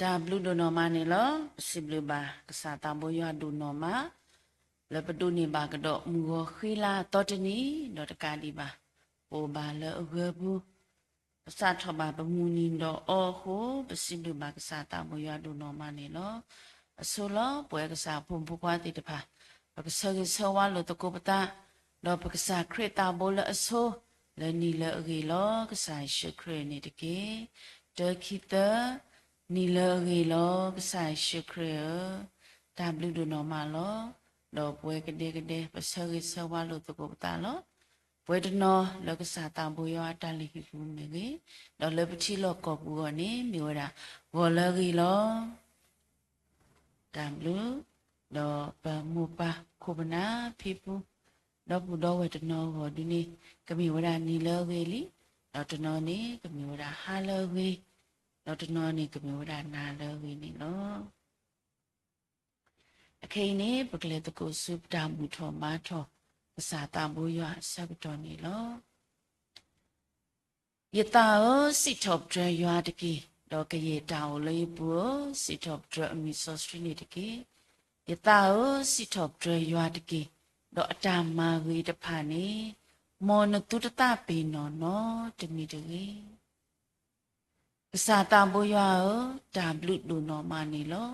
တၢ်ဘျုးဒိၣ်နီၢ်မးန့ၣ်လီၤ. ပစံးဘျုးဘၣ်ကစၢ်သးဘိယွၤဒိၣ်နီၢ်မး လၢပဒိးန့ၢ်ဘၣ်ကဒီးမုၢ်ဂီၤဃ့လါအသီတနံၤ ဒီးတကးဒံးဘၣ် ပအိၣ်ဘၣ်လၢအဂၢၤပူၤ ပစးထီၣ်ဘၣ်ပမုၢ်နံၤဒီးအီၤအဃိ ပစံးဘျုးဘၣ်ကစၢ်သးဘိယွၤဒိၣ်နီၢ်မးန့ၣ်လီၤ. အဆိလီၤ ပဝဲကစၢ်ဖိမုၣ်ဖိခွါသ့ၣ်တဖၣ် ပကဆၢဂ့ၤဆၢဝါလိာ်သကိးပသး ဒီးပကစၢ်ခရံာ်သးဘိလၢအဆိ လၢနံၤလၢအဂ့ၤလီၤ ကစၢ်ယ့ၣ်ၡူးခရံာ်န့ၣ်တက့ၢ်. တၢ ခံ သၢ နံၤလၢအဂ့ၤလီၤ ကစၢ်ယ့ၣ်ၡူးခရံာ်ဧၢ, တၢ်ဘျုးဒိၣ်နီၢ်မးလီၤ. ဒီးပဝဲကဒဲကဒဲ ပဆၢဂ့ၤဆၢဝါလိာ်သကိးပသးလီၤ. ပဝဲတနီၤလၢကစၢ်သးဘိယွၤအတၢ်လုၢ်ဟံၣ်ပူၤမ့ၢ်ဂ့ၤ, ဒီးလၢပထံလီၢ်ကီၢ်ပူၤအဂီၢ်န့ၣ် မ့ၢ်ဝဲဒၣ် ဂီၤလၢအဂ့ၤလီၤ. တၢ်ဘျုး, ဒီးပမိၢ်ပၢ်ခိၣ်ပနၢ်ဖံဖု ဒီပုၢ်ဒီဝဲၢ်တနီၤအဂီၢ်ဒ်န့ၣ် ကမ့ၢ်ဝဲဒၣ်နံၤလၢအဂ့ၤလံ, ဒီးတနီၤန့ၣ် ကမ့ၢ်ဝဲဒၣ်ဟါလၢအဂ့ၤ, ဒီးတနီၤန့ၣ် ကမ့ၢ်ဝဲဒၣ်နၤလၢအဂ့ၤန့ၣ်လီၤ. အခဲအံၤန့ၣ် ပကလဲၤသကိးဆူပတၢ်ဘူၣ်ထီၣ်ဘါထီၣ် ကစၢ်သးဘိယွၤအဆၢကတီၢ်န့ၣ်လီၤ. ယသးဧၢ, စံးထီၣ်ပတြၢၤယွၤတက့ၢ်, ဒီးကယဲၢ်တၢ်အိၣ်လၢယပူၤဧၢ, စံးထီၣ်ပတြၢၤအမံၤစီဆှံန့ၣ်တက့ၢ်. ယသးဧၢ, စံးထီၣ်ပတြၢၤယွၤတက့ၢ်, ဒီးအတၢ်မၤဂ့ၤတဖၣ်န့ၣ် မ်နသုတသးပ့ၤနီၣ်နီတမံၤတဂ့ၤ. ကစၢ်သးဘိယွၤဧၢ, တၢ်ဘျုးဒိၣ်နီၢ်မးန့ၣ်လီၤ.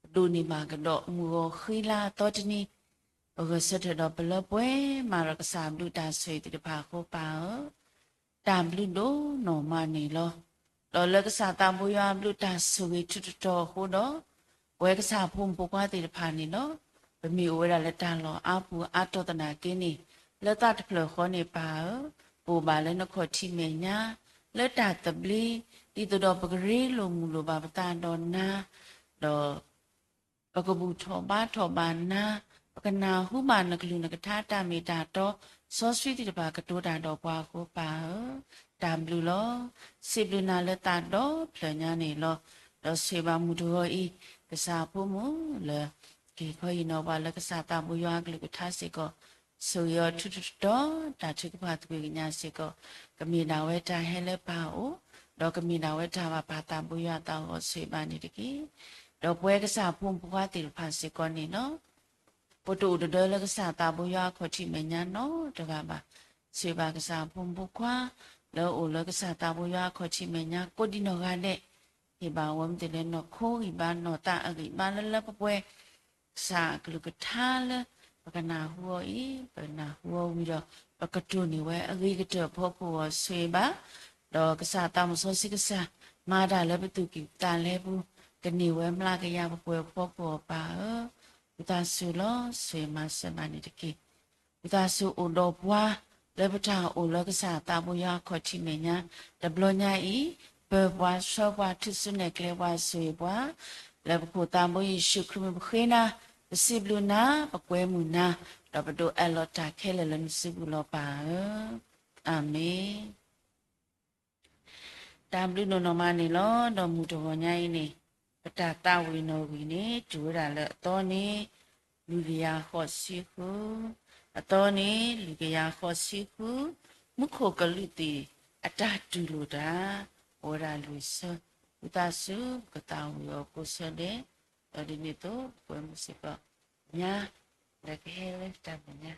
ပဒိးန့ၢ်ဘၣ်ကဒီးမုၢ်ဂီၤဃ့လါအသီတနံၤ, ပဂဲၤဆၢထၢၣ်ဒီးပလၢပှဲၤမၤဒီးကစၢ်ဘျုးတၢ်ဆိၣ်ဂ့ၤသ့ၣ်တဖၣ်အဃိ ပၢ်ဧၢ, တၢ်ဘျုးဒိၣ်နီၢ်မးန့ၣ်လီၤ. ဒီးလၢကစၢ်သးဘိယွၤအဘျုးတၢ်ဆိၣ်ဂ့ၤထူးတတီၤအဃိဒီး ပဝဲကစၢ်ဖိမုၣ်ဖိခွါသ့ၣ်တဖၣ်န့ၣ်လီၤ. ပမ့ၢ်အိၣ်ဝဲဒၣ်လၢတၢ်လီၢ်အါပူၤအါတီၤသနာ်က့န့ၣ်, လၢသးတဖျၢၣ်ဃီန့ၣ် ပၢ်ဧၢ, ပအိၣ်ဘၣ်လၢနခီၣ်ထံးမဲာ်ညါ လၢတၢ်သဘျ့, ဒ်သိးဒီးပကရ့လိာ်မုာ်လိာ်ဘၣ်ပသးဒီးနၤ, ဒီး ပကဘူၣ်ထီၣ်ဘါထီၣ်ဘၣ်နၤ, ပကနၢ်ဟူဘၣ်နကလုၢ်နကထါတၢ်မ့ၢ်တၢ်တီ, စီဆှံသ့ၣ်တဖၣ်ကတိၤတၢ်ဒီးပှၤအဃိ ပၢ်ဧၢ, တၢ်ဘျုးလီၤ. စံးဘျုးနၤလၢသးဒီဖျၢၣ်ညါန့ၣ်လီၤ. ဒီးဆိၣ်ဂ့ၤဘၣ်မုၢ်တဂီၤအံၤ ကစၢ်ဖိမုၣ်လၢ က့ၤခီဟံးနီၤပှၤလၢကစၢ်သးဘိယွၤအကလုၢ်ကထါစ့ၢ်ကီး, ဆိၣ်ဂ့ၤအီၤထူးတတီၤ တၢ်ထုကဖၣ်သကွံာ်ကညးစ့ၢ်ကီး, ကမ့ၢ်ဒၣ်ဝဲတၢ်ဟဲလၢပၢ်အအိၣ်, ဒီးကမ့ၢ်ဒၣ်ဝဲတၢ်ဘၣ်ပၢ်သးဘိယွၤအသးအဂီၢ် ဆိၣ်ဂ့ၤဘၣ်န့ၣ်တက့ၢ်. ဒီးပဝဲကစၢ်ဖိမုၣ်ဖိခွါသ့ၣ်တဖၣ်စ့ၢ်ကီးန့ၣ်လီၤ. ပတအိၣ်တဒၢလၢကစၢ်သးဘိယွၤအခီၣ်ထံးမဲာ်ညါနီတဂၤဘၣ်. ဆိၣ်ဂ့ၤဘၣ်ကစၢ်ဖိမုၣ်ဖိခွါ လၢအအိၣ်လၢကစၢ်သးဘိယွၤအခီၣ်ထံးမဲာ်ညါ ကိးဒံနီၢ်ဂၤဒဲး, ဟ့ၣ်ဘၣ်ဝဲမ့ၢ်တလဲၤနီၢ်ခိဂံၢ်ဘါနီၢ်သးအဂံၢ်ဘါလၢလၢပှဲၤပှဲၤ ကစၢ်အကလုၢ်ကထါလၢ ပကနၢ်ဟူအီၤအံၤ, ပနၢ်ဟူအီၤဝံၤဒီး ပကတိၢ်န့ၢ်ဝဲအဂ့ၤကတၢၢ်အဖီခိၣ်အဂီၢ် ဆိၣ်ဂ့ၤဘၣ်, ဒီးကစၢ်သးစီဆှံကစၢ် မၤတၢ်လၢပသူၣ်ကံၢ်ပသးလဲပူၤ, ကန့ၢ်ဝဲမျးကယၤပှဲၤပှဲၤအဖီခိၣ်အဂီၢ် ပၢ်ဧၢ, ဝံသးစူၤလီၤ ဆိၣ်ဂ့ၤမၤစၢၤဘၣ်န့ၣ်တက့ၢ်. ဝံသးစူၤအိၣ်ဒီးပှၤ လၢပတၢ်အိၣ်လၢကစၢ်သးဘိယွၤအခီၣ်ထံးမဲာ်ညါ တဘျီညါအံၤ, ပၢၤပှၤဆှၢပှၤထူၣ်စုနဲၣ်ကျဲပှၤဆိၣ်ဂ့ၤပှၤ, လၢပခိၣ်သးဘိယ့ၣ်ၡူးခရံာ်မ့ၢ်ပဃ့နၤ, ပစံးဘျုးနၤ, ပကွဲမုာ်နၤ, ဒီးပဒိးအးလီၤတၢ်ခဲလၢာ်လၢနစုပူၤလီၤပၢ်ဧၢ, အၤမ့ၣ်. တၢ်ဘျုးဒိၣ်နီၢ်မးန့ၣ်လီၤ. ဒီးမုၢ်တဂီၤညါအံၤန့ၣ် ပတၢ်သးဝံၣ်နီၣ်ဂံၢ်န့ၣ် တုၤဝဲဒၣ်လၢအသီန့ၣ် လွံၢ်ကယၤဃိးဆံဃု, အသီန့ၣ် လွံၢ်ကယၤဃိးဆံဃု, မူခိၣ်ကလူးသ့ၣ်အတၢ်တူၢ်လိာ်တၢ် အိၣ်ဝဲဒၣ်လွံၢ်ဆၢ, ဝံသးစူၤ ပကသးဝံၣ်အီၤကိးဆၢဒဲး, ဒီးဒ်န့ၣ်အသိး ပကွဲမုာ်စ့ၢ်ကီး ညါ လၢကဟဲလၢတၢ်မဲာ်ညါ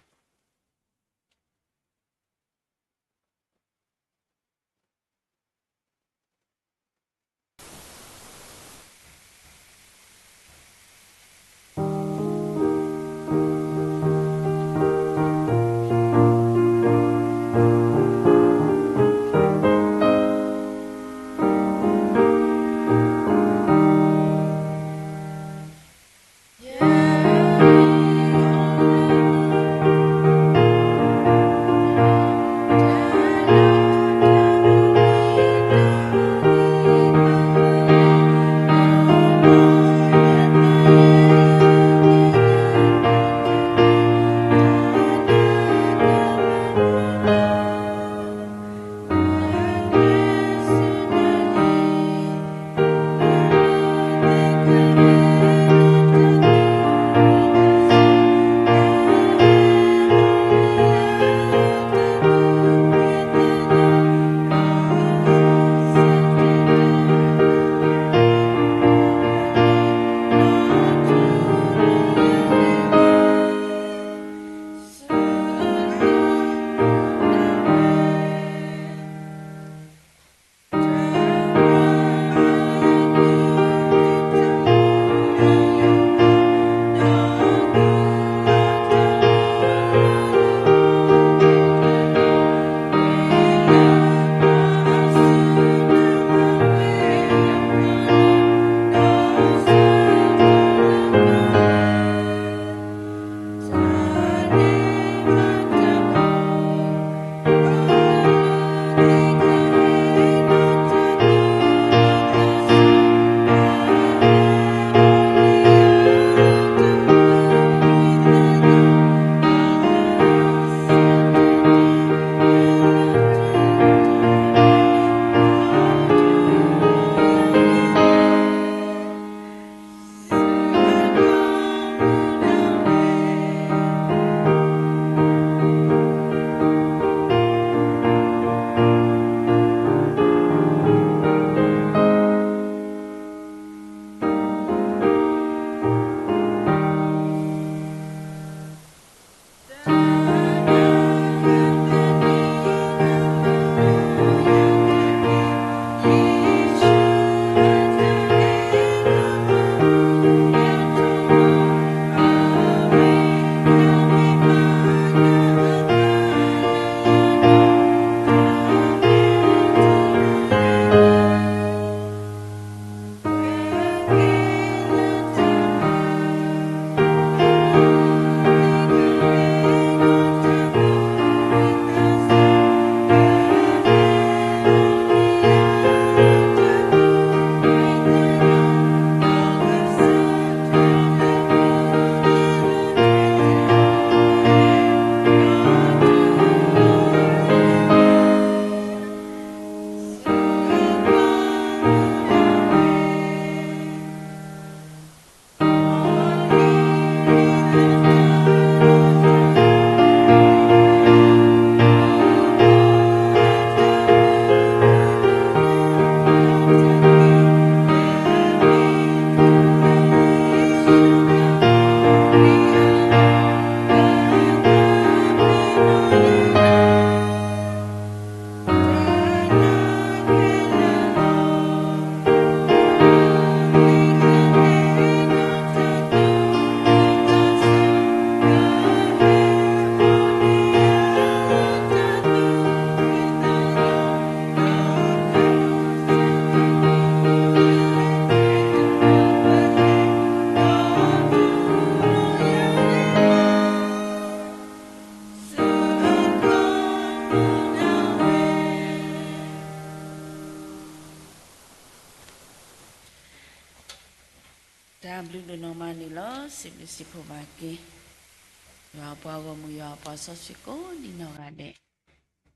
ဘျုးဒိၣ်နီၢ်မးန့ၣ်လီၤ. စံးဘျုးစံးဖှိၣ်ဘၣ်က့ၤ ယွၤအပှၤဂီၢ်မုၢ် ယွၤအပှၤစီဆှံကိးဒံနီၢ်ဂၤဒဲး,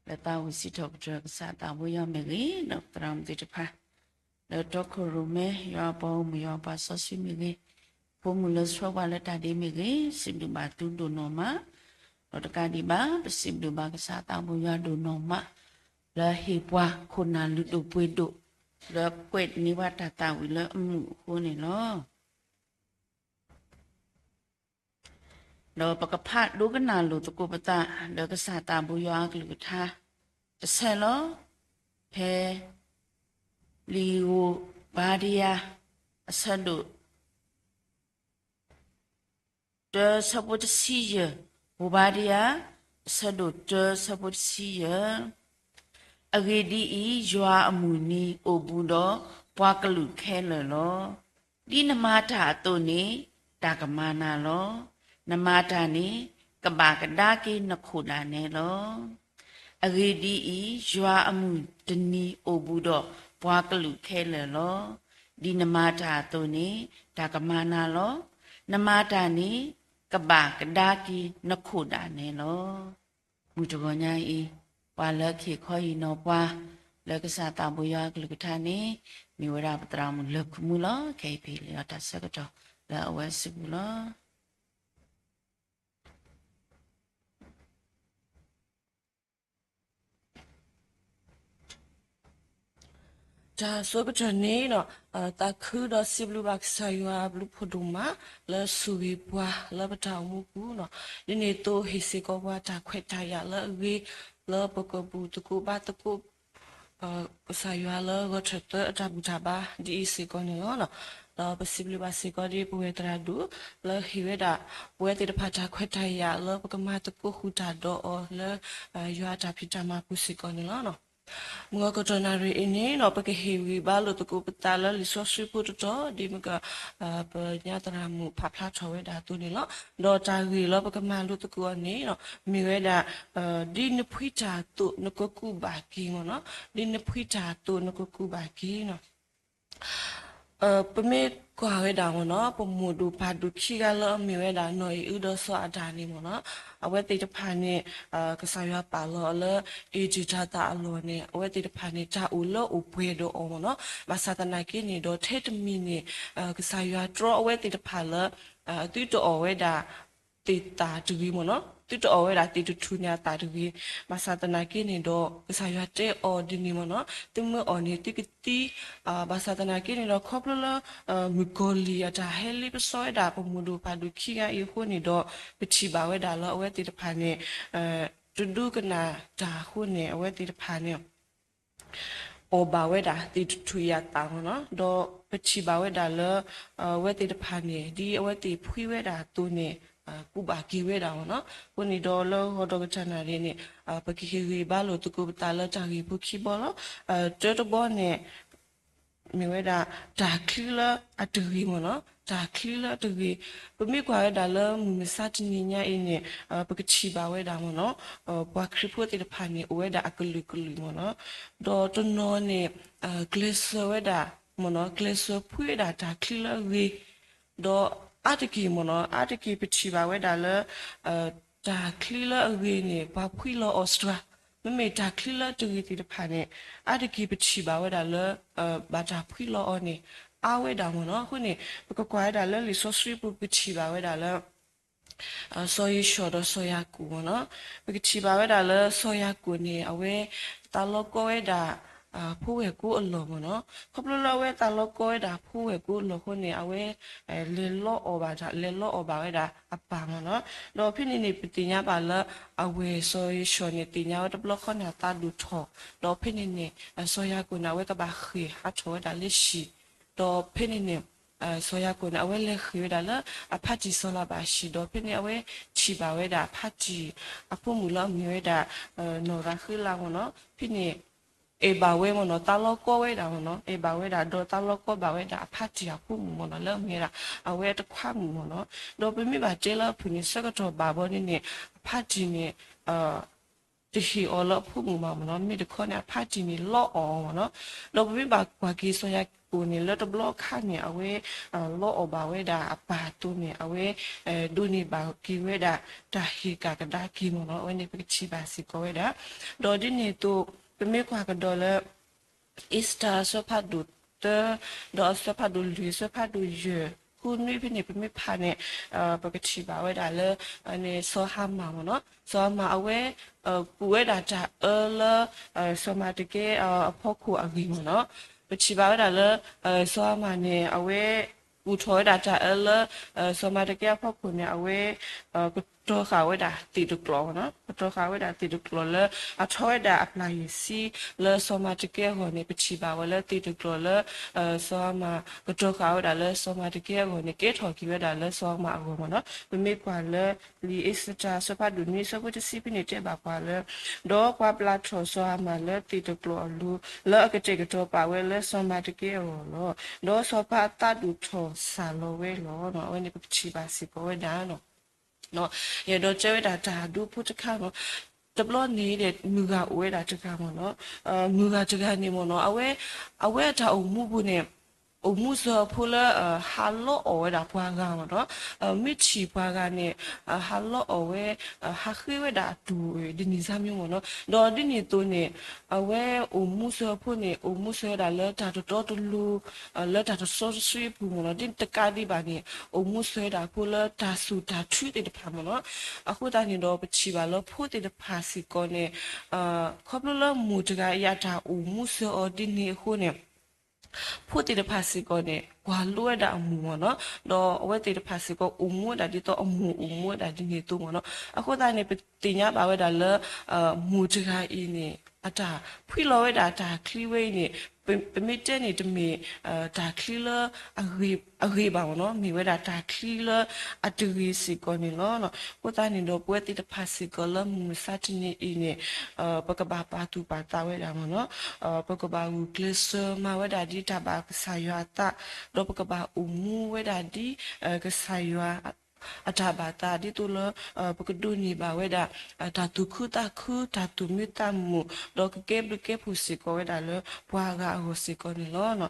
လၢသးဝံၣ်စံးထီၣ်ပတြၢၤကစၢ်သးဘိယွၤမ့ၢ်ဂ့ၤ, ဒီးပသရၣ်မုၣ်သ့ၣ်တဖၣ် လၢတီခိၣ်ရိၣ်မဲ ယွၤအပှၤဂီၢ်မုၢ် ယွၤအပှၤစီဆှံမ့ၢ်ဂ့ၤ, ဖိမုၣ်လၢဆှၢပှၤလၢတၢ်ဒ့မ့ၢ်ဂ့ၤ, စံးဘျုးဘၣ်သုဒိၣ်နီၢ်မး, ဒီးတကးဒံးဘၣ် ပစံးဘျုးဘၣ်ကစၢ်သးဘိယွၤဒိၣ်နီၢ်မး လၢဟ့ၣ်ပှၤခိၣ်နၢ်လုၢ်ဒိၣ်ပှ့ၤဒိၣ် လၢကွဲးန့ၢ်ပှၤတၢ်သးဝံၣ်လၢအမုာ်အဃိန့ၣ်လီၤ. ဒီးပကဖးဒိကနၣ်လိာ်သကိးပသး လၢကစၢ်သးဘိယွၤအကလုၢ်ကထါ တဆဲးလီၤ. ဖဲ လံာ်ဧိၤဘါဒယၤ အဆၢဒိၣ် တၢ ဆၢဖိတဆံယဲၢ်, ဧိၤဘါဒယၤ အဆၢဒိၣ်တၢ ဆၢဖိတဆံယဲၢ်. အဂ့ၢ်ဒ်အံၤ, ယွၤအမုၢ်နံၤအိၣ်ဘူးဒီးပှၤကလုာ်ခဲလၢာ်လီၤ. ဒ်နမၤတၢ်အသိးန့ၣ် တၢ်ကမၤနၤလီၤ. နမၤတၢ်န့ၣ် ကဘၣ်ကဒါက့ၤနခိၣ်ဒၣ်နဲလီၤ. အဂ့ၢ်ဒ်အံၤ, ယွၤအမုၢ်တနံၤအိၣ်ဘူးဒီးပှၤကလုာ်ခဲလၢာ်လီၤ. ဒ်နမၤတၢ်အသိးန့ၣ် တၢ်ကမၤနၤလီၤ. နမၤတၢ်န့ၣ် ကဘၣ်ကဒါက့ၤနခိၣ်ဒၣ်နဲလီၤ. မုၢ်တဂီၤညါအံၤ, ပှၤလၢအကဟ့ၣ်ခီဟ့ၣ်နီၤပှၤ လၢကစၢ်သးဘိယွၤအကလုၢ်ကထါန့ၣ် မ့ၢ်ဝဲဒၣ်ပသရၣ်မုၣ်လၢၢ်ခိၣ်မူလီၤ. ခဲအံၤပဟ့ၣ်လီၤတၢ်ဆၢကတီၢ်လၢအဝဲအစုပူၤလီၤ. တၢ်ဆၢကတီၢ်န့ၣ်ဒီး သးခုဒီးစံးဘျုးဘၣ်ကစၢ်ယွၤအဘျုးဖးဒိၣ်မး လၢဆိၣ်ဂ့ၤပှၤလၢပတၢ်အိၣ်မူပူၤန့ၣ်, ဒ်န့ၣ်အသိးဟ့ၣ်စ့ၢ်ကီးပှၤတၢ်ခွဲးတၢ်ယာ်လၢအဂ့ၤ လၢပကဘူၣ်သကိးဘါသကိး ကစၢ်ယွၤလၢဂီၤထၢၣ်သၢအတၢ်ဘူၣ်တၢ်ဘါဒ်အံၤစ့ၢ်ကီးန့ၣ်လီၤ. ဒီးပစံးဘျုးဘၣ်စ့ၢ်ကီးဒ်ပဝဲသရၣ်ဒိၣ် လၢဟ့ၣ်ဝဲဒၣ် ပဝဲသ့ၣ်တဖၣ်တၢ်ခွဲးတၢ်ယာ်လၢပကမၤသကိးဃုာ်တၢ်ဒီးအီၤလၢ ယွၤအတၢ်ဖံးတၢ်မၤပူၤစ့ၢ်ကီးန့ၣ်လီၤ. မုၢ်ဂီၤကတီၢ်နၣ်ရံၣ်အံၤန့ၣ်ဒီး ပကဟ့ၣ်ဂံၢ်ဘါလိာ်သကိးပသးလၢလံာ်စီဆှံဖိတတီၤ ဒ်မ့ၢ်က ပညါသရၣ်မုၣ်ဖးဖျါထီၣ်ဝဲဒၣ်အသိးန့ၣ်လီၤ. ဒီးတၢ်ဂ့ၢ်လၢပကမၤလိသကိးအီၤန့ၣ် မ့ၢ်ဝဲဒၣ် ဒ်နဖှံတၢ်အသိးနကကူးဘၣ်က့ၤမ့ၢ်နီၤ, ဒ်နဖှံတၢ်အသိးနကကူးဘၣ်က့ၤနီၤ. ပမ့ၢ်ကွၢ်ဝဲဒၣ်မ့ၢ်နီၤ ပမိၢ်ဒိၣ်ပၢ်ဒိၣ်ခံဂၤလၢအမ့ၢ်ဝဲဒၣ် နီၢ်အံၣ်အုဒီးစီၤအၤဒၣ်န့ၣ်မ့ၢ်နီၤ, အဝဲသ့ၣ်တဖၣ်န့ၣ် ကစၢ်ယွၤပာ်လီၤအီၤလၢ အ့ဒ့ၣ်တၤသၣ်အလီၢ်န့ၣ် အဝဲသ့ၣ်တဖၣ်န့ၣ် တၢ်အိၣ်လၢအိၣ်ပှဲၤဒီးအီၤမ့ၢ်နီၤ. ဘၣ်ဆၣ်သနာ်က့န့ၣ်ဒီး ထဲတမံၤန့ၣ် ကစၢ်ယွၤတြီအဝဲသ့ၣ်တဖၣ်လၢ သုတအီၣ်ဝဲဒၣ် သ့ၣ်သၣ်တဂ့ၤမ့ၢ်နီၤ, သုတအီၣ်ဝဲဒၣ်သ့ၣ်တထူၣ်န့ၣ်အသၣ်တဂ့ၤ. ဘၣ်ဆၣ်သနာ်က့န့ၣ်ဒီး ကစၢ်ယွၤတဲအီၤဒ်န့ၣ်မ့ၢ်နီၤ, သုမ့ၢ်အီၣ်န့ၣ်သုကသံ, ဘၣ်ဆၣ်သနာ်က့န့ၣ်ဒီး ခီဖျိလၢ မုၣ်ကီၤလံၢ်အတၢ်ဟဲလ့ပစီဝဲဒၣ် ပမိၢ်ဒိၣ်ပၢ်ဒိၣ်ခံဂၤအံၤအဃိန့ၣ်ဒီး ပထံၣ်ဘၣ်ဝဲဒၣ်လၢအဝဲသ့ၣ်တဖၣ်န့ၣ် တဒိကနၣ်တၢ်အဃိန့ၣ် အဝဲသ့ၣ်တဖၣ်န့ၣ် အီၣ်ဘၣ်ဝဲဒၣ်သ့ၣ်တထူၣ်အံၤအသၣ်မ့ၢ်နီၤ, ဒီးပထံၣ်ဘၣ်ဝဲဒၣ်လၢ အဝဲသ့ၣ်တဖၣ်န့ၣ် ဒ်အဝဲသ့ၣ်ဖှံဝဲဒၣ်အသိးန့ၣ် ကူးဘၣ်က့ၤဝဲဒၣ်မ့ၢ်နီၤ. အဃိန့ၣ်ဒီးလၢဂီၤဒီးကတၢၢ်နၣ်ရံၣ်န့ၣ် ပကဟ့ၣ်ဂံၢ်ဘါလိာ်သကိးပသးလၢတၢ်ဂ့ၢ်ဖိခံဘီလီၤ. တၢတဘီန့ၣ် မ့ၢ်ဝဲဒၣ် တၢ်ချံလၢအတဂ့ၤမ့ၢ်နီၤ, တၢ်ချံလၢအတဂ့ၤ. ပမ့ၢ်ကွၢ်ဝဲဒၣ်လၢမုၢ်မဆါတနံၤညါအံၤန့ၣ် ပကထံၣ်ဘၣ်ဝဲဒၣ်မ့ၢ်နီၤ, ပှၤခရံာ်ဖိသ့ၣ်တဖၣ်န့ၣ် အိၣ်ဝဲဒၣ်အကလုာ်ကလုာ်မ့ၢ်နီၤ, ဒီးတနီၤန့ၣ် ကျဲးစၢးဝဲဒၣ်မ့ၢ်နီၤ, ကျဲးစၢးဖှံဝဲဒၣ်တၢ်ချံလၢအဂ့ၤ, ဒီးအါတက့ၢ်မ့ၢ်နီၤ, အါတက့ၢ်ပထံၣ်ဘၣ်ဝဲဒၣ်လၢ တၢ်ချံလၢအဂ့ၤန့ၣ် ပှၤဖှံလီၤအီၤစှၤ, မ့မ့ၢ်တၢ်ချံလၢတဂ့ၤသ့ၣ်တဖၣ်န့ၣ် အါတက့ၢ်ပထံၣ်ဘၣ်ဝဲဒၣ်လၢ ဘၣ်တၢ်ဖှံလီၤအီၤန့ၣ် အါဝဲဒၣ်မ့ၢ်နီၤ. အဃိန့ၣ် ပကကွၢ်ဝဲဒၣ်လၢလံာ်စီဆှံပူၤ ပကထံၣ်ဘၣ်ဝဲဒၣ်လၢ စီၤယိၤၡီၣ်ဒီးစီၤယၤကိာ်မ့ၢ်နီၤ, ပကထံၣ်ဘၣ်ဝဲဒၣ်လၢစီၤယၤကိာ်န့ၣ် အဝဲသးလီကီဝဲဒၣ် ဖိဝဲၢ်ကိအလီၢ်မ့ၢ်နီၤ, ခီဖျိလၢအဝဲသးလီကီဝဲဒၣ်ဖိဝဲၢ်ကိအလီၢ်အဃိန့ၣ် အဝဲ လဲၤလီအီၣ်ဘၣ် လဲၤလီအီၣ်ဘၣ်ဝဲဒၣ်အပၢ်မ့ၢ်နီၤ, ဒီးဖဲန့ၣ်န့ၣ် ပသ့ၣ်ညါဘၣ်လၢ အဝဲၢ်စီၤယိၤၡီၣ်န့ၣ် သ့ၣ်ညါဝဲတဘျီဃီန့ၣ် အသးဒိၣ်ထီၣ်, ဒီးဖဲန့ၣ်န့ၣ် စီၤယၤကိာ်န့ၣ် အဝဲကဘၣ်ဃ့ၢ်ဟးထီၣ်ဝဲဒၣ်လၢဟံၣ်, ဒီးဖဲန့ၣ်န့ၣ် စီၤယၤကိာ်န့ၣ် အဝဲလဲၤဃ့ၢ်ဝဲဒၣ်လၢအဖါတံၢ်စီၤလၤဘၣ်ဟံၣ်, ဒီးဖဲန့ၣ် အဝဲထံၣ်ဘၣ်ဝဲဒၣ်အဖါတံၢ်အဖိမုၣ်လၢအမ့ၢ်ဝဲဒၣ် နီၢ်ရၤဃ့လးမ့ၢ်နီၤ, ဖဲန့ၣ် အဲၣ်ဘၣ်ဝဲမ့ၢ်နီၤ, သးလီကီဝဲဒၣ်မ့ၢ်နီၤ, အဲၣ်ဘၣ်ဝဲဒၣ် ဒီးသးလီကီဘၣ်ဝဲဒၣ်အဖါတံၢ်အဖိမုၣ်မ့ၢ်နီၤ, လၢအမ့ၢ်ဝဲဒၣ် အဝဲတခွါမုၣ်မ့ၢ်နီၤ, ဒီးပမ့ၢ်ဘၣ်တဲလၢအဖုၣ်န့ၣ် ဆၢကတီၢ်ဘၣ်ဘီန့ၣ်န့ၣ် အဖါတံၢ်န့ၣ် တဟ့ၣ်အီၤလၢအဖိမုၣ်ဘၣ်မ့ၢ်နီၤ, မ့ၢ်တခီန့ၣ် အဖါတံၢ်န့ၣ် လီအီၣ်မ့ၢ်နီၤ, ဒီးပမ့ၢ်ဘၣ်ကွၢ်က့ၤစီၤယၤ အဃိသတးန့ၣ် ပှၤလၢအမၤတၢ်ဒ်န့ၣ်အသိးန့ၣ် လၢတဘျီခါန့ၣ် အဝဲ လီအီၣ်ဘၣ်ဝဲဒၣ်အပၢ်အသိးန့ၣ် အဝဲ ဒိးန့ၢ်ဘၣ်က့ၤဝဲဒၣ် တၢ်ဟ့ၣ်ကၣ်ကဒါက့ၤမ့ၢ်နီၤ. အဝဲန့ၣ်ပကထံၣ်ဘၣ်စ့ၢ်ကီးဝဲဒၣ် ဒီးဒ်န့ၣ်အသိး ပမ့ၢ်ကွၢ်ကဒီးလၢ အ့စတၢၤအဆၢဖးဒိၣ်သၢ ဒီးအဆၢဖးဒိၣ်လွံၢ် အဆၢဖးဒိၣ်ယဲၢ် ဃုနွံဖဲန့ၣ် ပမ့ၢ်ဖးန့ၣ် ပကထံၣ်ဘၣ်ဝဲဒၣ်လၢ စီၤဟၤမၣ်မ့ၢ်နီၤ. စီၤဟၤမၣ်အဝဲ ကူၣ်ဝဲဒၣ်တၢ်အၢလၢ စီၤမၤတကဲအဖီခိၣ်အဂ့ၢ်မ့ၢ်နီၤ. ပထံၣ်ဘၣ်ဝဲဒၣ်လၢ စီၤဟၤမၣ်န့ၣ် အဝဲ ကူၣ်ထီၣ်ဝဲဒၣ်တၢ်အၢလၢ စီၤမၤတကဲအဖီခိၣ်န့ၣ် အဝဲ ကတီၤဃာ်ဝဲဒၣ်သ့ၣ်တကျိာ်မ့ၢ်နီၤ. ကတီၤဃာ်ဝဲဒၣ်သ့ၣ်တကျိာ်လၢ အထီဝဲဒၣ်အပျၢ်ယ့ၣ်ဆံလၢစီၤမၤတကဲအဂီၢ်န့ၣ် ပထံၣ်ဘၣ်ဝဲလၢသ့ၣ်တကျိာ်လၢ စီၤဟၤမၣ် ကတီၤဃာ်ဝဲဒၣ်လၢစီၤမၤတကဲအဂီၢ်န့ၣ် ကဲထီၣ်က့ၤဝဲဒၣ်လၢစီၤဟၤမၣ်အဂီၢ်မ့ၢ်နီၤ. ပမ့ၢ်ကွၢ်လၢ လံာ်အ့စတၢၤအဆၢဖးဒိၣ်နွံ အဆၢဖိတဆံဖဲန့ၣ်တဲဘၣ်ပှၤလၢ ဒီးပှၤပျၢ်ထီၣ်စီၤဟၤမၣ်လၢသ့ၣ်တကျိာ်အလိၤ လၢအကတဲာ်ကတီၤပာ်ဝဲလၢစီၤမၤတကဲအဂီၢ်လီၤ. ဒီးစီၤပၤအသးဒိၣ်ထီၣ်စၢ်လီၤဝဲလီၤ. အဝဲန့ၣ်ပကထံၣ်ဘၣ်စ့ၢ်ကီးဝဲဒၣ် ယအဲၣ်ဒိးတဲဝဲဒၣ်တၢ်ဒူဖိတခါမ့ၢ် တဘျီန့ၣ်ဒီး မုၢ်ဂၤအိၣ်ဝဲဒၣ်တဂၤမ့ၢ်နီၤ. မုၢ်ဂၤတဂၤန့ၣ်မ့ၢ်နီၤ အဝဲ အဝဲအတၢ်အိၣ်မူပူၤန့ၣ် အိၣ်မူစၢၤအဖိလၢ ဟးလီအီၣ်ဝဲဒၣ်ပှၤဂၤမ့ၢ်နီၤ. မ့ၢ်ထံၣ်ပှၤဂၤန့ၣ် ဟးလီအီၣ်ဝဲ ဟးဃ့ဝဲဒၣ်အတူၢ်ဒ်န့ၣ်စၢ်မ့ၢ်နီၤ. ဒီးဒ်န့ၣ်အသိးန့ၣ် အဝဲအိၣ်မူစၢၤအဖိန့ၣ် အိၣ်မူစၢၤဝဲဒၣ်လၢတၢ်တတီတလိၤ လၢတၢ်တစီတဆှံအပူၤမ့ၢ်နီၤ. ဒ်တကးဒံးဘၣ်န့ၣ် အိၣ်မူစၢၤဝဲဒၣ်အဖိလၢတၢ်စူၢ်တၢ်ထုးသ့ၣ်တဖၣ်မ့ၢ်နီၤ. အဃိသတးန့ၣ်ဒီး ပထံၣ်ဘၣ်လၢဖိသ့ၣ်တဖၣ်စ့ၢ်ကီးန့ၣ် ခီဖျိလၢမိၢ်တဂၤအံၤအတၢ်အိၣ်မူစၢၤအီၤဒ်န့ၣ်အဃိန့ၣ် ဖိသ့ၣ်တဖၣ်စ့ၢ်ကီးန့ၣ် ကွၢ်လိဝဲဒၣ်အမိၢ်မ့ၢ်နီၤ. ဒီးအဝဲသ့ၣ်တဖၣ်စ့ၢ်ကီးအိၣ်မူဝဲဒၣ်ဒ်သိးအမိၢ်အိၣ်မူဝဲဒၣ်ဒ်န့ၣ်အသိးမ့ၢ်နီၤ. အဃိသတးန့ၣ် ပသ့ၣ်ညါဘၣ်ဝဲဒၣ်လၢ မိၢ်တဂၤအံၤန့ၣ် အတၢ်ဖှံလီၤဝဲဒၣ်တၢ်ချံဝဲအံၤန့ၣ် ပမ့ၢ်တဲန့ၣ် တမ့ၢ် တၢ်ချံလၢ အဂ့ၤဘၣ်မ့ၢ်နီၤ, မ့ၢ်ဝဲဒၣ်တၢ်ချံလၢအတဂ့ၤစ့ၢ်ကီးန့ၣ်လီၤ. အဃိသတးန့ၣ်ဒီး ပဝဲသ့ၣ်တဖၣ်စ့ၢ်ကီးလၢမုၢ်မဆါတနံၤအံၤန့ၣ် ပကဘၣ်ပာ်သူၣ်ပာ်သးဝဲဒၣ်မ့ၢ်နီၤ, ပကဘၣ်ဂုာ်ကျဲးစၢးမၤဝဲဒၣ်ဒ်တၢ်ဘၣ်ကစၢ်ယွၤအသး, ဒီးပကဘၣ်အိၣ်မူဝဲဒၣ်ဒ် ကစၢ်ယွၤ အတၢ်ဘၣ်သး ဒ်သိးလၢ ပကဒိးန့ၢ်ဘၣ်ဝဲဒၣ် တၢ်သူၣ်ခုသးခု တၢ်သူၣ်မံသးမုာ် ဒီးကကဲဘျုးကဲဖှိၣ်စ့ၢ်ကီးဝဲဒၣ်လၢပှၤအဂၤအဂီၢ်စ့ၢ်ကီးန့ၣ်လီၤ.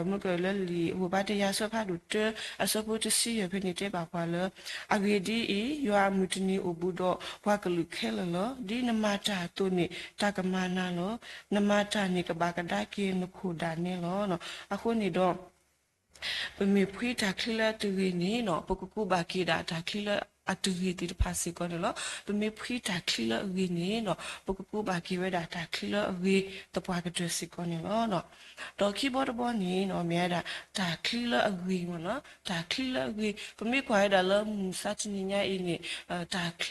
မ့ၢ်ကလၢလံာ်ဝိၣ်ဘါတယၤ အဆၢဖးဒိၣ်တၢ အဆၢဖိတဆံယဲၢ်ဖဲန့ၣ်တဲဘၣ်ပှၤလၢ အဂ့ၢ်ဒ်အံၤ, ယွၤအမုၢ်တနံၤအိၣ်ဘူးဒီးပှၤကလုာ်ခဲလၢာ်လီၤ. ဒ်နမၤတၢ်အသိးန့ၣ် တၢ်ကမၤနၤလီၤ. နမၤတၢ်န့ၣ်ကဘၣ်ကဒါက့ၤနခိၣ်ဒၣ်နဲလီၤ. အဃိန့ၣ်ဒီး ပမ့ၢ်ဖှံတၢ်ချံလၢအတဂ့ၤန့ၣ်နီၤ ပကကူးဘၣ်က့ၤဒၣ်တၢ်ချံလၢအတဂ့ၤသ့ၣ်တဖၣ်စ့ၢ်ကီးန့ၣ်လီၤ. ပမ့ၢ်ဖှံတၢ်ချံလၢအဂ့ၤန့ၣ်နီၤ ပကကူးဘၣ်က့ၤဝဲဒၣ်တၢ်ချံလၢအဂ့ၤသပှၢ်ကတၢၢ်စ့ၢ်ကီးန့ၣ်လီၤ. ဒီးခံဘီတဘီန့ၣ်နီၤ မ့ၢ်ဝဲဒၣ်တၢ်ချံလၢအဂ့ၤမ့ၢ်နီၤ, တၢ်ချံလၢအဂ့ၤ ပမ့ၢ်ကွၢ်ဝဲဒၣ်လၢမုၢ်မဆါတနံၤညါအံၤန့ၣ် တၢ်ချံ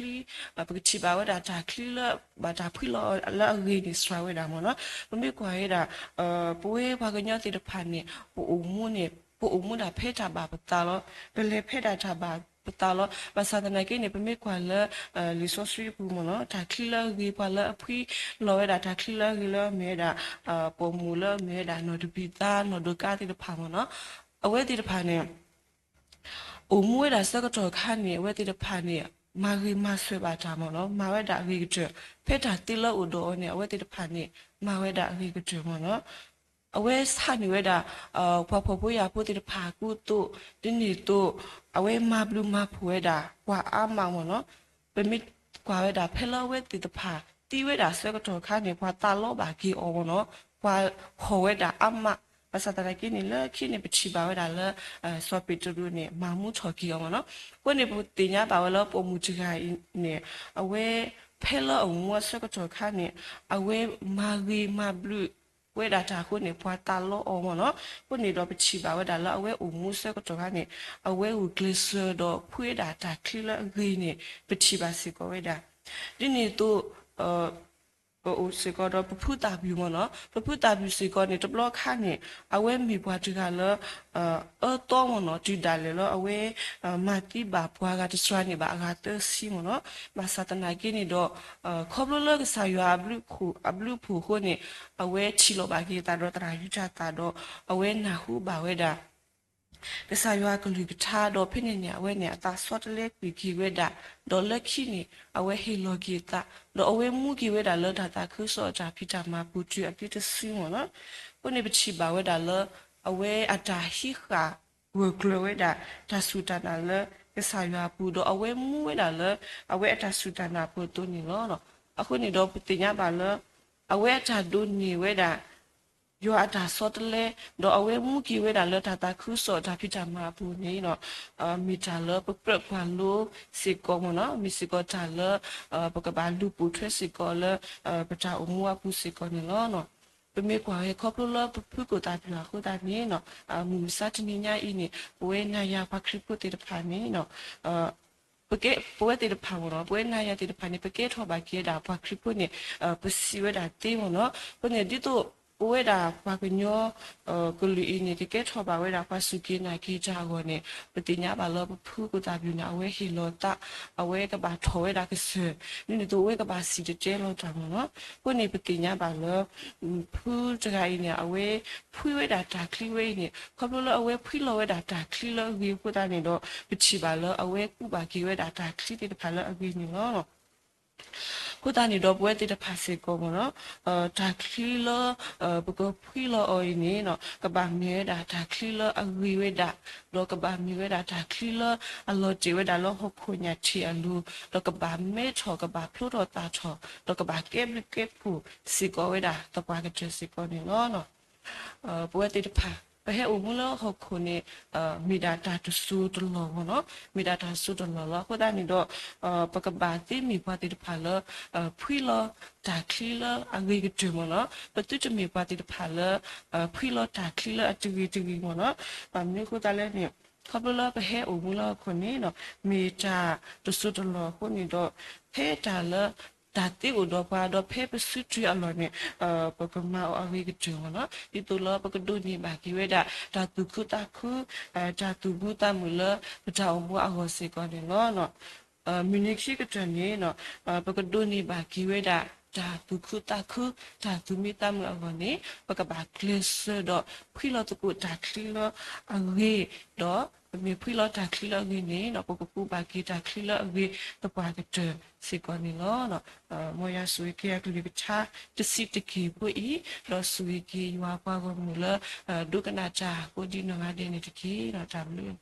ပကထံၣ်ဘၣ်ဝဲဒၣ်တၢ်ချံလၢ ဘၣ်တၢ်ဖှံလီၤလၢအဂ့ၤန့ၣ် စှၤဝဲဒၣ်မ့ၢ်နီၤ. ပမ့ၢ်ကွၢ်ဝဲဒၣ် ပဝဲပှၤကညီသ့ၣ်တဖၣ်န့ၣ် ပအိၣ်မူန့ၣ် ပအိၣ်မူဒၣ်ဖဲတၢ်ဘၣ်ပသးလီၤ. ပလဲၤဖဲဒၣ်တၢ်ဘၣ်ပသးလီၤ. ဘၣ်ဆၣ်သနာ်က့န့ၣ် ပမ့ၢ်ကွၢ်လၢ လံာ်စီဆှံအပူၤမ့ၢ်နီၤ တၢ်ချံလၢအဂ့ၤ ပှၤလၢအဖှံလီၤဝဲဒၣ်တၢ်ချံလၢအဂ့ၤလၢမ့ၢ်ဝဲဒၣ် ပိာ်မုၣ်လၢမ့ၢ်ဝဲဒၣ်နီၢ်တဘံၣ်သါ နီၢ်ဒိးကါသ့ၣ်တဖၣ်မ့ၢ်နီၤ အဝဲသ့ၣ်တဖၣ်န့ၣ် အိၣ်မူဝဲဒၣ်ဆၢကတီၢ်ခါန့ၣ် အဝဲသ့ၣ်တဖၣ်န့ၣ် မၤဂ့ၤမၤစၢၤဘၣ်တၢ်မ့ၢ်နီၤ မၤဝဲဒၣ်အဂ့ၤကတၢၢ် ဖဲတၢ်သ့လၢအအိၣ်ဒီးအီၤန့ၣ် အဝဲသ့ၣ်တဖၣ်န့ၣ် မၤဝဲဒၣ်အဂ့ၤကတၢၢ်မ့ၢ်နီၤ အဝဲဆၣ်န့ၢ်ဝဲဒၣ် ပှၤဖှီၣ်ဖိယာ်ဖိသ့ၣ်တဖၣ်အကူအသိး ဒ်န့ၣ်အသိး အဝဲမၤဘျုးမၤဖှိၣ်ဝဲဒၣ် ပှၤအါမးမ့ၢ်နီၤ ပမ့ၢ်ကွၢ်ဝဲဒၣ်ဖဲလၢအဝဲသ့ၣ်တဖၣ် သံဝဲဒၣ်ဆၢကတီၢ်ခါန့ၣ် ပှၤသးလီဘၣ်က့ၤအီၤမ့ၢ်နီၤ ပှၤဖှီၣ်ဝဲဒၣ်အါမး ဘၣ်ဆၣ်သနာ်က့န့ၣ် လၢခံန့ၣ် ပထံၣ်ဘၣ်ဝဲဒၣ်လၢ စီၤပ့းတရူးန့ၣ် မၤမူထီၣ်က့ၤအီၤမ့ၢ်နီၤ အဃိန့ၣ် ပသ့ၣ်ညါဘၣ်ဝဲလၢပိာ်မုၣ်တဂၤအံၤန့ၣ် အဝဲဖဲလၢအအိၣ်မူအဆၢကတီၢ်ခါန့ၣ် အဝဲမၤဂ့ၤမၤဘျုး ဝဲဒၣ်တၢ်အဃိန့ၣ် ပှၤသးလီအီၤမ့ၢ်နီၤ အဃိန့ၣ်ဒီးပထံၣ်ဘၣ်ဝဲဒၣ်လၢအဝဲအိၣ်မူဆၢကတီၢ်ခါန့ၣ် အဝဲဂုာ်ကျဲးစၢးဒီးဖှံဝဲဒၣ်တၢ်ချံလၢအဂ့ၤန့ၣ် ပထံၣ်ဘၣ်စ့ၢ်ကီးဝဲဒၣ် ဒ်န့ၣ်အသိး ပအိၣ်စ့ၢ်ကီးဒီးပဖုသးပှၢ်မ့ၢ်နီၤ ပဖုသးပှၢ်စ့ၢ်ကီးန့ၣ် တဘျီခါန့ၣ် အဝဲမ့ၢ်ပှၤတဂၤလၢ အၢသီမ့ၢ်နီၤ တုၤဒၣ်လဲာ်လၢအဝဲ မၤသံဘၣ်ပှၤဂၤတစှၤန့ၣ်ဘၣ်အဂၤသၢဆံမ့ၢ်နီၤ ဘၣ်ဆၣ်သနာ်က့န့ၣ်ဒီး ခီဖျိလၢကစၢ်ယွၤအဘျုးအဖှိၣ်အဃိန့ၣ် အဝဲထံၣ်လီၤဘၣ်က့ၤအသးဒီးသရၣ်ယူတၢ်သးဒီး အဝဲနၢ်ဟူဘၣ်ဝဲဒၣ် ကစၢ်ယွၤအကလုၢ်ကထါဒီးဖဲန့ၣ်န့ၣ် အဝဲန့ၣ် အသးဆီတလဲကွံာ်က့ၤဝဲဒၣ် ဒီးလၢခံန့ၣ် အဝဲဟ့ၣ်လီၤက့ၤအသး ဒီးအဝဲမူက့ၤဝဲဒၣ်လၢတၢ်သးခုကစီၣ်အတၢ်ဖံးတၢ်မၤပူၤတုၤအသံတစုမ့ၢ်နီၤ အဃိန့ၣ်ပထံၣ်ဘၣ်ဝဲဒၣ်လၢ အဝဲအတၢ်ဟံးဃာ်ဂၢၢ်ကျၢၤဝဲဒၣ် တၢ်စူၢ်တၢ်နာ်လၢကစၢ်ယွၤအပူၤ, ဒီးအဝဲမူဝဲဒၣ်လၢ အဝဲအတၢ်စူၢ်တၢ်နာ်အဖီခိၣ်အသိးန့ၣ်လီၤ. အဃိန့ၣ်ဒီးပသ့ၣ်ညါဘၣ်လၢ အဝဲအတၢ်ဒိးန့ၢ်ဝဲဒၣ် ယွၤအတၢ်ဆီတလဲ, ဒီးအဝဲမူက့ၤဝဲဒၣ်လၢတၢ်သးခုကစီၣ်တၢ်ဖံးတၢ်မၤအပူၤန့ၣ် မ့ၢ်တၢ်လၢပကြၢးကွၢ်လိစ့ၢ်ကီးမ့ၢ်နီၤ, မ့ၢ်စ့ၢ်ကီးတၢ်လၢ ပကဘၣ်လူၤပိာ်ထွဲစ့ၢ်ကီးလၢ ပတၢ်အိၣ်မူအပူၤစ့ၢ်ကီးန့ၣ်လီၤ. ပမ့ၢ်ကွၢ်ဝဲခီဖျိလၢပဖုကိၣ်သၣ်ပျၢၤအဃိသတးန့ၣ် မုၢ်မဆါတနံၤညါအံၤန့ၣ် ပဝဲနၤယၤပှၤခရံာ်ဖိသ့ၣ်တဖၣ်န့ၣ် ပဝဲသ့ၣ်တဖၣ်မ့ၢ်နီၤ, ပဝဲနၤယၤသ့ၣ်တဖၣ်န့ၣ် ပကဲထီၣ်ဘၣ်က့ၤဝဲဒၣ်ပှၤခရံာ်ဖိန့ၣ် ပစံးဝဲဒၣ်သ့မ့ၢ်နီၤ. အဃိန့ၣ် ဒ်သိးပဝဲဒၣ်ပှၤကညီ ကလုာ်အံၤန့ၣ် ကကဲထီၣ်ဘၣ်ဝဲဒၣ်ပှၤစူၢ်က့ၤနာ်က့ၤတၢ်အဂီၢ်န့ၣ် ပသ့ၣ်ညါဘၣ်လၢပဖုကိၣ်သၣ်ပျၢၤန့ၣ် အဝဲဟ့ၣ်လီၤသး, အဝဲကဘၣ်ထီၣ်ဝဲဒၣ်ကစၢၢ်, ဒ်န့ၣ်အသိးအဝဲကဘၣ်စံၣ်တဲၤတဲလီၤတၢ်မ့ၢ်နီၤ. အဃိန့ၣ် ပသ့ၣ်ညါဘၣ်လၢ ဖုတဂၤအံၤန့ၣ် အဝဲဖှံဝဲဒၣ်တၢ်ချံဝဲအံၤန့ၣ် ခီဖျိလၢအဝဲဖှံလီၤဝဲဒၣ်တၢ်ချံလၢအဂ့ၤအဃိသတးန့ၣ်ဒီး ပထံၣ်ဘၣ်လၢအဝဲကူးဘၣ်က့ၤဝဲဒၣ်တၢ်ချံသ့ၣ်တဖၣ်လၢအဂ့ၤန့ၣ်လီၤ. အဃိသတးန့ၣ်ဒီး ပဝဲသ့ၣ်တဖၣ်စ့ၢ်ကီးမ့ၢ်နီၤ, တၢ်ချံလၢ ပကဖှံလီၤအီၤအံၤန့ၣ် ကဘၣ်မ့ၢ်ဝဲဒၣ်တၢ်ချံလၢအဂ့ၤဝဲဒၣ်, ဒီးကဘၣ်မ့ၢ်ဝဲဒၣ်တၢ်ချံလၢအလီၤတဲာ်ဝဲဒၣ်လၢဟီၣ်ခိၣ်ညၣ်ထံးအလိၤ, ဒီးကဘၣ်မဲထီၣ် ကဘၣ်ဖျိထီၣ်သၣ်ထီၣ်, ဒီးကဘၣ်ကဲဘျုးကဲဖှိၣ်စ့ၢ်ကီးဝဲဒၣ်သပှၢ်ကတၢၢ်စ့ၢ်ကီးန့ၣ်လီၤ. ပဝဲသ့ၣ်တဖၣ် ပဟဲအိၣ်မူလၢဟီၣ်ခိၣ်န့ၣ် မ့ၢ်ဒၣ်တၢ်တစိၤတလီၢ်မ့ၢ်နီၤ, မ့ၢ်ဒၣ်တၢ်တစိၤတလီၢ်လီၤ. အဃိသတးန့ၣ်ဒီး ပကဘၣ်သ့မ့ၢ်ပှၤသ့ၣ်တဖၣ်လၢ ဖှံလီၤတၢ်ချံလၢအဂ့ၤကတၢၢ်မ့ၢ်နီၤ, ပသုတမ့ၢ်ပှၤသ့ၣ်တဖၣ်လၢ ဖှံလီၤတၢ်ချံလၢအတဂ့ၤတဂ့ၤမ့ၢ်နီၤ. ဘၣ်မနုၤအဃိသတးလဲၣ်န့ၣ် ခီဖျိလၢပဟဲအိၣ်မူလၢဟီၣ်ခိၣ်န့ၣ် မ့ၢ်တၢ်တစိၤတလီၢ်အဃိန့ၣ်ဒီး ဖဲတၢ်လၢ တၢ်သ့အိၣ်ဒီးပှၤ ဒီးဖဲပစုတ့ၢ်အလီၢ်န့ၣ် ပကမၤအီၤအဂ့ၤကတၢၢ်မ့ၢ်နီၤ. ဒ်သိးလၢပကဒိးန့ၢ်ဘၣ်က့ၤဝဲဒၣ် တၢ်သူၣ်ခုသးခု တၢ်သူၣ်မံသးမုာ်လၢပတၢ်အိၣ်မူအဂီၢ်စ့ၢ်ကီးန့ၣ်လီၤ. မုၢ်နံၤခံကတၢၢ်န့ၣ် ပကဒိးန့ၢ်ဘၣ်က့ၤဝဲဒၣ် တၢ်သူၣ်ခုသးခု တၢ်သူၣ်မံသးမုာ်အဂီၢ်န့ၣ် ပကဘၣ်ကျဲးစၢးဒီးဖှံလီၤသကိးတၢ်ချံလၢအဂ့ၤ, ဒီးပမ့ၢ်ဖှံလီၤတၢ်ချံလၢအဂ့ၤန့ၣ် ပကကူးဘၣ်က့ၤတၢ်ချံလၢအဂ့ၤသပှၢ်ကတၢၢ်စ့ၢ်ကီးန့ၣ်လီၤ. မ်ယွၤဆိၣ်ဂ့ၤက့ၤအကလုၢ်ကထါတဆံးတက့ၢ်ဖိအံၤ, ဒီးဆိၣ်ဂ့ၤက့ၤယွၤပှၤဂီၢ်မုၢ်လၢ ဒိကနၣ်တၢ်ကိးဒံနီၢ်ဂၤဒဲးန့ၣ်တက့ၢ်. တၢ်ဘျုး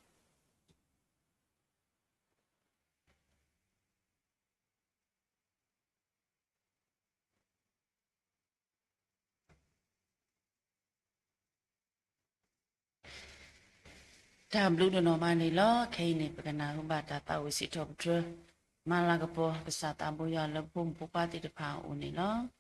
တၢ်ဘျုးဒိၣ်နီၢ်မးန့ၣ်လီၤ. ခဲအံၤန့ၣ် ပကနၢ်ဟူဘၣ်တၢ်သးဝံၣ်စံးထီၣ်ပတြၢၤ မၤလၤကပီၤ ကစၢ်သးဘိယွၤလၢပဖိမုၣ်ဖိခွါသ့ၣ်တဖၣ်အအိၣ်န့ၣ်လီၤ.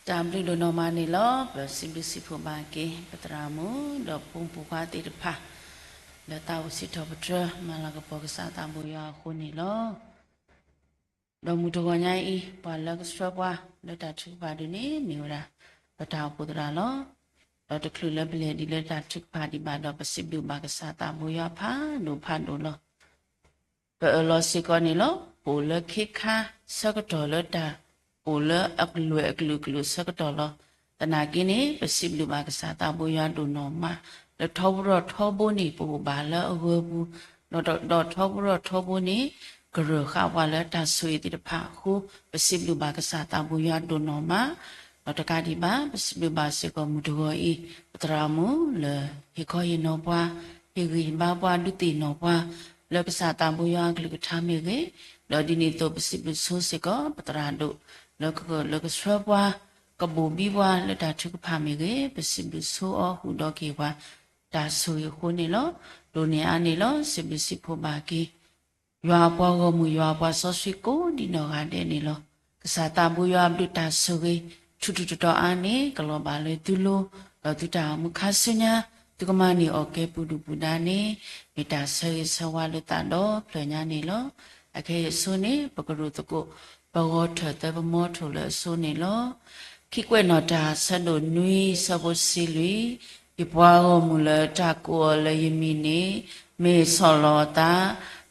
တၢ်ဘျုးဒိၣ်နီၢ်မးန့ၣ်လီၤ. ပစံးဘျုးစံးဖှိၣ်ဘၣ်က့ၤ ပသရၣ်မုၣ် ဒီးပဖိမုၣ်ဖိခွါသ့ၣ်တဖၣ် လၢသးအိၣ်စံးထီၣ်ပတြၢၤ မၤလၤကပီၤကစၢ်သးဘိယွၤအဃိန့ၣ်လီၤ. ဒီးမုၢ်တဂီၤညါအံၤ ပှၤလၢကဆှၢပှၤလၢတၢ်ထုကဖၣ်ဒုးန့ၣ် မ့ၢ်ဝဲဒၣ် ပတၢ်အိၣ်ဖှိၣ်သရၣ်လီၤ. ဒီးတချုးလၢပလဲၤဒ်လၢတၢ်ထုကဖၣ်ဒံးဘၣ်ဒီး ပစံးဘျုးဘၣ်ကစၢ်သးဘိယွၤဖးဒိၣ်ဖးဒိၣ်လီၤ. ပအၢၣ်လီၤစ့ၢ်ကီးန့ၣ်လီၤ. ပအိၣ်လၢခ့ခါဆၢကတီၢ်လၢတၢ်အိၣ်လၢအကလုာ်အကလုာ်ကလုာ်ဆၢကတီၢ်လီၤ. သနာ်က့န့ၣ် ပစံးဘျုးဘၣ်ကစၢ်သးဘိယွၤဒိၣ်နီၢ်မး လၢထီဘိထီဘိန့ၣ် ပအိၣ်ဘၣ်လၢအဂၢၤပူၤ, ဒီးထီဘိထီဘိန့ၣ် ကရၢၢ်ဃာ်ပှၤလၢတၢ်ဆိၣ်ဂ့ၤသ့ၣ်တဖၣ်အဃိ ပစံးဘျုးဘၣ်ကစၢ်သးဘိယွၤဒိၣ်နီၢ်မး ဒီးတကးဒံးဘၣ် ပစံးဘျုးဘၣ်စ့ၢ်ကီးမုၢ်တဂီၤအံၤ ပသရၣ်မုၣ်လၢဟ့ၣ်ခီဟ့ၣ်နီၤပှၤ, ဟ့ၣ်ဂံၢ်ဟ့ၣ်ဘါပှၤ ဒုးသ့ၣ်နီၣ်ပှၤ လၢကစၢ်သးဘိယွၤအကလုၢ်ကထါမ့ၢ်ဂ့ၤ, ဒီးဒ်န့ၣ်အသိးပစံးဘျုးဆိစ့ၢ်ကီး ပသရၣ်ဒိၣ် လၢကကလၢကဆှၢပှၤ ကဘိၣ်ဘံပှၤလၢတၢ်ထုကဖၣ်မ့ၢ်ဂ့ၤ, ပစံးဘျုးဆိအီၤဃုာ်ဒီးက့ၤပှၤ တၢ်ဆိၣ်ဂ့ၤအဃိန့ၣ်လီၤ. ဒိၣ်န့ၢ်အါန့ၣ်လီၤ. စံးဘျုးစံးဖှိၣ်ဘၣ်က့ၤ ယွၤအပှၤဂီၢ်မုၢ် ယွၤအပှၤစီဆှံကိးဒံနီၢ်ဂၤဒဲးန့ၣ်လီၤ. ကစၢ်သးဘိယွၤအဘျုးတၢ်ဆိၣ်ဂ့ၤ ထူးထူးတီၤတီၤအါန့ၣ် ကလီၤဘၣ်လၢသုလိၤ, ဒီးသုတၢ်အိၣ်မူခါဆူညါ သုကမၤန့ၢ်အီၣ်ကဲပူၤဒုၣ်ပူၤဒါန့ၣ် မ့ၢ်တၢ်ဆၢဂ့ၤဆၢဝါလၢသးဒီဖျၢၣ်ညါန့ၣ်လီၤ. အခဲအံၤအဆိန့ၣ် ပကရူၢ်သကိး ပဂီၤထၢၣ်သၢပမီထိၣ်လၢအဆိန့ၣ်လီၤ. ခံကွဲးနီၣ်တၢ်ဆၢဒိၣ်နွံဆၢဖိတဆံလွံၢ်, ယပှၤဂီၢ်မုၢ်လၢတၢ်ကိးအီၤလၢယမံၤန့ၣ် မ့ၢ်ဆီၣ်လီၤအသး,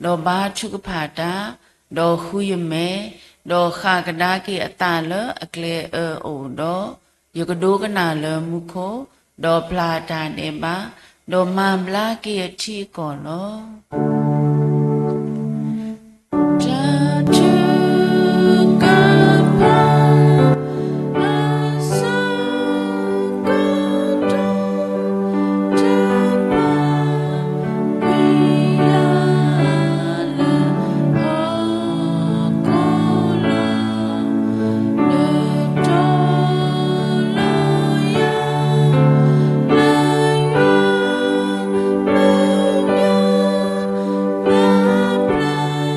ဒီးဘါထုကဖၣ်တၢ်, ဒီးဃုယမဲာ်, ဒီးဃၣ်ကဒါက့ၤအသးလၢအကျဲအၢအအိၣ်ဒီး, ယကဒိကနၣ်လၢမူခိၣ်, ဒီးပျၢ်တၢ်ဒဲးဘး, ဒီးမၤဘျါက့ၤအထံအကီၢ်လီၤ. တၢ်ထုကဖၣ် အဆၢကတီၢ် တဘၣ်ကွံာ်ယၤလၢ ဟီၣ်ခိၣ်လီၤ. န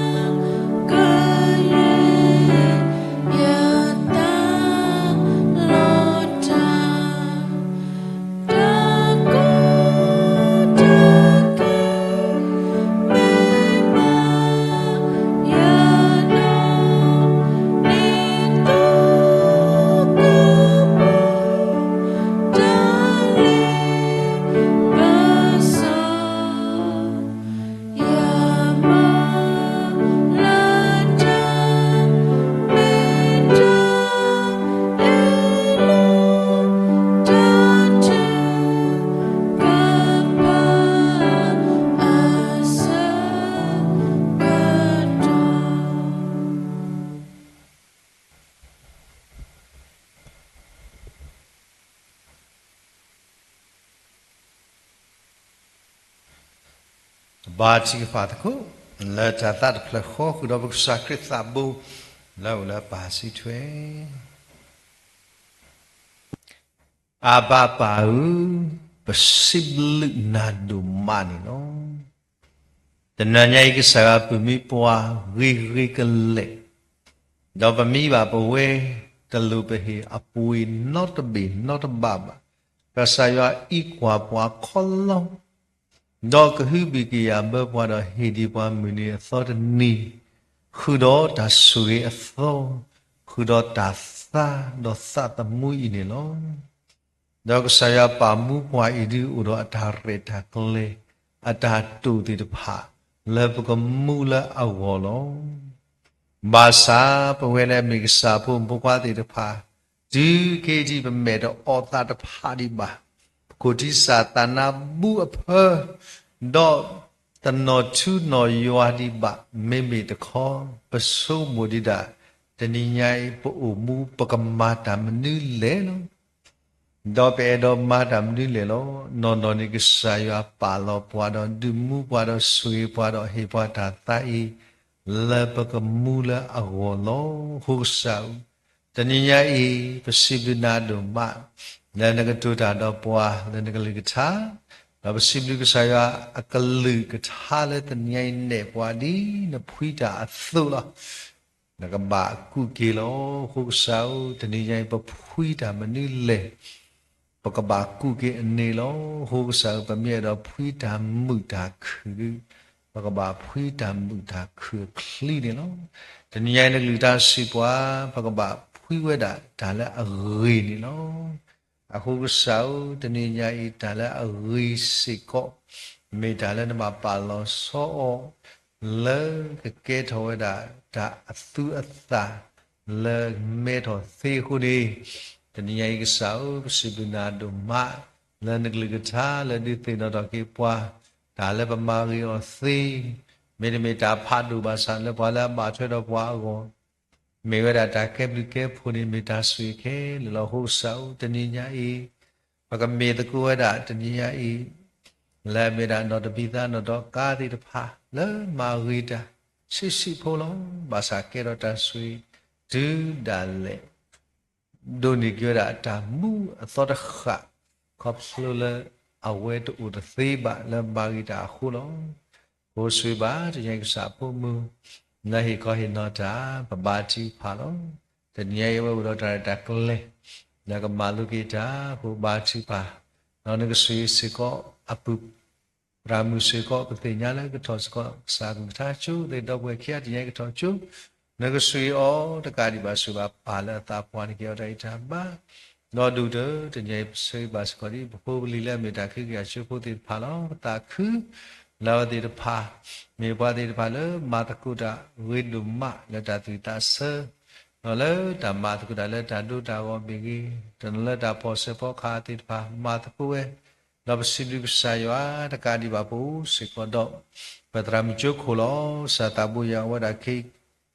တီၤလီၤယၤ လၢယွၤ မုၢ်နၤ မၤပျၢ် ကယဲၢ် ယသးလီၤတၢ် တၢ်ကိးတၢ်ဂီၤ မ့ၢ်ဘၣ်ယၤလီၤ ဒ်သိးကပီၤ တၢ်လ့ပစီ ယမၤလၢတၢ်မ့ၢ်တၢ် အ့ၣ်လိာ် တၢ်ထုကဖၣ် အဆၢကတီၢ် ဘါထုကဖၣ်သကိး လၢတၢ်သးတဖျၢၣ်ဃီ ဃုာ်ဒီးပကစၢ်ခရံာ်သးဘိ လၢအအိၣ်လၢပၢ်စုထွဲ အဘၣ်ပၢ်ဧၢ, ပစံးဘျုးနၤဒိၣ်မးန့ၣ်လီၤ. တနံၤညါအံၤ ကစၢ်ယွၤပမ့ၢ်ပှၤဂ့ၤဂ့ၤကလဲာ်, ဒီးပမ့ၢ်ဘၣ်ပဝဲ တလိၣ်ပဟ့ၣ်အပှ့ၤနီတဘ့ၣ်နီတဘၣ်ဘၣ်. ကစၢ်ယွၤအံးကွၢ်ပှၤခီလီ ဒီးကဟုဘံၣ်ကယာ်ဘၢပှၤဒီးဟ့ၣ်ဒံးပှၤမုၢ်နံၤအသီတနံၤ, ဃုာ်ဒီးတၢ်ဆိၣ်ဂ့ၤအသီ, ဃုာ်ဒီးတၢ်သါဒီးသးသမူအံၤန့ၣ်လီၤ. ဒီးကစၢ်ယွၤပာ်မူပှၤအံၤဒုးအိၣ်ဒီးအတၢ်ရဲၣ်တၢ်ကျဲၤ, အတၢ်တိာ်သ့ၣ်တဖၣ် လၢပကမူလၢအဂီၢ်လီၤ. ဘၣ်ဆၣ်ပဝဲလၢအမ့ၢ်ကစၢ်ဖိမုၣ်ဖိခွါသ့ၣ်တဖၣ်, တုၤခဲအံၤပမဲာ်တအီၣ်သးတဖးဒံးဘၣ်, ပခိၣ်ထံစၢ်သးနါဘူၣ်အဖၢ, ဒီးတနီၣ်ထူနီၣ်ယွၤဒံးဘၣ်, မ့မ့ၢ်တခီ ပဆိကမိၣ်ဒံးဒၣ်, တနံၤညါအံၤ ပအိၣ်မူပကမၤတၢ်မနုၤလဲၣ်လီၤ. ဒီးပအဲၣ်ဒိးမၤတၢ်မနုၤလဲၣ်လီၤ. နီၢ်နီၢ်န့ၣ် ကစၢ်ယွၤပာ်လီၤပှၤဒီးဒုးမူပှၤဒီးဆိၣ်ဂ့ၤပှၤဒီးဟ့ၣ်ပှၤတၢ်သါအံၤ လၢပကမူလၢအဂီၢ်လီၤ. အဃိကစၢ်ဧၢ, တနံၤညါအံၤ ပစံးဘျုးနၤဒိၣ်မး လၢနကတိၤတၢ်ဒီးပှၤလၢနကလုၢ်ကထါ, ဒီးပစံးဘျုးကစၢ်ယွၤအကလုၢ်ကထါလၢတနံၤညါအံၤနဲၣ်ပှၤဒ်နဖှံတၢ်အသိးလီၤ. နကဘၣ်ကူၣ်က့ၤလီၤ. အဃိကစၢ်ဧၢ, တနံၤညါအံၤ ပဖှံတၢ်မနုၤလဲၣ် ပကဘၣ်ကူၣ်က့ၤအန့ၣ်လီၤ. အဃိကစၢ်ဧၢ, ပမ့ၢ်အဲၣ်ဒိးဖှံတၢ်မုာ်တၢ်ခုၣ်ဒီး ပကဘၣ်ဖှံတၢ်မုာ်တၢ်ခုၣ်အချံန့ၣ်လီၤ. တနံၤညါအံၤ နကလုၢ်တၢ်စံးပှၤ, ပကဘၣ်ဖှံဝဲဒၣ်တၢ်လၢအဂ့ၤန့ၣ်လီၤ. အဃိကစၢ်ဧၢ, တနံၤညါအံၤ တၢ်လၢအဂ့ၤစ့ၢ်ကီး မ့ၢ်တၢ်လၢနဘၣ်ပာ်လီၤဆီအီၤ လၢကကဲထီၣ်ဝဲဒၣ်တၢ်အသူအသၣ် လၢမဲထီၣ်သ့အဃိန့ၣ်, တနံၤညါအံၤကစၢ်ဧၢ, ပစံးဘျုးနၤဒိၣ်မး လၢနကလုၢ်ကထါလၢဒုးသ့ၣ်နီၣ်ထီၣ်က့ၤပှၤ တၢ်လၢပမၤဂ့ၤအီၤသ့, မ့တမ့ၢ်တၢ်ဖးဒိၣ်ဘၣ်ဆၣ် လၢပှၤလၢအဘၣ်ထွဲဒီးပှၤအဂီၢ် မ့ၢ်ဝဲဒၣ်တၢ်ကဲဘျုးကဲဖှိၣ်န့ၣ် မ့ၢ်တၢ်ဆိၣ်ဂ့ၤခဲလၢာ်လီၤ. အဃိကစၢ်ဧၢ, တနံၤညါအံၤ ပကမ့ၢ်သကိးဝဲဒၣ်တနံၤညါအံၤ လၢအမ့ၢ်ဒၣ်နီၣ်တဘံၣ်သါနီၣ်ဒီးကါသ့ၣ်တဖၣ် လၢမၤဂ့ၤတၢ်ဆံးဆံးဖိလီၤ. ဘၣ်ဆၣ်ကဲထီၣ်တၢ်ဆိၣ်ဂ့ၤတုၤဒၣ်လဲာ် ဒိးန့ၢ်က့ၤဝဲဒၣ်တၢ်မူအသီတဃၣ် ခီဖျိလၢအဝဲတအိၣ်တသ့ဘၣ်လၢမၤဂ့ၤတၢ်အဃိလီၤ. အဃိဆိၣ်ဂ့ၤဘၣ် တနံၤညါအံၤကစၢ်အဖိမုၣ် လၢဟ့ၣ်ခီဟ့ၣ်နီၤတၢ် ပဘါထုကဖၣ်လီၤ. တနံၤညါအံၤအဝဲအိၣ်ဒီးတၢ်ရဲၣ်တၢ်ကျဲၤ လၢကမၤလိက့ၤတၢ်အဃိဘါထုကဖၣ်, ဒီးနကဆိၣ်ဂ့ၤစ့ၢ်ကီးအပုၢ် သရၣ်မုၣ်စ့ၢ်ကီး ပသ့ၣ်ညါလၢကထီၣ်စ့ၢ်ကီး ကစၢ်အကလုၢ်ကထါကၠိ သ့ၣ်ဒီပုၢ်ဝဲၢ်ခံဂၤ တနံၤညါအံၤကထီၣ်ကၠိ, နကဆိၣ်ဂ့ၤအီၤတကးဒံးဘၣ် ဆိၣ်ဂ့ၤဘၣ်ပၢ်လၢအသးပှၢ်န့ၢ်က့ၤအီၤတၢ်ဂံၢ်တၢ်ဘါ, ဒီးဒိၣ်ကတၢၢ် တနံၤညါအံၤ ပဆိၣ်ဂ့ၤဘၣ်စ့ၢ်ကီးဒ်ပဖိပလံၤလၢအမ့ၢ်တၢ်ခံကယၤကၠိဖိသ့ၣ်တဖၣ်လီၤ. ပသးခု လၢအဝဲသ့ၣ်တဖၣ် မ့ၢ်ပှၤသ့ၣ်တဖၣ်လၢမၤသကိးတၢ်ဂ့ၤဒိၣ်မးလၢတၢ်သူၣ်ဝံၣ်သးဆၢ ဒီးလၢတၢ်မၤသကိးတၢ်လၢတၢ်ဒိတၢ်ဂီၤမ့ၢ်ဂ့ၤ, တနီၤလၢတၢ်ဖီၣ်ဆၢဖီၣ်ခါသ့ၣ်တဖၣ် မၤသကိးဝဲ, ဒီးပစံးဘျုးကစၢ်ယွၤတကးဒံးဘၣ် ပအိၣ်စ့ၢ်ကီးဒီး ပသရၣ်မုၣ်ကၠိခိၣ်လီၤ. ကစၢ်သးဘိယွၤအဝဲဒၣ်က့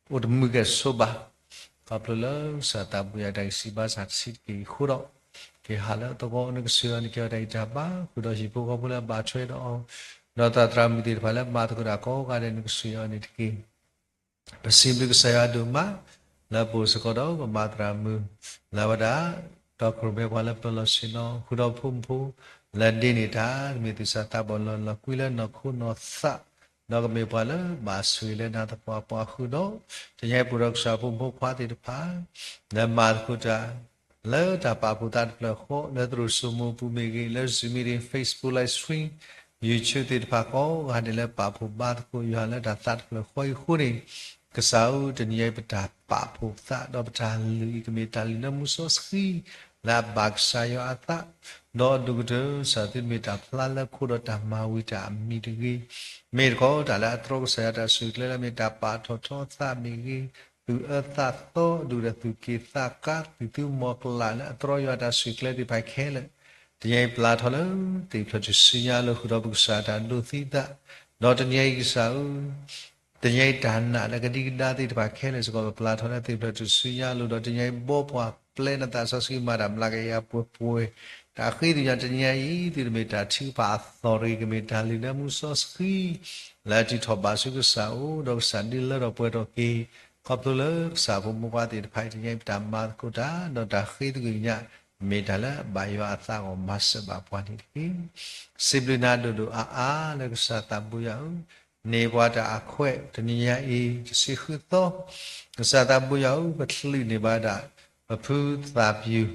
အိၣ်တမုာ်ကဲၣ်ဆိးဘၣ်, ခီဖျိလၢကစၢ်သးဘိယွၤတၢ်ကစံးဘၣ်ဆၣ်တဆံးတက့ၢ်အဃိဒီး, က့ၤဟးလၢအသဝီ နကဆိၣ်ဂ့ၤအီၤန့ၢ်က့ၤအီၤတၢ်ဂံၢ်တၢ်ဘါ ဃုာ်ဒီးဟံၣ်ဖိဃီဖိလၢအဘၣ်ထွဲဒီးအီၤ, ဒီးသရၣ်မုၣ်သ့ၣ်တဖၣ်လၢမၤသကိးတၢ်ကိးဂၤဒဲး နကဆိၣ်ဂ့ၤအီၤန့ၢ်တက့ၢ်. ပစံးဘျုးကစၢ်ယွၤဒိၣ်မး လၢပအိၣ်စ့ၢ်ကီးဒီးပမၤသရၣ်မုၣ် လၢအဝဲဒၣ် တီခိၣ်ရိၣ်မဲပှၤလၢပၢၤလီၢ်ဆ့ၣ်နီၤ ဃုာ်ဒီးဖိမုၣ်ဖိ လၢဒ့န့ၢ်တၢ် ကမ့ၢ်သူၣ်စၢ်သးဘီၣ်လီၤလီၤကွံလၢနီၢ်ခိနီၢ်သး ဒီးကမ့ၢ်ပှၤလၢဘၣ်ဆိၣ်ဂ့ၤလၢနၤသပှၢ်ပှၢ်ဃုာ်ဒီး တနံၤညါအံၤပအိၣ်ဒီးကစၢ်ဖိမုၣ်ဖိခွါသ့ၣ်တဖၣ် လၢမၤသကိးတၢ် လၢတၢ်ပာ်ဖှိၣ်သးတဖျၢၣ်ဃီ လၢသရိာ်စိမိၤပူၤမ့ၢ်ဂ့ၤ, လၢ Zoom meeting, Facebook live stream, YouTube သ့ၣ်တဖၣ်ကိးဂၤဒဲးလၢပာ်ဖှိၣ်ဘါသကိးယွၤလၢတၢ်သးတဖျၢၣ်ဃီအံၤအဃိန့ၣ်, ကစၢ်ဧၢ, တနံၤညါအံၤပတၢ်ပာ်ဖှိၣ်သး ဒီးပတၢ်လုၢ်အံၤ ကမ့ၢ်တၢ်လုၢ်လၢမူစီဆှံ လၢအဘၣ်ကစၢ်ယွၤအသး, ဒီးဒိၣ်ကတၢၢ် ကစၢ်သုတမ့ၢ်တၢ်ဖျါလၢခိဒီးတၢ်မၤဝံၤတၢ်အမံၤတဂ့ၤ, မ့ၢ်တခီတၢ်လၢအတြီကစၢ်ယွၤတၢ်ဆိၣ်ဂ့ၤကျဲလၢမ့ၢ်တၢ်ပာ်ထီၣ်ထီအသးမ့ၢ်ဂ့ၤ, သူၣ်အၢသးသီ ဒိၣ်ဒီးသူၣ်က့ၣ်သးကါ သူၣ်သုမီၤကျၢ်လၢအတြီယွၤတၢ်ဆိၣ်ဂ့ၤကျဲသ့ၣ်တဖၣ်ခဲလၢာ်, တနံၤညါအံၤပျၢ်ထီၣ်လၢ သ့ၣ်ဖျၢၣ်ထူၣ်စုညါအလိၤ ဃုာ်ဒီးပကစၢ်တၢ်ဒိးသံသး, ဒီးတနံၤညါအံၤကစၢ်ဧၢ, တနံၤညါအံၤတၢ်နာ်လၢကဒံကဒါသ့ၣ်တဖၣ်ခဲလၢာ်စ့ၢ်ကီး ပပျၢ်ထီၣ်လၢသ့ၣ်ဖျၢၣ်ထူၣ်စုညါအလိၤ ဒီးတနံၤညါအံၤဘီပှၤပျဲနသးစီဆှံ မၤတၢ်မျးကယၤပှဲၤပှဲၤ, တၢ်ဃ့သ့ၣ်ညါတနံၤညါအံၤ သုတမ့ၢ်တၢ်ထုကဖၣ်အသီၣ်တဂ့ၤ ကမ့ၢ်တၢ်လုၢ်လၢမူစီဆှံ လၢအထုးထီၣ်ဘၣ်ဆူကစၢ်အအိၣ် ဒီးကစၢ်ဒုးလၢထီၣ်ပှဲၤထီၣ်က့ၤ, ခီဖျိလၢကစၢ်ဖိမုၣ်ဖိခွါသ့ၣ်တဖၣ်အံၤ တနံၤညါအံၤပတၢ်မၤသကိးတၢ် ဒီးတၢ်ဃ့သကွံၢ်ကညး မ့ၢ်တၢ်လၢအဘၣ်ယွၤအသးအဂီၢ် မၤစၢၤဘၣ်ပှၤန့ၣ်တက့ၢ်. စံးဘျုးနၤဒိၣ်ဒိၣ်အါအါလၢကစၢ်သးဘိယွၤဧၢ, န့ၢ်ပှၤတၢ်အခွဲး တနံၤညါအံၤ တဆံဃုသီ, ကစၢ်သးဘိယွၤဧၢ, ပချုးန့ၢ်ဘၣ်ဒၣ် ပဖုသၣ်ပျုၢ်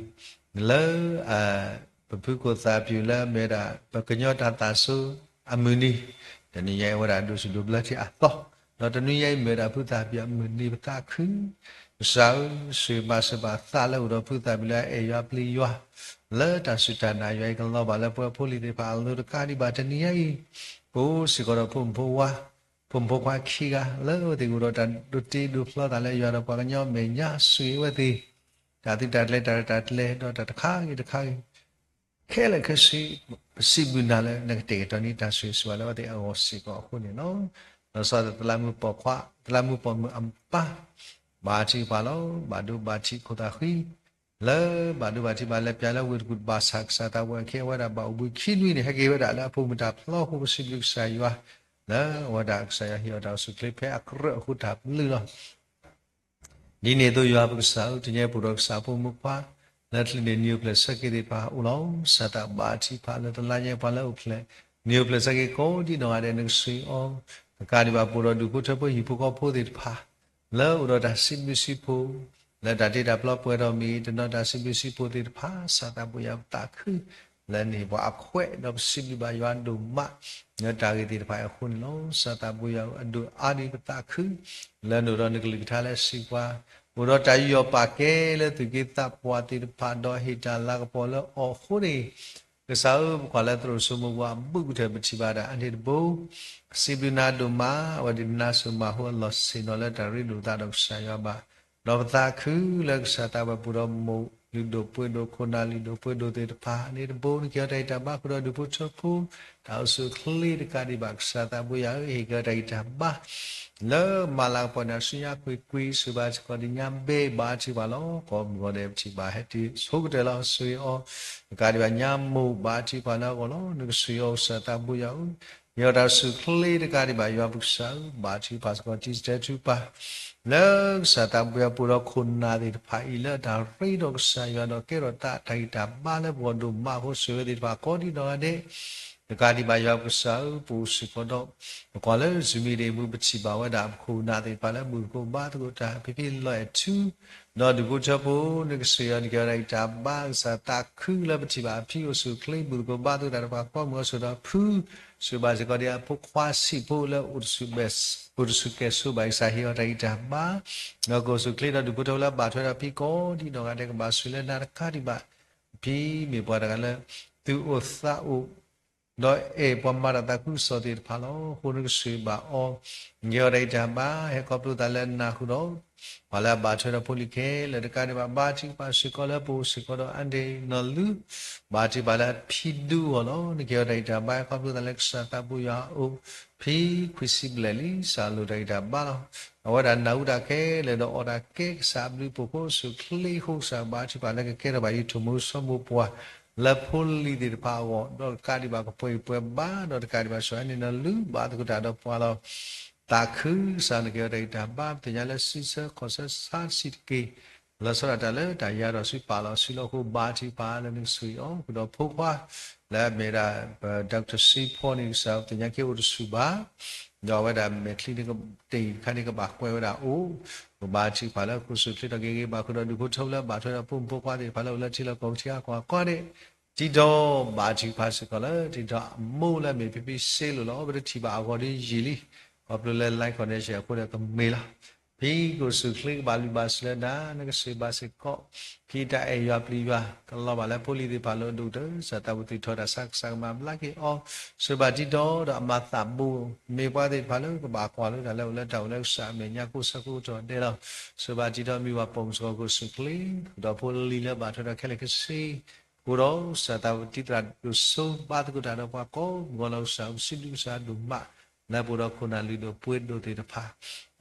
လၢ ပဖုကိၣ်သၣ်ပျုၢ်လၢအမ့ၢ်ဝဲဒၣ် ပကညီတၢ်သးစူၤအမုၢ်နံၤ, တနံၤညါအံၤဝဲဒၣ်ဒိၣ်ဆူၣ်ဒိၣ်ဘျၢထံအသီ, ဒီးတနွံညါအံၤမ့ၢ်ဝဲဒၣ်ဖုသၣ်ပျုၢ်အမုၢ်နံၤ ပသးခု, ကစၢ်ဧၢ, ဆိၣ်ဂ့ၤမၤစၢၤဘၣ်သးလၢအိၣ်ဒီးဖုသၣ်ပျုၢ်လၢအအဲၣ်ယွၤပျံၤယွၤ, လၢတၢ်စူၢ်တၢ်နာ်ယွၤအံၤ ကလီၤဘၣ်လၢပှၤဖိလံၤသ့ၣ်တဖၣ်အလိၤတကးဒံးဘၣ် တနံၤညါအံၤ, ပအိၣ်စ့ၢ်ကီးဒီးဖိမုၣ်ဖိဝါ ဖိမုၣ်ဖိခွါခံဂၤ လၢအဝဲသ့ၣ်အိၣ်ဒီးတၢ်ဒိးတ့ဒိးဖျီသးလၢယွၤဒီးပှၤကညီအမဲာ်ညါ ဆိၣ်ဂ့ၤအဝဲသ့ၣ် တၢ်သုးတၢ်ကျဲၤ တၢ်ရဲၣ်တၢ်ကျဲၤ ဒီးတၢ်တခါဂ့ၤတခါဂ့ၤ ခဲလၢာ်ခဲဆ့ ပစံးဘျုးနၤလၢနကတဲာ်ကတီၤန့ၢ်တၢ်ဆိၣ်ဂ့ၤဆိၣ်ဝါလၢအဝဲသ့ၣ်အဂီၢ်စ့ၢ်ကီးအဃိန့ၣ်လီၤ. လီၤဆီဒၣ်တၢ်သလးမူးပိာ်ခွါ သလးမူးပိာ်မုၣ်အပၢ် ဘါထုကဖၣ်လီၤ. ဘၣ်ဒိဘၣ်ထံးခိၣ်သၣ်ဃံ လၢဘၣ်ဒိဘၣ်ထံးဘၣ်လဲၤပၠးလၢဝ့ၢ်တကူၣ်တဘၣ်ဆၣ် ကစၢ်သးဘိယွၤက့ၤဝဲဒၣ်ဘၣ်အိၣ်ဘှံးခံနွံန့ၣ် ဟဲက့ၤဝဲဒၣ်လၢအဖိမုၣ်တၢ်ဖျီအဃိ ပစံးဘျုးကစၢ်ယွၤ လၢအဝဲဒၣ်ကစၢ်ယွၤဟ့ၣ်အီၤတၢ်အိၣ်ဆူၣ်အိၣ်ချ့ဖဲအကြၢးအဃိတၢ်ပျုၢ်လီၤ. ဒ်န့ၣ်အသိးယွၤပကစၢ်ဧၢ, တနံၤညါအံၤပအိၣ်ဒီးကစၢ်ဖိမုၣ်ခွါ လၢချုးန့ၢ် နံၤအိၣ်ဖျဲၣ်ဆၢက့ၤသ့ၣ်တဖၣ်အိၣ်လီၤ. ကစၢ်သးဘါထုကဖၣ်လၢတလါညါအံၤပှၤလၢအိၣ်ဖျဲၣ် နံၤအိၣ်ဖျဲၣ်ဆၢက့ၤကိးဒ်နီၢ်ဂၤဒဲး နကဆိၣ်ဂ့ၤအီၤ, တကးဒံးဘၣ်ပအိၣ်ဒီးဒူၣ်ဖိထၢဖိဟံၣ်ဖိဃီဖိသ့ၣ်တဖၣ် လၢအိၣ်ဒီးတၢ်စံးဘျုးစံးဖှိၣ်, လၢတၢ်တ့တၢ်ဖျီပှဲၤထီၣ်မ့ၢ် တနီၤတၢ်စံးဘျုးစံးဖှိၣ်သ့ၣ်တဖၣ် ကစၢ်သးဘိယွၤပသးခု လၢန့ၢ်ပှၤအခွဲး ဒီးပစံးဘျုးဘၣ်ယွၤဒိၣ်မး လၢတၢ်ဂ့ၢ်သ့ၣ်တဖၣ်အံၤအဃိန့ၣ်လီၤ. ကစၢ်သးဘိယွၤအဒိၣ်အါဒံးပသးခု လၢနအိၣ်ဒီးနကလုၢ်ကထါလၢစံးပှၤ အိၣ်ဒီးတၢ်ယူးယီၣ်ပာ်ကဲလၢသုးက့သးပှၢ်သ့ၣ်တဖၣ်ဒီးဟ့ၣ်တၢ်လၤကပီၤလၢအီၤအဃိန့ၣ် ကစၢ်ဧၢ ပကွၢ်လၢသရိာ်စိမိၤပှၤအဘူးကတၢၢ် ပထံၣ်ဘၣ်တၢ်အါန့ၢ်တဘိ စံးဘျုးနၤဒိၣ်မး အဝဲဒၣ်နါစိၤမၤဟိအလီၢ်ဆ့ၣ်နီၤလၢတၢ်ရ့ဒိၣ်သးဒီးကစၢ်ယွၤဘၣ် ဒီးပသးခုလၢကစၢ်သးဘိယွၤပူၤဒီးမိၢ်လုၢ်ဒိၣ်ပှ့ၤဒိၣ်ခိၣ်နၢ်လုၢ်ဒိၣ်ပှ့ၤဒိၣ်သ့ၣ်တဖၣ်န့ၣ်တဘိ နကဟ့ၣ်အီၤတၢ်ဂံၢ်တၢ်ဘါဃုာ်ဒီးဒူၣ်ဖိထၢဖိ တၢ်အိၣ်ဆူၣ်အိၣ်ချ့တကးဒံးဘၣ် ကစၢ်သးဘိယွၤဧၢ ဟ့ၣ်က့ၤအီၤတၢ်ဂံၢ်တၢ်ဘါ လၢမၤလၤကပီၤန့ၣ် ဆူညါကွ့ၢ်ကွ့ၢ် ဆိၣ်ဂ့ၤဘၣ်စ့ၢ်ကီးဒ်ညါဘ့ၣ် ဘါထုကဖၣ်လီၤ. ကိးမုၢ်ဂီၤဒဲးပထံၣ်ဘၣ်ဟဲတုၤဆိကတၢၢ်လီၤ. ဆိၣ်ဂ့ၤအီၤ တကးဒံးဘၣ်ညါမိၢ် ဘါထုကဖၣ်လၢအဂီၢ်လီၤ. နကဆိၣ်ဂ့ၤအီၤ ကစၢ်သးဘိယွၤဧၢ ဟ့ၣ်အီၤတၢ်အိၣ်ဆူၣ်အိၣ်ချ့တကးဒံးဘၣ် ယွၤပကစၢ်ဧၢ ဘါထုကဖၣ်စ့ၢ်ကီးတံၤဆၢထုကဖၣ် လၢကစၢ်သးဘိယွၤပူၤဒီးခိၣ်နၢ်သ့ၣ်တဖၣ်အံၤ လၢတၢ်ရ့ဒီးကစၢ်ယွၤဒီးကဲထီၣ်သးတၢ်ဂံၢ်တၢ်ဘါလၢပဂီၢ်ဒိၣ်မးအဃိ ဆိၣ်ဂ့ၤသ့ၣ်တဖၣ်ကိးဒံးနီၢ်ဂၤဒဲး တကးဒံးဘၣ်ယွၤပကစၢ်ဧၢ ပအိၣ်စ့ၢ်ကီးဒီး ပကွၢ်လၢ Zoom meeting မူ ပထံၣ်ဘၣ်ဝဲဒၣ်ပခိၣ်ပနၢ်သ့ၣ်တဖၣ်လၢမုၢ်သကိးဘါသကိးတၢ် ဖံဖံလီၤအဲၣ်ထူ ဒီးဒူၣ်ဖိထၢဖိ နကဆိၣ်ဂ့ၤအီၤ နကဟ့ၣ်အီၤတၢ်ဂံၢ်တၢ်ဘါ ကစၢ်သးခုလၢပထံၣ်ဘၣ်အဖံအိၣ်ဆူၣ်အိၣ်ချ့ မုၢ်သကိးဘါသကိးတၢ်တဖၣ် ကိးမုၢ်ဂီၤဆိၣ်ဒီးဖု ဆိၣ်ဂ့ၤဘၣ်စ့ၢ်ကီးဒ်အဖိခွါဆံးဖိလၢ အိၣ်ဆူၣ်ကဲၤဆိးဘၣ် ကစၢ်ဟ့ၣ်အီၤ တၢ်ဂံၢ်တၢ်ဘါ ဒီးကအိၣ်ဆူၣ်အိၣ်ချ့ဒီးဒူၣ်ဖိထၢဖိလၢဘၣ်ထွဲဒီးဖံကိးဒံးနီၢ်ဂၤဒဲး ကဘၣ်ဆိၣ်ဂ့ၤလၢနၤတကးဒံးဘၣ် ဖံမ့ၢ်ပှၤတဂၤလၢ သူၣ်အိၣ်သးအိၣ် ဒီးအဲၣ်ပှၤမၤတၢ်သးခုကစီၣ်သ့ၣ်တဖၣ်လီၤ. အဃိနကဆိၣ်ဂ့ၤဘၣ်အီၤ နကဟ့ၣ်အီၤတၢ်ဂံၢ်တၢ်ဘါ ဟဲခီဖျိသးလၢနၤဃုာ်ဒီး ပှၤလၢအဘၣ်ထွဲဒီးဖိလံၤခဲလၢာ်တကးဒံးဘၣ် ဘါထုကဖၣ်စ့ၢ်ကီးလၢပအိၣ်စ့ၢ်ကီးဒီးအါန့ၢ်နီၢ်လုၢ် ဘါထုကဖၣ်လၢအဖံဒူအဂီၢ်လီၤ. နကဟ့ၣ်အီၤတၢ်ဂံၢ်တၢ်ဘါ ဟဲခီဖျိသးလၢကစၢ်သးဘိယွၤအအိၣ် ဖံခွံဆံဘျဲၣ်လံ စးလိာ်တၢ်ဂံၢ်တၢ်ဘါလီၤ. အဝဲဒၣ်နၢ်ဟူတၢ်ခဲလၢာ်ဒီးအီၣ်တၢ်ကဲကစၢ်အဘျုးအဖှိၣ်အဃိ အိၣ်ဆူၣ်အိၣ်ချ့အဃိ ကစၢ်ဘါထုကဖၣ်လၢကကဲထီၣ်ဘၣ်ယထိၣ်မူစီမိၤပှၤ လၢဖိလံၤသ့ၣ်တဖၣ်အဂီၢ် ဒီးတကးဒံးဘၣ်ကပှဲၤဂံၢ်ပှဲၤဘါ ဒီးတကးဒံးဘၣ် ဆိၣ်ဂ့ၤအါန့ၢ်နီၢ်လုၢ် ဘါသကိးတၢ်ဒီးပှၤလီၤ. သးခုကစၢ် နကဟ့ၣ်အီၤတၢ်ဂံၢ်တၢ်ဘါ ပသ့ၣ်ညါလၢစံးဆၢခီၣ်ဆၢဆါတဆံးတက့ၢ် လီၤဆီဒၣ်တၢ်လၢတၢ်ယါဒီးဆူပာ်လီၤစုလီၢ်အဃိ ဘါထုကဖၣ်လၢနကဆိၣ်ဂ့ၤအီၤ ဃုာ်ဒီးဖိခွါ လၢအမ့ၢ်ဒၣ် ပ Doctor စံဖီန့ၣ် ကစၢ်သ့ၣ်ညါက့ၤအိၣ်တဆူၣ်ဘၣ် ဒီးအဝဲဒၣ်မဲာ်ချံန့ၣ် တ့ၢ်တခါန့ၣ်ကဘၣ်ကွဲးဝဲဒၣ်အိၣ် ပဘါထုကဖၣ်လၢကအိၣ်ဆူၣ်အိၣ်ချ့ထီၣ်က့ၤဂ့ၤ ဘၣ်ဃုာ်ဒီးဒူၣ်ဖိထၢဖိလၢအဘၣ်ထွဲဒီးဖိမုၣ်ဖိခွါသ့ၣ်တဖၣ်လၢအိၣ်လၢထံလီၢ်ကီၢ်ပူၤထံအါကီၢ်အကီၢ်န့ၣ် တံၤဒီးဘါထုကဖၣ်စ့ၢ်ကီးလၢ တံၤဒီးအမိၢ်လၢအမ့ၢ်ဖံဖံစ့လိာ်လီၤ ပတထံၣ်ဘၣ်အဂီၢ်ဒီးယံာ်လံ ခီဖျိလၢ line connection အဃိဒီးကမ့ၢ်လီၤ. ဖံကအိၣ်ဆူၣ်အိၣ်ချ့ကဘၣ်လုၢ်ဘၣ်စၢၤလၢနၤ နကဆိၣ်ဂ့ၤဘၣ်စ့ၢ်ကီး ဖံတၢ်အဲၣ်ယွၤပျံၤယွၤ ကလီၤဘၣ်လၢဖိလံၤသ့ၣ်တဖၣ်လၢအဒိၣ်ကတၢၢ် ကစၢ်သးဘိသူၣ်ထီၣ်တၢ်ဆါ ကစၢ်ကမၤဘျါက့ၤအီၤ ဆိၣ်ဂ့ၤဘၣ်တံၤဒီး ဒီးအမၤသးဘိ မ့ၢ်ပှၤသ့ၣ်တဖၣ်လၢကဘၣ်ကွၢ်လၢတၢ်လၢအိၣ်လၢတၢ်အိၣ်လၢကစၢ်အမဲာ်ညါ ကိးဆၢကတီၢ်ဒဲးလီၤ. ဆိၣ်ဂ့ၤဘၣ်တံၤဒီးမ့ၢ်ပှၤပိာ်မုၣ်စ့ၢ်ကီးကအိၣ်ဆူၣ်အိၣ်ချ့ ဃုာ်ဒီးဖိလံၤလၢဘၣ်ထွဲဒီးခဲလၢာ်ခဲဆ့ ဃုာ်ဒီးကစၢ်သးဘိတံၤသရၣ်ဒိၣ်စိ ဘါသကိးတၢ်ဒီးပှၤကိးမုၢ်ဂီၤလၢကစၢ်အအိၣ်စံးဘျုးကစၢ်ဒိၣ်မး လၢပအိၣ်ဒီးခိၣ်နၢ်လုၢ်ဒိၣ်ပှ့ၤဒိၣ်သ့ၣ်တဖၣ်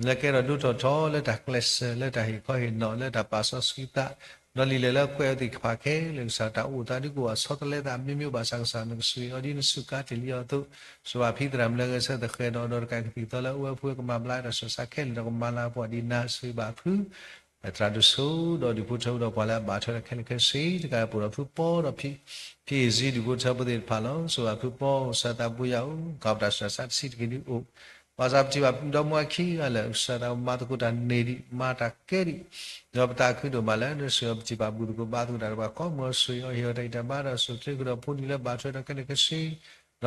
လၢကဲထီၣ်ဒိၣ်ထီၣ်ထီလၢတၢ်ကျဲးစၢး လၢတၢ်ဟ့ၣ်ခီဟ့ၣ်နီၤ လၢတၢ်ပာ်စီဆှံသး ဒီးလံာ်လဲၢ်လၢကွဲးအီၤသ့ၣ်တဖၣ်ခဲလၢာ် ကစၢ်တၢ်အိၣ်သးဒုးကအိၣ်အဆီတလဲသး မ့မ့ၢ်ဘၣ်ဆၣ်ကစၢ် နကဆိၣ်ဂ့ၤအီၤဒ်နစူၢ်ကါတ့ၢ်လံအီၤအသိး ဆိၣ်ဂ့ၤဘၣ်ဖံသရၣ်မုၣ်လၢဂဲၤဆၢထၢၣ်သဃဲၤဒီး ဒီးတကးကသံၣ်သီလၢအဝဲအဖုကမၤဘျါဒီး စီၤစါခဲလၢာ်ဒီးကမၤလၤကပီၤဒ်နၤ ဆိၣ်ဂ့ၤဘၣ်ဖု သရၣ်ဒိၣ်စိ ဒီးဒူၣ်ဖိထၢဖိဒီးပှၤလၢအဘၣ်ထွဲဒီးခဲလၢာ်ခဲဆ့ တကးပအိၣ်ဒီးဖုပီဒီးဖံ ဖံအ့ၣ်စံဒူၣ်ဖိထၢဖိသ့ၣ်တဖၣ်လီၤ. ဆိၣ်ဂ့ၤဘၣ်ဖုပီ ကစၢ်သးဘိယွၤဧၢ ကပတၢ်ဆူးတၢ်ဆါတဆံးတက့ၢ်ဒုးအိၣ် ဘၣ်ဆၣ်ပထံၣ်ဘၣ်ဒီမါခံဂၤလၢာ် ကစၢ်သးဘိမၤသကိးတၢ်န့ၢ်ဒံး မၤတၢ်ကဲဒံး ဒီးပသးခုဒိၣ်မးလၢ နဆိၣ်ဂ့ၤပထံၣ်ဘၣ်ဘူၣ်သကိးဘါသကိးတၢ်ဒီးပှၤ ကိးမုၢ်ဂီၤဆိၣ်ဂ့ၤအီၤ ဟ့ၣ်အီၤတၢ်ဂံၢ်တၢ်ဘါဒီးဆိၣ်အိၣ်ချ့ဃုာ်ဒီးဖိလံၤလၢဘၣ်ထွဲဒီးခဲလၢာ်ခဲဆ့ ဒီ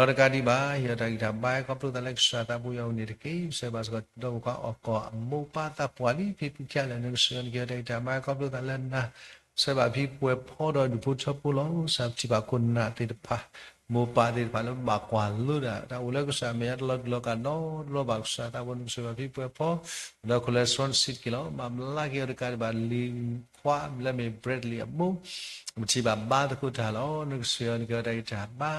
းတကးဒံးဘၣ် ဟ့ၣ်အီၤတၢ်ဂံၢ်တၢ်ဘါ ဟဲခီဖျိသးလၢကစၢ်သးဘိယွၤအအိၣ်န့ၣ်တက့ၢ်. ပဆၢဘၣ်စ့ၢ်ကီးဒီးပှၤအီၣ်ကီၢ်အမိၢ်ပၢ်သးပှၢ်လံ ဖံဖုခံဂၤလၢာ် နကဆိၣ်ဂ့ၤအီၤ နကဟ့ၣ်အီၤတၢ်ဂံၢ်တၢ်ဘါ ဟဲခီဖျိသးလၢနၤ ဆၢဘၣ်ဖံပှဲၤဖီဒီးဒူၣ်ဖိထၢဖိလီၤ. စးပထံၣ်ဘၣ်ခိၣ်နၢ်သ့ၣ်တဖၣ် မိၢ်ပၢ်သ့ၣ်တဖၣ်လၢဘၣ်ကွၢ်လိဒီး တၢ်အိၣ်လၢကစၢ်အမဲာ်ညါတလီၤတူာ်လီၤကာ်နီတဘျီဘၣ် ကစၢ်သးဘိ နကဆိၣ်ဂ့ၤဘၣ်ဖံပှဲၤဖီ ဒီး cholesterol တဆံးတက့ၢ်လီၤ. မၤဘျါက့ၤအီၤတကးဒံးဘၣ် လံၤခွါလၢမ့ၢ် Bradley အမိၢ် ပထံၣ်ဘၣ်ဘါသကိးတၢ်လီၤ. နကဆိၣ်ဂ့ၤအီၤ နကဟ့ၣ်အီၤတၢ်ဂံၢ်တၢ်ဘါ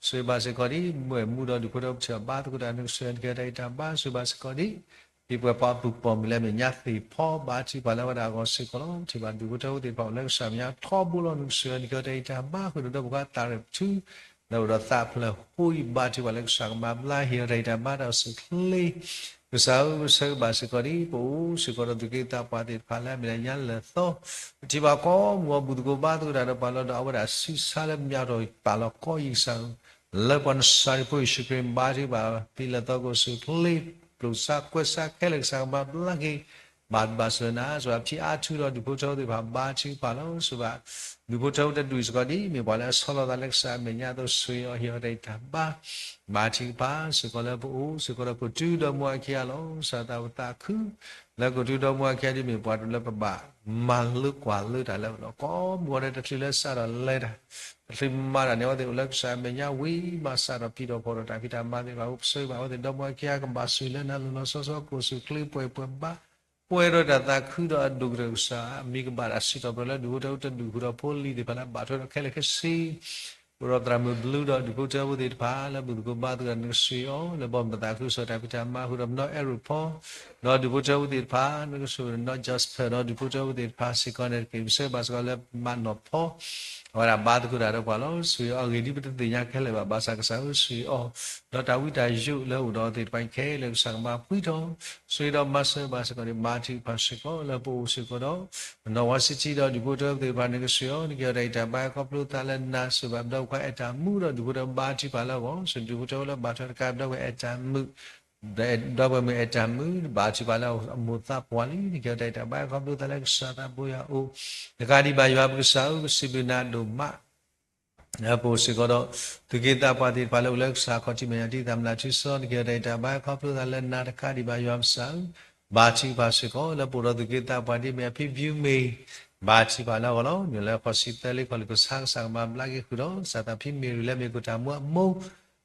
ဆိၣ်ဂ့ၤဘၣ်စ့ၢ်ကီးဒ် မုၢ်အဲၣ်မူဒီးဒူၣ်ဖိထၢဖိ ပထံၣ်ဘၣ်ဘါသကိးတၢ် နကဆိၣ်ဂ့ၤအီၤ နကဟ့ၣ်အီၤတၢ်ဂံၢ်တၢ်ဘါ ဆိၣ်ဂ့ၤဘၣ်စ့ၢ်ကီးဒ် ဖံပှဲၤဖီအပုၢ်ပိာ်မုၣ်လၢအမဲာ်ညါသ့ၣ်ဖီ ဘါထုကဖၣ်လၢအဝဲဒၣ်အဂီၢ်စ့ၢ်ကီးလီၤ. ပထံၣ်ဘၣ်ဒူၣ်ဖိထၢဖိသ့ၣ်တဖၣ်အိၣ်လၢကစၢ်အမဲာ်ညါထီဘိလီၤ. နကဆိၣ်ဂ့ၤအီၤ နကဟ့ၣ်အီၤတၢ်ဂံၢ်တၢ်ဘါ ဃုာ်ဒီးဒီပုၢ်ဝဲၢ်သးရဲၣ်ပထူ လၢအိၣ်ဒီးသးဖျၢၣ်ဃိအံၤ ဘါထုကဖၣ်လၢကစၢ်ကမၤဘျါ ဟ့ၣ်အီၤတၢ်ဂံၢ်တၢ်ဘါဒီးဆိၣ်အိၣ်ချ့ ကစၢ်ဧၢ ပဆၢဂ့ၤဘၣ်စ့ၢ်ကီးဒ် ပအိၣ်စ့ၢ်ကီးဒီးသူၣ်က့သးပှၢ်သ့ၣ်တဖၣ်လၢအမ့ၢ်ဒၣ်ညါလၢာ်သီ ပထံၣ်ဘၣ်ကိးမုၢ်ဂီၤဘူၣ်သကိးဘါသကိးတၢ်ဒီးပှၤလီၤဒီး အဝဲဒၣ်ဆူးဆါလၢမၠးထီၣ်ပာ်လီၤကီးယံာ်ကစၢ်ဧၢ လၢပှၤနစၤရ့းဖိယ့ၣ်ၡူးခရံာ်ဘါထုကဖၣ် ဖံလၢာ်သီကအိၣ်ဆူၣ်အိၣ်ချ့ ပျိာ်စါကွဲးစါခဲလၢာ် ကစၢ်ကမၤဘျါက့ၤ ဘၣ်ဘၣ်စၢၤနၤ စံးဘၣ်ဖံးအါထူဒီးဒူၣ်ဖိထၢဖိသ့ၣ်တဖၣ် ဘါထုကဖၣ်လီၤ. စံးဘၣ် ဒူၣ်ဖိထၢဖိတဒူၣ်စ့ၢ်ကီးဒ်အံၤ မ့ၢ်ပှၤလၢအဆီလီၤသးလၢကစၢ်အမဲာ်ညါအသိး ဆိၣ်ဂ့ၤအီၤ ဟ့ၣ်အီၤတၢ်အံးတၢ်ဘါ ဘါထုကဖၣ်စ့ၢ်ကီးလၢပအိၣ်စ့ၢ်ကီးဒီး ကိၣ်တုဒီမူအခံဂၤလီၤ. စံးဘၣ်သးပသးခု လၢကိၣ်တုဒီမူအခံဂၤဒ်အံၤ မ့ၢ်ပှၤတလၢပဘၣ်မၤလၢကွၢ်လၢတၢ်လၢ ကိးမုၢ်ဂီၤဒဲး တချုးလၢစးထီၣ်လဲၤတၢ် တချုးမၤတၢ်န့ၣ် အဝဲသ့ၣ်အိၣ်လၢကစၢ်အမဲာ်ညါဝံၤ ဘၣ်စးထီၣ်ပျံၤထီၣ်ဖီၣ်ထီၣ်တၢ်ဖံးတၢ်မၤသ့ၣ်တဖၣ် အိၣ်ပဆိၣ်ဂ့ၤဘၣ်အဝဲသ့ၣ် ဒီမူအခံဂၤ ကဘၣ်ဆိၣ်ဂ့ၤလၢနၤ လီၤလီၤဆီဆီ ကိၣ်ဆူၣ်ချ့ ပှဲၤပှဲၤဘါ ပှဲၤဒီးတၢ်သးခုဒီးအဒိၣ်ကတၢၢ် ကစၢ်အမံၤကဘၣ်တၢ်စံးထီၣ်ပတြၢၤလၢ ဒူၣ်ဖိထၢဖိတဒူၣ်ဃုာ်ဒီးဖိလံၤသ့ၣ်တဖၣ်လၢ ဘၣ်ထွဲဒီးခဲလၢာ်ခဲဆ့ အိၣ်ဒီးသရၣ်မုၣ်ဘျုးဒီး ဒူၣ်ဖိထၢဖိသ့ၣ်တဖၣ် လၢဘူၣ်သကိးဘါသကိးတၢ် နကဆိၣ်ဂ့ၤအီၤ လၢဘီမုၢ်သးခုကစီၣ်တၢ်ဖံးတၢ်မၤ ဃုာ်ဒီးပနီၢ်အဲၣ်ရိၣ်ဖီ ဒီးဒူၣ်ဖိထၢဖိသ့ၣ်တဖၣ် နကဆိၣ်ဂ့ၤနီၢ် Jasper ဒီးဒူၣ်ဖိထၢဖိသ့ၣ်တဖၣ်စ့ၢ်ကီးန့ၣ်တက့ၢ်. ပဆိၣ်ဂ့ၤဘၣ်စ့ၢ်ကီးလၢမးနီၢ်ဖီ အဝဲဒၣ်ဘါသကိးတၢ်ဒီးပှၤလီၤ. ဆိၣ်ဂ့ၤအီၤအဂ့ၢ်ဒ်ပတသ့ၣ်ညါခဲလၢာ်ဘၣ် ဘၣ်ဆၣ်ကစၢ်ဧၢ ဆိၣ်ဂ့ၤအီၤ ဒီးတၢ်ဝံတၢ်ယိးလၢအအိၣ်ဒီးအဝဲသ့ၣ်တဖၣ်ခဲလၢာ် ကစၢ်ကဘၣ်ဖှံထီၣ် ဆိၣ်ဂ့ၤဒီးမၤစၢၤဘၣ်စ့ၢ်ကီးန့ၣ် ဘါထုကဖၣ်စ့ၢ်ကီးလၢပအိၣ်စ့ၢ်ကီးဒီး နီၢ်ဝါစံတံဒီးဒူၣ်ဖိထၢဖိသ့ၣ်တဖၣ် နကဆိၣ်ဂ့ၤအီၤ နကဟ့ၣ်အီၤတၢ်အံးတၢ်ဘါ ခီဖျိသးလၢနၤ ဆိၣ်ဂ့ၤဘၣ်ပဒီပုၢ်ဝဲၢ်အဲၣ်တၢ်မူဒီး ဒူၣ်ဖိထၢဖိဘါထုကဖၣ်လၢအဂီၢ် ဆိၣ်ဂ့ၤဒူၣ်ဖိထၢဖိလၢဘၣ်ထွဲတကး ပဒီပုၢ်ဝဲၢ်အဲၣ်တၢ်မုာ် ဒီပုၢ်ဝဲၢ်မုၣ်အဲၣ်တၢ်မုာ် ဘါထုကဖၣ်လၢအမိၢ်သးပှၢ်လံ နကဟ့ၣ်အီၤတၢ်အံးတၢ်ဘါ ခီဖျိသးလၢကစၢ်သးဘိယွၤအအိၣ် တကးဒံးဘၣ်ယွၤပကစၢ်ဧၢ ပစံးဘျုးနၤဒိၣ်မး လၢပအိၣ်စ့ၢ်ကီးဒီး သူၣ်က့သးပှၢ်သ့ၣ်တဖၣ်လၢအိၣ်လၢကစၢ်ခီၣ်ထံးမဲာ်ညါ ဒ်တၢ်မုၢ်လၢ်ထူစီ နကဟ့ၣ်အီၤတၢ်အံးတၢ်ဘါ ခီဖျိသးလၢနၤ တကးဒံးဘၣ်ယွၤပကစၢ်ဧၢ ဘါထုကဖၣ်စ့ၢ်ကီး လၢပအိၣ်ဒီးသူၣ်က့သးပှၢ်ဒ်အမ့ၢ်အဖံဘျုးမ့ၢ် ဘါထုကဖၣ်လၢအဂီၢ်လီၤ. နုာ်လၢဃိးဆံသၢလံ ခီၣ်လံၣ်ကစၢ် ကစၢ်ကမၤဘျါက့ၤဃုာ်ဒီး ကစၢ်သးဖံမ့ၢ်ရံလၢမ့ၢ်ကိၣ်တၢ်မူအမိၢ်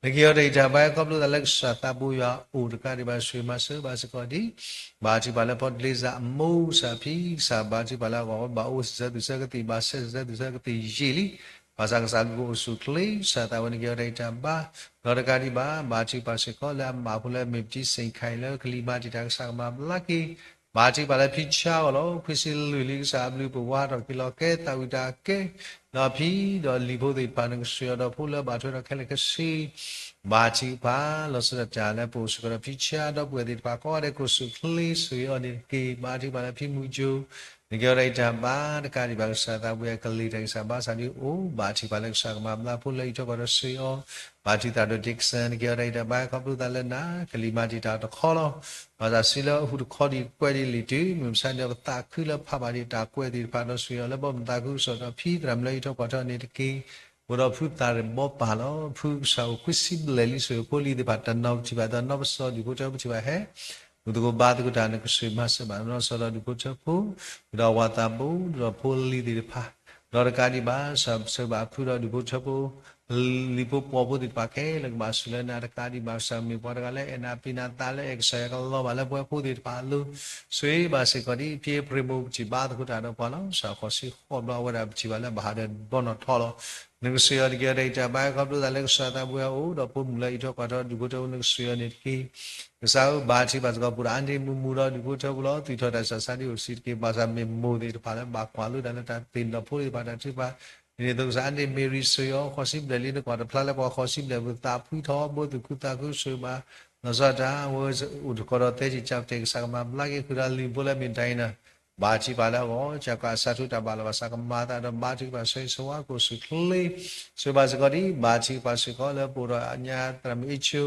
နကဟ့ၣ်အီၤတၢ်အံးတၢ်ဘါ ခီဖျိသးလၢကစၢ်သးဘိယွၤအအိၣ် တကးဒံးဘၣ်ဆိၣ်ဂ့ၤမၤစၢၤဘၣ်စ့ၢ်ကီးဒ် ဘါထုကဖၣ်လၢဖီတလ့စၢ်အမိၢ် ကစၢ်ဖံ ကစၢ်ဘါထုကဖၣ်လၢအဂီၢ် ဘၣ်အိၣ်စံးဆၢသူၣ်ဆၢကသံၣ် ဘၣ်ဆဲးသူၣ်ဆၢကသံၣ်ယံာ်လံ ဘၣ်ဆၣ်ကစၢ်ကအိၣ်ဆူၣ်ချ့ ကစၢ်သးဝဲ နကဟ့ၣ်အီၤတၢ်အံးတၢ်ဘါ ဒီးတကးဒံးဘၣ် ဘါထုကဖၣ်စ့ၢ်ကီးလၢအမါဖိလၢအမ့ၢ်ပတံစ့ၣ်ခါအံၤ လၢကလံၤမၤတံာ်တာ် ကစၢ်ကမၤဘျါက့ၤ ဘါထုကဖၣ်လၢဖံဆါအဂီၢ်လီၤ. ခွံဆံလွံၢ်လံ ကစၢ်အဘျုးပဝါထီၣ်က့ၤလီၤကဲ သးဝံၣ်တၢ်ကဲ ဒီးဖံဒီးလံၤဖိသ့ၣ်တဖၣ် နကဆိၣ်ဂ့ၤအီၤဒီးဖိလၢဘၣ်ထွဲဒီးခဲလၢာ်ခဲဆ့ ဘါထုကဖၣ် လီၤဆီဒၣ်တၢ်လၢပအိၣ်စ့ၢ်ကီးဒီးဖံဆါ ဒီပုၢ်ဝဲၢ်သ့ၣ်တဖၣ်ကိးဂၤဒဲး ကအိၣ်ဆူၣ်ချ့ဆိၣ်ဂ့ၤအီၤန့ၣ်တက့ၢ်. ဘါထုကဖၣ်လၢဖံမူကၠိ နကဟ့ၣ်အီၤတၢ်အံးတၢ်ဘါ တကးဒံးဘၣ် ကစၢ်သးဘိယွၤ ကလံၤတၢ်ဂံၢ်စၢ်ဘါစၢ်ဒ်အံၤ အိၣ် ဘါထုကဖၣ်လၢကစၢ်ကမၤဘျါဖိလၢအအံးထွဲကွၢ်ထွဲဆိၣ်ဂ့ၤအီၤ ဘါထုကဖၣ်သရၣ်ဒိၣ် Dixon နကဟ့ၣ်အီၤတၢ်အံးတၢ်ဘါ ခီဖျိသးလၢနၤ ကလံၤမၤတံာ်တာ်တခီလီၤ. ဘၣ်ဆၣ်စုလၢအဟူးတခီဒံးကွဲးဒံးလံာ်တုၤ မုၢ်မဆါန့ၣ် ပသးခုလၢဖးဘၣ်ဒံးတၢ်ကွဲးသ့ၣ်တဖၣ်ဒီး ဆိၣ်ဂ့ၤအီၤလၢဘီမုၢ်သးခုကစီၣ်ဒီး ဖံသရၣ်မုၣ်လၢအအံးထွဲကွၢ်ထွဲန့ၣ်တက့ၢ်. အိၣ်ဒီးဖုသးရ့ၣ်ဘီပၢ်လီၤ. ဖုကစၢ်အိၣ်ခွံဆံဘျဲၣ်လံ ဆိၣ်ဂ့ၤဖိလံၤသ့ၣ်တဖၣ် တၢ်နီၢ်ပထံၣ်ဘၣ် တၢ်နီၢ်ပစီၣ် ဒူၣ်ဖိထၢဖိထံၣ်ဘၣ်ဟဲ မုၢ်သကိးဘါသကိးတၢ် နကဆိၣ်ဂ့ၤမၤစၢၤဘၣ် နီၢ်စီၤဒီးဒူၣ်ဖိထၢဖိ ဒီးအဝၤသးဘိ ဒီးဖိလံၤသ့ၣ်တဖၣ် ဒီးတကးဒံးဘၣ် စၢၤဘၣ်အဖုဒီးဒူၣ်ဖိထၢဖိ လံၤဖိပိာ်ဖိသ့ၣ်တဖၣ်ခဲလၢာ် ကဘၣ်ဆိၣ်လၢနၤ တကးဒံးဘၣ် ကစၢ်မ့ၢ်ပှၤတဂၤလၢအဲၣ်နၤပျံၤနၤသးလၢအဲၣ်ကစၢ်ယွၤကလီၤဘၣ်လၢပဝဲဖိသ့ၣ်တဖၣ်အလိၤ ဆိၣ်ဂ့ၤဘၣ်စ့ၢ်ကီးဒ် ဖံအ့ဖြ့ၣ်မိၢ် ပထံၣ်ဘါသကိးတၢ်ဒီးပှၤလီၤ. ကစၢ်ဃိးဆံဃိးဘျီ အဝဲဒၣ်ပထံၣ်ဘၣ်လၢဘၣ်ဟးဒီးဘီနီၢ်ထီလီၤ. နကဆိၣ်ဂ့ၤအီၤတက့ၢ် အတၢ်အံးတၢ်ဘါ ခီဖျိသးလၢကစၢ်သးဘိယွၤအအိၣ် ဒီးဖိမုၣ်လၢအံးထွဲကွၢ်ထွဲဒူၣ်ဖိထၢဖိ နကဆိၣ်ဂ့ၤအီၤန့ၣ်တက့ၢ်. ကစၢ်ဧၢ ဘါထုကဖၣ်စ့ၢ်ကီး ပူၤတၢ်အါန့ၢ်မုာ်မုာ်ဒီးဒူၣ်ဖိထၢဖိလီၤ. သူၣ်ထီၣ်တၢ်ဆးဆါဒ်အိၣ်စံးတက့ၢ်. ဘၣ်ဆၣ်မ့ၢ်မိၢ်သ့ၣ်တဖၣ်လၢဘၣ်ကွၢ်လိတၢ်လၢတၢ်သ့ၣ်နီၣ်ဖိသ့ၣ်တဖၣ်တၢ်ထုကဖၣ် ဒ်န့ၣ်အသိးကစၢ်အါန့ၢ်မ့ၢ်ရံဆိၣ်ဂ့ၤအီၤ ဃိးဆံဘျဲၣ်လံ နကွၢ်တဖျါလၢပှၤဃိးဆံဘျဲၣ်ပူၤသးဖှံထီၣ် ဘိသူၣ်ခုသးခုဆိၣ်ဂ့ၤဘၣ် လီၤဆီဒၣ်တၢ် အဝဲအိၣ်တခီဒီးသဲက့ၤကၠးပတဲာ် ကစၢ်ကမၤဘျါက့ၤဃုာ်ဒီးလံၤဖိလၢမ့ၢ်ဒၣ်အံၤန့ၣ် ဘါထုကဖၣ်လၢအဂီၢ် ကစၢ်ကစၢ်ထူတၢ်ဘၣ်လီၤဘၣ်ဆၣ်ကမၤသးဒီးဘါထုကဖၣ်ဆိၣ်ဂ့ၤဆိၣ်ဝါ ကအိၣ်ဆူၣ်ချ့ ဆိၣ်ဂ့ၤဘၣ်စ့ၢ်ကီးဒ် ဘါထုကဖၣ်စ့ၢ်ကီးလၢပအိၣ်ဒီးညါသရၣ်မုၣ်အ့ၣ်ဆိ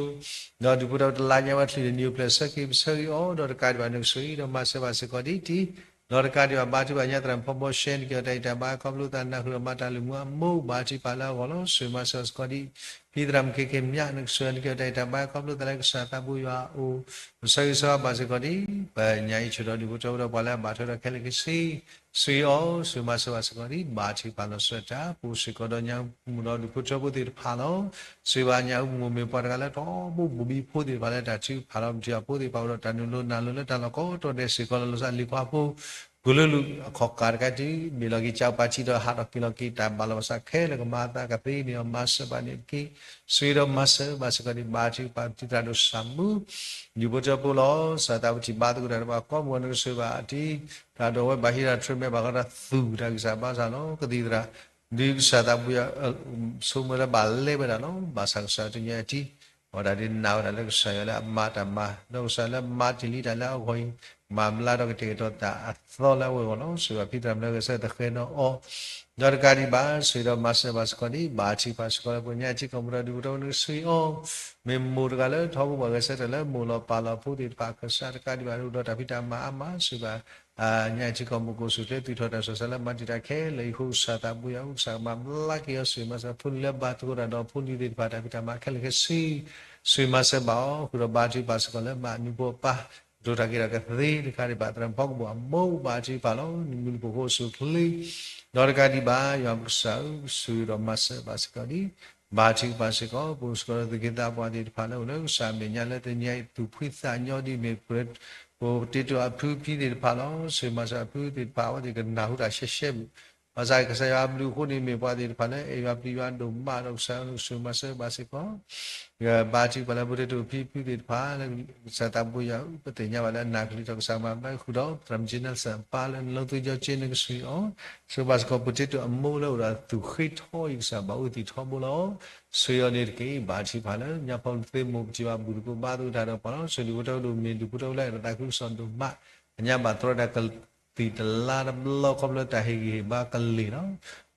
ဒီးဒူၣ်ဖိထၢဖိတလါညါဝဲချုးတနံၤအိၣ်ဖျဲၣ်ဆၢက့ၤပဆၢဂ့ၤအီၤ ဒီးတကးဒံးဘၣ်နကဆိၣ်ဂ့ၤဒီးမၤစၢၤဘၣ်စ့ၢ်ကီးဒ်တံၢ် ဒီးတကးဒံးဘၣ်ဘါထုကဖၣ်ညါသရၣ်မုၣ်ဖီဘီရှဲ နကဟ့ၣ်အီၤတၢ်အံးတၢ်ဘါ ခီဖျိသးနၢ်ဟူဒီးမၤတၢ်လုၢ်မူအမိၢ် ဘါထုကဖၣ်လၢအဂီၢ်လီၤ. ဆိၣ်ဂ့ၤမၤစၢၤဘၣ်စ့ၢ်ကီးဒ် ဖံသရၣ်မုၣ်ခ့ခ့မၠး နကဆိၣ်ဂ့ၤ နကဟ့ၣ်အီၤတၢ်အံးတၢ်ဘါ ခီဖျိသးလၢကစၢ်သးဘိယွၤအအိၣ် ပဆၢဂ့ၤဆၢဝါဘၣ်စ့ၢ်ကီးဒ် ပညၣ်အံးဆိၣ်ဒီးဒူၣ်ဖိထၢဖိဒီးပှၤလၢအဘၣ်ထွဲဒီးခဲလၢာ်ခဲဆ့ ဆိၣ်ဂ့ၤအီၤ ဆိၣ်ဂ့ၤမၤစၢၤဘၣ်စ့ၢ်ကီးဒ် ဘါထုကဖၣ်လီၤဆီဒၣ်တၢ် ပအိၣ်စ့ၢ်ကီးဒီးညၣ်အူမူးဒီးဒူၣ်ဖိထၢဖိသ့ၣ်တဖၣ်လီၤ. ဆိၣ်ဂ့ၤဘၣ်ညၣ်အူမူးမ့ၢ်ပှၤတဂၤလၢတၢ်အိၣ်ဘူးဘူးဘံဖိသ့ၣ်တဖၣ်လၢတၢ်ထုကဖၣ်လီၤ ပထံၣ်ဘၣ်ဖိသ့ၣ်တဖၣ်အိၣ်ဒီးတၢ်နုာ်လီၤနုာ်လီၤလၢတၢ်လီၢ်ကိးတီၤဒဲးစ့ၢ်ကီးလီၤ. လီၤဆီလံၤခွါဖိ ကလုာ်လုာ်အခီၣ်ကးတခါတုၤ ဘ့ၣ်လီၤက့ၤကၠးပာ်ထံဒီးဟးထီၣ်က့ၤလီၤက့ၤ တၢ်ဘၣ်လီၤဘၣ်ဆၣ်ခဲလၢာ်ကမၤသးကသ့န့ၣ် မၤစၢၤဘၣ်န့ၣ်တက့ၢ်. ဆိၣ်ဂ့ၤဒီးမၤစၢၤဘၣ်စ့ၢ်ကီးဒ် ဘါထုကဖၣ်ပထံၣ်သရၣ်ဒိၣ်စၢ်မူ ဒူၣ်ဖိထၢဖိလီၤ. ကစၢ်သးပထံၣ်ဘါသကိးတၢ်ဒီးပှၤကိးမုၢ်နကဆိၣ်ဂ့ၤဘၣ်အတံၢ် တၢ်ဒိးဝဲဘၣ်ဟံးတၢ် treatment ဘၣ်ဃးဒီးသူၣ်တၢ်ဂံၢ်စၢ်ဘါစၢ်လီၤ. ကသံၣ်သရၣ် ဒ်ကစၢ်သးပူၤယၤ ဆိကမိၣ်လၢဘၣ်လဲၤဝဲဒၣ်လီၤ. ဘၣ်ဆၣ်ကစၢ်တညီအတံၢ် အဝဲဒၣ်ဒ်နာ်ဝဲဒၣ်လၢကစၢ်ယွၤလၢအမၤတၢ်မၤ ဒီးကစၢ်လၢမၤတ့ၢ်လံတၢ်လၢအဂီၢ်အံၤ မၤဘျါဒီးကတဲာ်ကတီၤတၢ်အသီလၢအဝဲအဂီၢ်လီၤ. ဆိၣ်ဂ့ၤဘၣ်ဖံသရၣ်မုၣ်လၢဂဲၤဆၢထၢၣ်သဃဲၤဒီးအီၤ ဒီးတကးဒံးဘၣ် ဆိၣ်ဂ့ၤဒီးမၤစၢၤဘၣ်စ့ၢ်ကီးဒံး ဘါထုကဖၣ်စ့ၢ်ကီးလၢပှၤကညီထံကီၢ်ပူၤဒီးဒူၣ်ဖိထၢဖိနကစၢ်အံၤအီၤ, မ့ၢ်မိၢ်တဂၤလၢထီဘိပှၤဂဲၤဆၢထၢၣ်လၢမိၢ်လီၤပၢ်လီၤဖိသ့ၣ်တဖၣ် ကစၢ်တကးဒံးဘၣ်အိၣ်ဒီးတၢ်ဖံးတၢ်မၤအါမး ဆိၣ်ဂ့ၤဘၣ် ကညီထံကီၢ်ပူၤ ကအိၣ်ဆူၣ်ချ့သုးထီၣ်တၢ်ဆူးတၢ်ဆါလၢမၤတံာ်တာ်ခဲလၢာ်အံၤအဃိ ကစၢ်သးဘိယွၤအိၣ် ကစၢ်ကမၤဘျါက့ၤအီၤ ဆိၣ်ဂ့ၤမၤစၢၤဖိလံၤလၢဘၣ်သကိးတၢ်ဒီးဖိလံၤသ့ၣ်တဖၣ် တၢ်ဖံးတၢ်မၤခဲလၢာ်ခဲဆ့ ဆိၣ်ဂ့ၤမၤစၢၤဘၣ်အီၤ ဃုာ်ဒီးဘါထုကဖၣ်စ့ၢ်ကီးလၢမါနံဖိအပၢ် ကတိၤတၢ်က့ၤဒီးကသ့တကးဒံးဘၣ် သရၣ်မုၣ်ဖီကဘိၣ်အမိၢ် ဘါထုကဖၣ်လီၤ နမူနဖိဃိအိၣ်ဆူၣ်ချ့ ဒီးတကးဒံးဘၣ် ယွၤပကစၢ်ဧၢ ဆိၣ်ဂ့ၤဒီးမၤစၢၤဘၣ်စ့ၢ်ကီးဒံး ဘါထုကဖၣ်စ့ၢ်ကီး ပအိၣ်စ့ၢ်ကီးဒီးသူၣ်က့သးပှၢ်သ့ၣ်တဖၣ်လၢအိၣ်လၢကစၢ်မဲာ်ညါလၢတနံၤအံၤ သူၣ်ဖှံသးညီဒ်မ့ၢ် ပတ့တိၢ်အဖုဖံသ့ၣ်တဖၣ်လီၤ ဆိၣ်ဂ့ၤမၤစၢၤအဖုသ့ၣ်တဖၣ် အဝဲသ့ၣ်ကနၢ်ဟူတၢ်ရှဲရှဲဘၣ် ဘၣ်ဆၣ်ကစၢ်ယွၤအဘျုးအဃိန့ၣ် မ့ၢ်ပှၤသ့ၣ်တဖၣ်လၢအဲၣ်ယွၤပျံၤယွၤဒိၣ်မးဒီးကစၢ်ယွၤနကဆိၣ်ဂ့ၤမၤစၢၤဘၣ်စ့ၢ်ကီး ဘါထုကဖၣ်လၢပတ့တိၢ်ဖံဖုသ့ၣ်တဖၣ်လၢ ကစၢ်သးဘိယွၤ ပသ့ၣ်ညါဘၣ်လၢအနၢ်ကလံၤထီၣ်ကစၢ်မၤဘျါဃုာ်ဒီး သရၣ်မုၣ်ကၠ့နၢ်စၢ်ပၢ်လၢနလီသုကၠီကၠ့နကဆိၣ်ဂ့ၤအီၤ ဆိၣ်ဂ့ၤဘၣ်စ့ၢ်ကီးပတ့တိၢ်အမိၢ်လၢအိၣ်ဒီးသူၣ်ဃ့ထီအံၤကစၢ်ဘၣ်အိၣ်သံးထီဘိလီၤ ဆိၣ်ဂ့ၤအီၤန့ၣ်တက့ၢ် ဘါထုကဖၣ်လၢညါဖီလူၤသ့မိၢ်ပထံၣ်ဘၣ်ဘူၣ်တကိးဘါသကိးတၢ်ဒီးပှၤလီၤ ဆိၣ်ဂ့ၤဒူၣ်ဖိထၢဖိဒိၣ်မ့ၢ်ဒူၣ်ဖိထၢဖိလၢအတၢ်သးခုကစီၣ်ဒိၣ်မး အညါဘၣ်တြီတၢ်ကသံၣ်တလါတဘျီခီဖျိတၢ်ဟ့ၣ်ဂံၢ်ဟ့ၣ်ဘါကလ့ၢ်လီၤ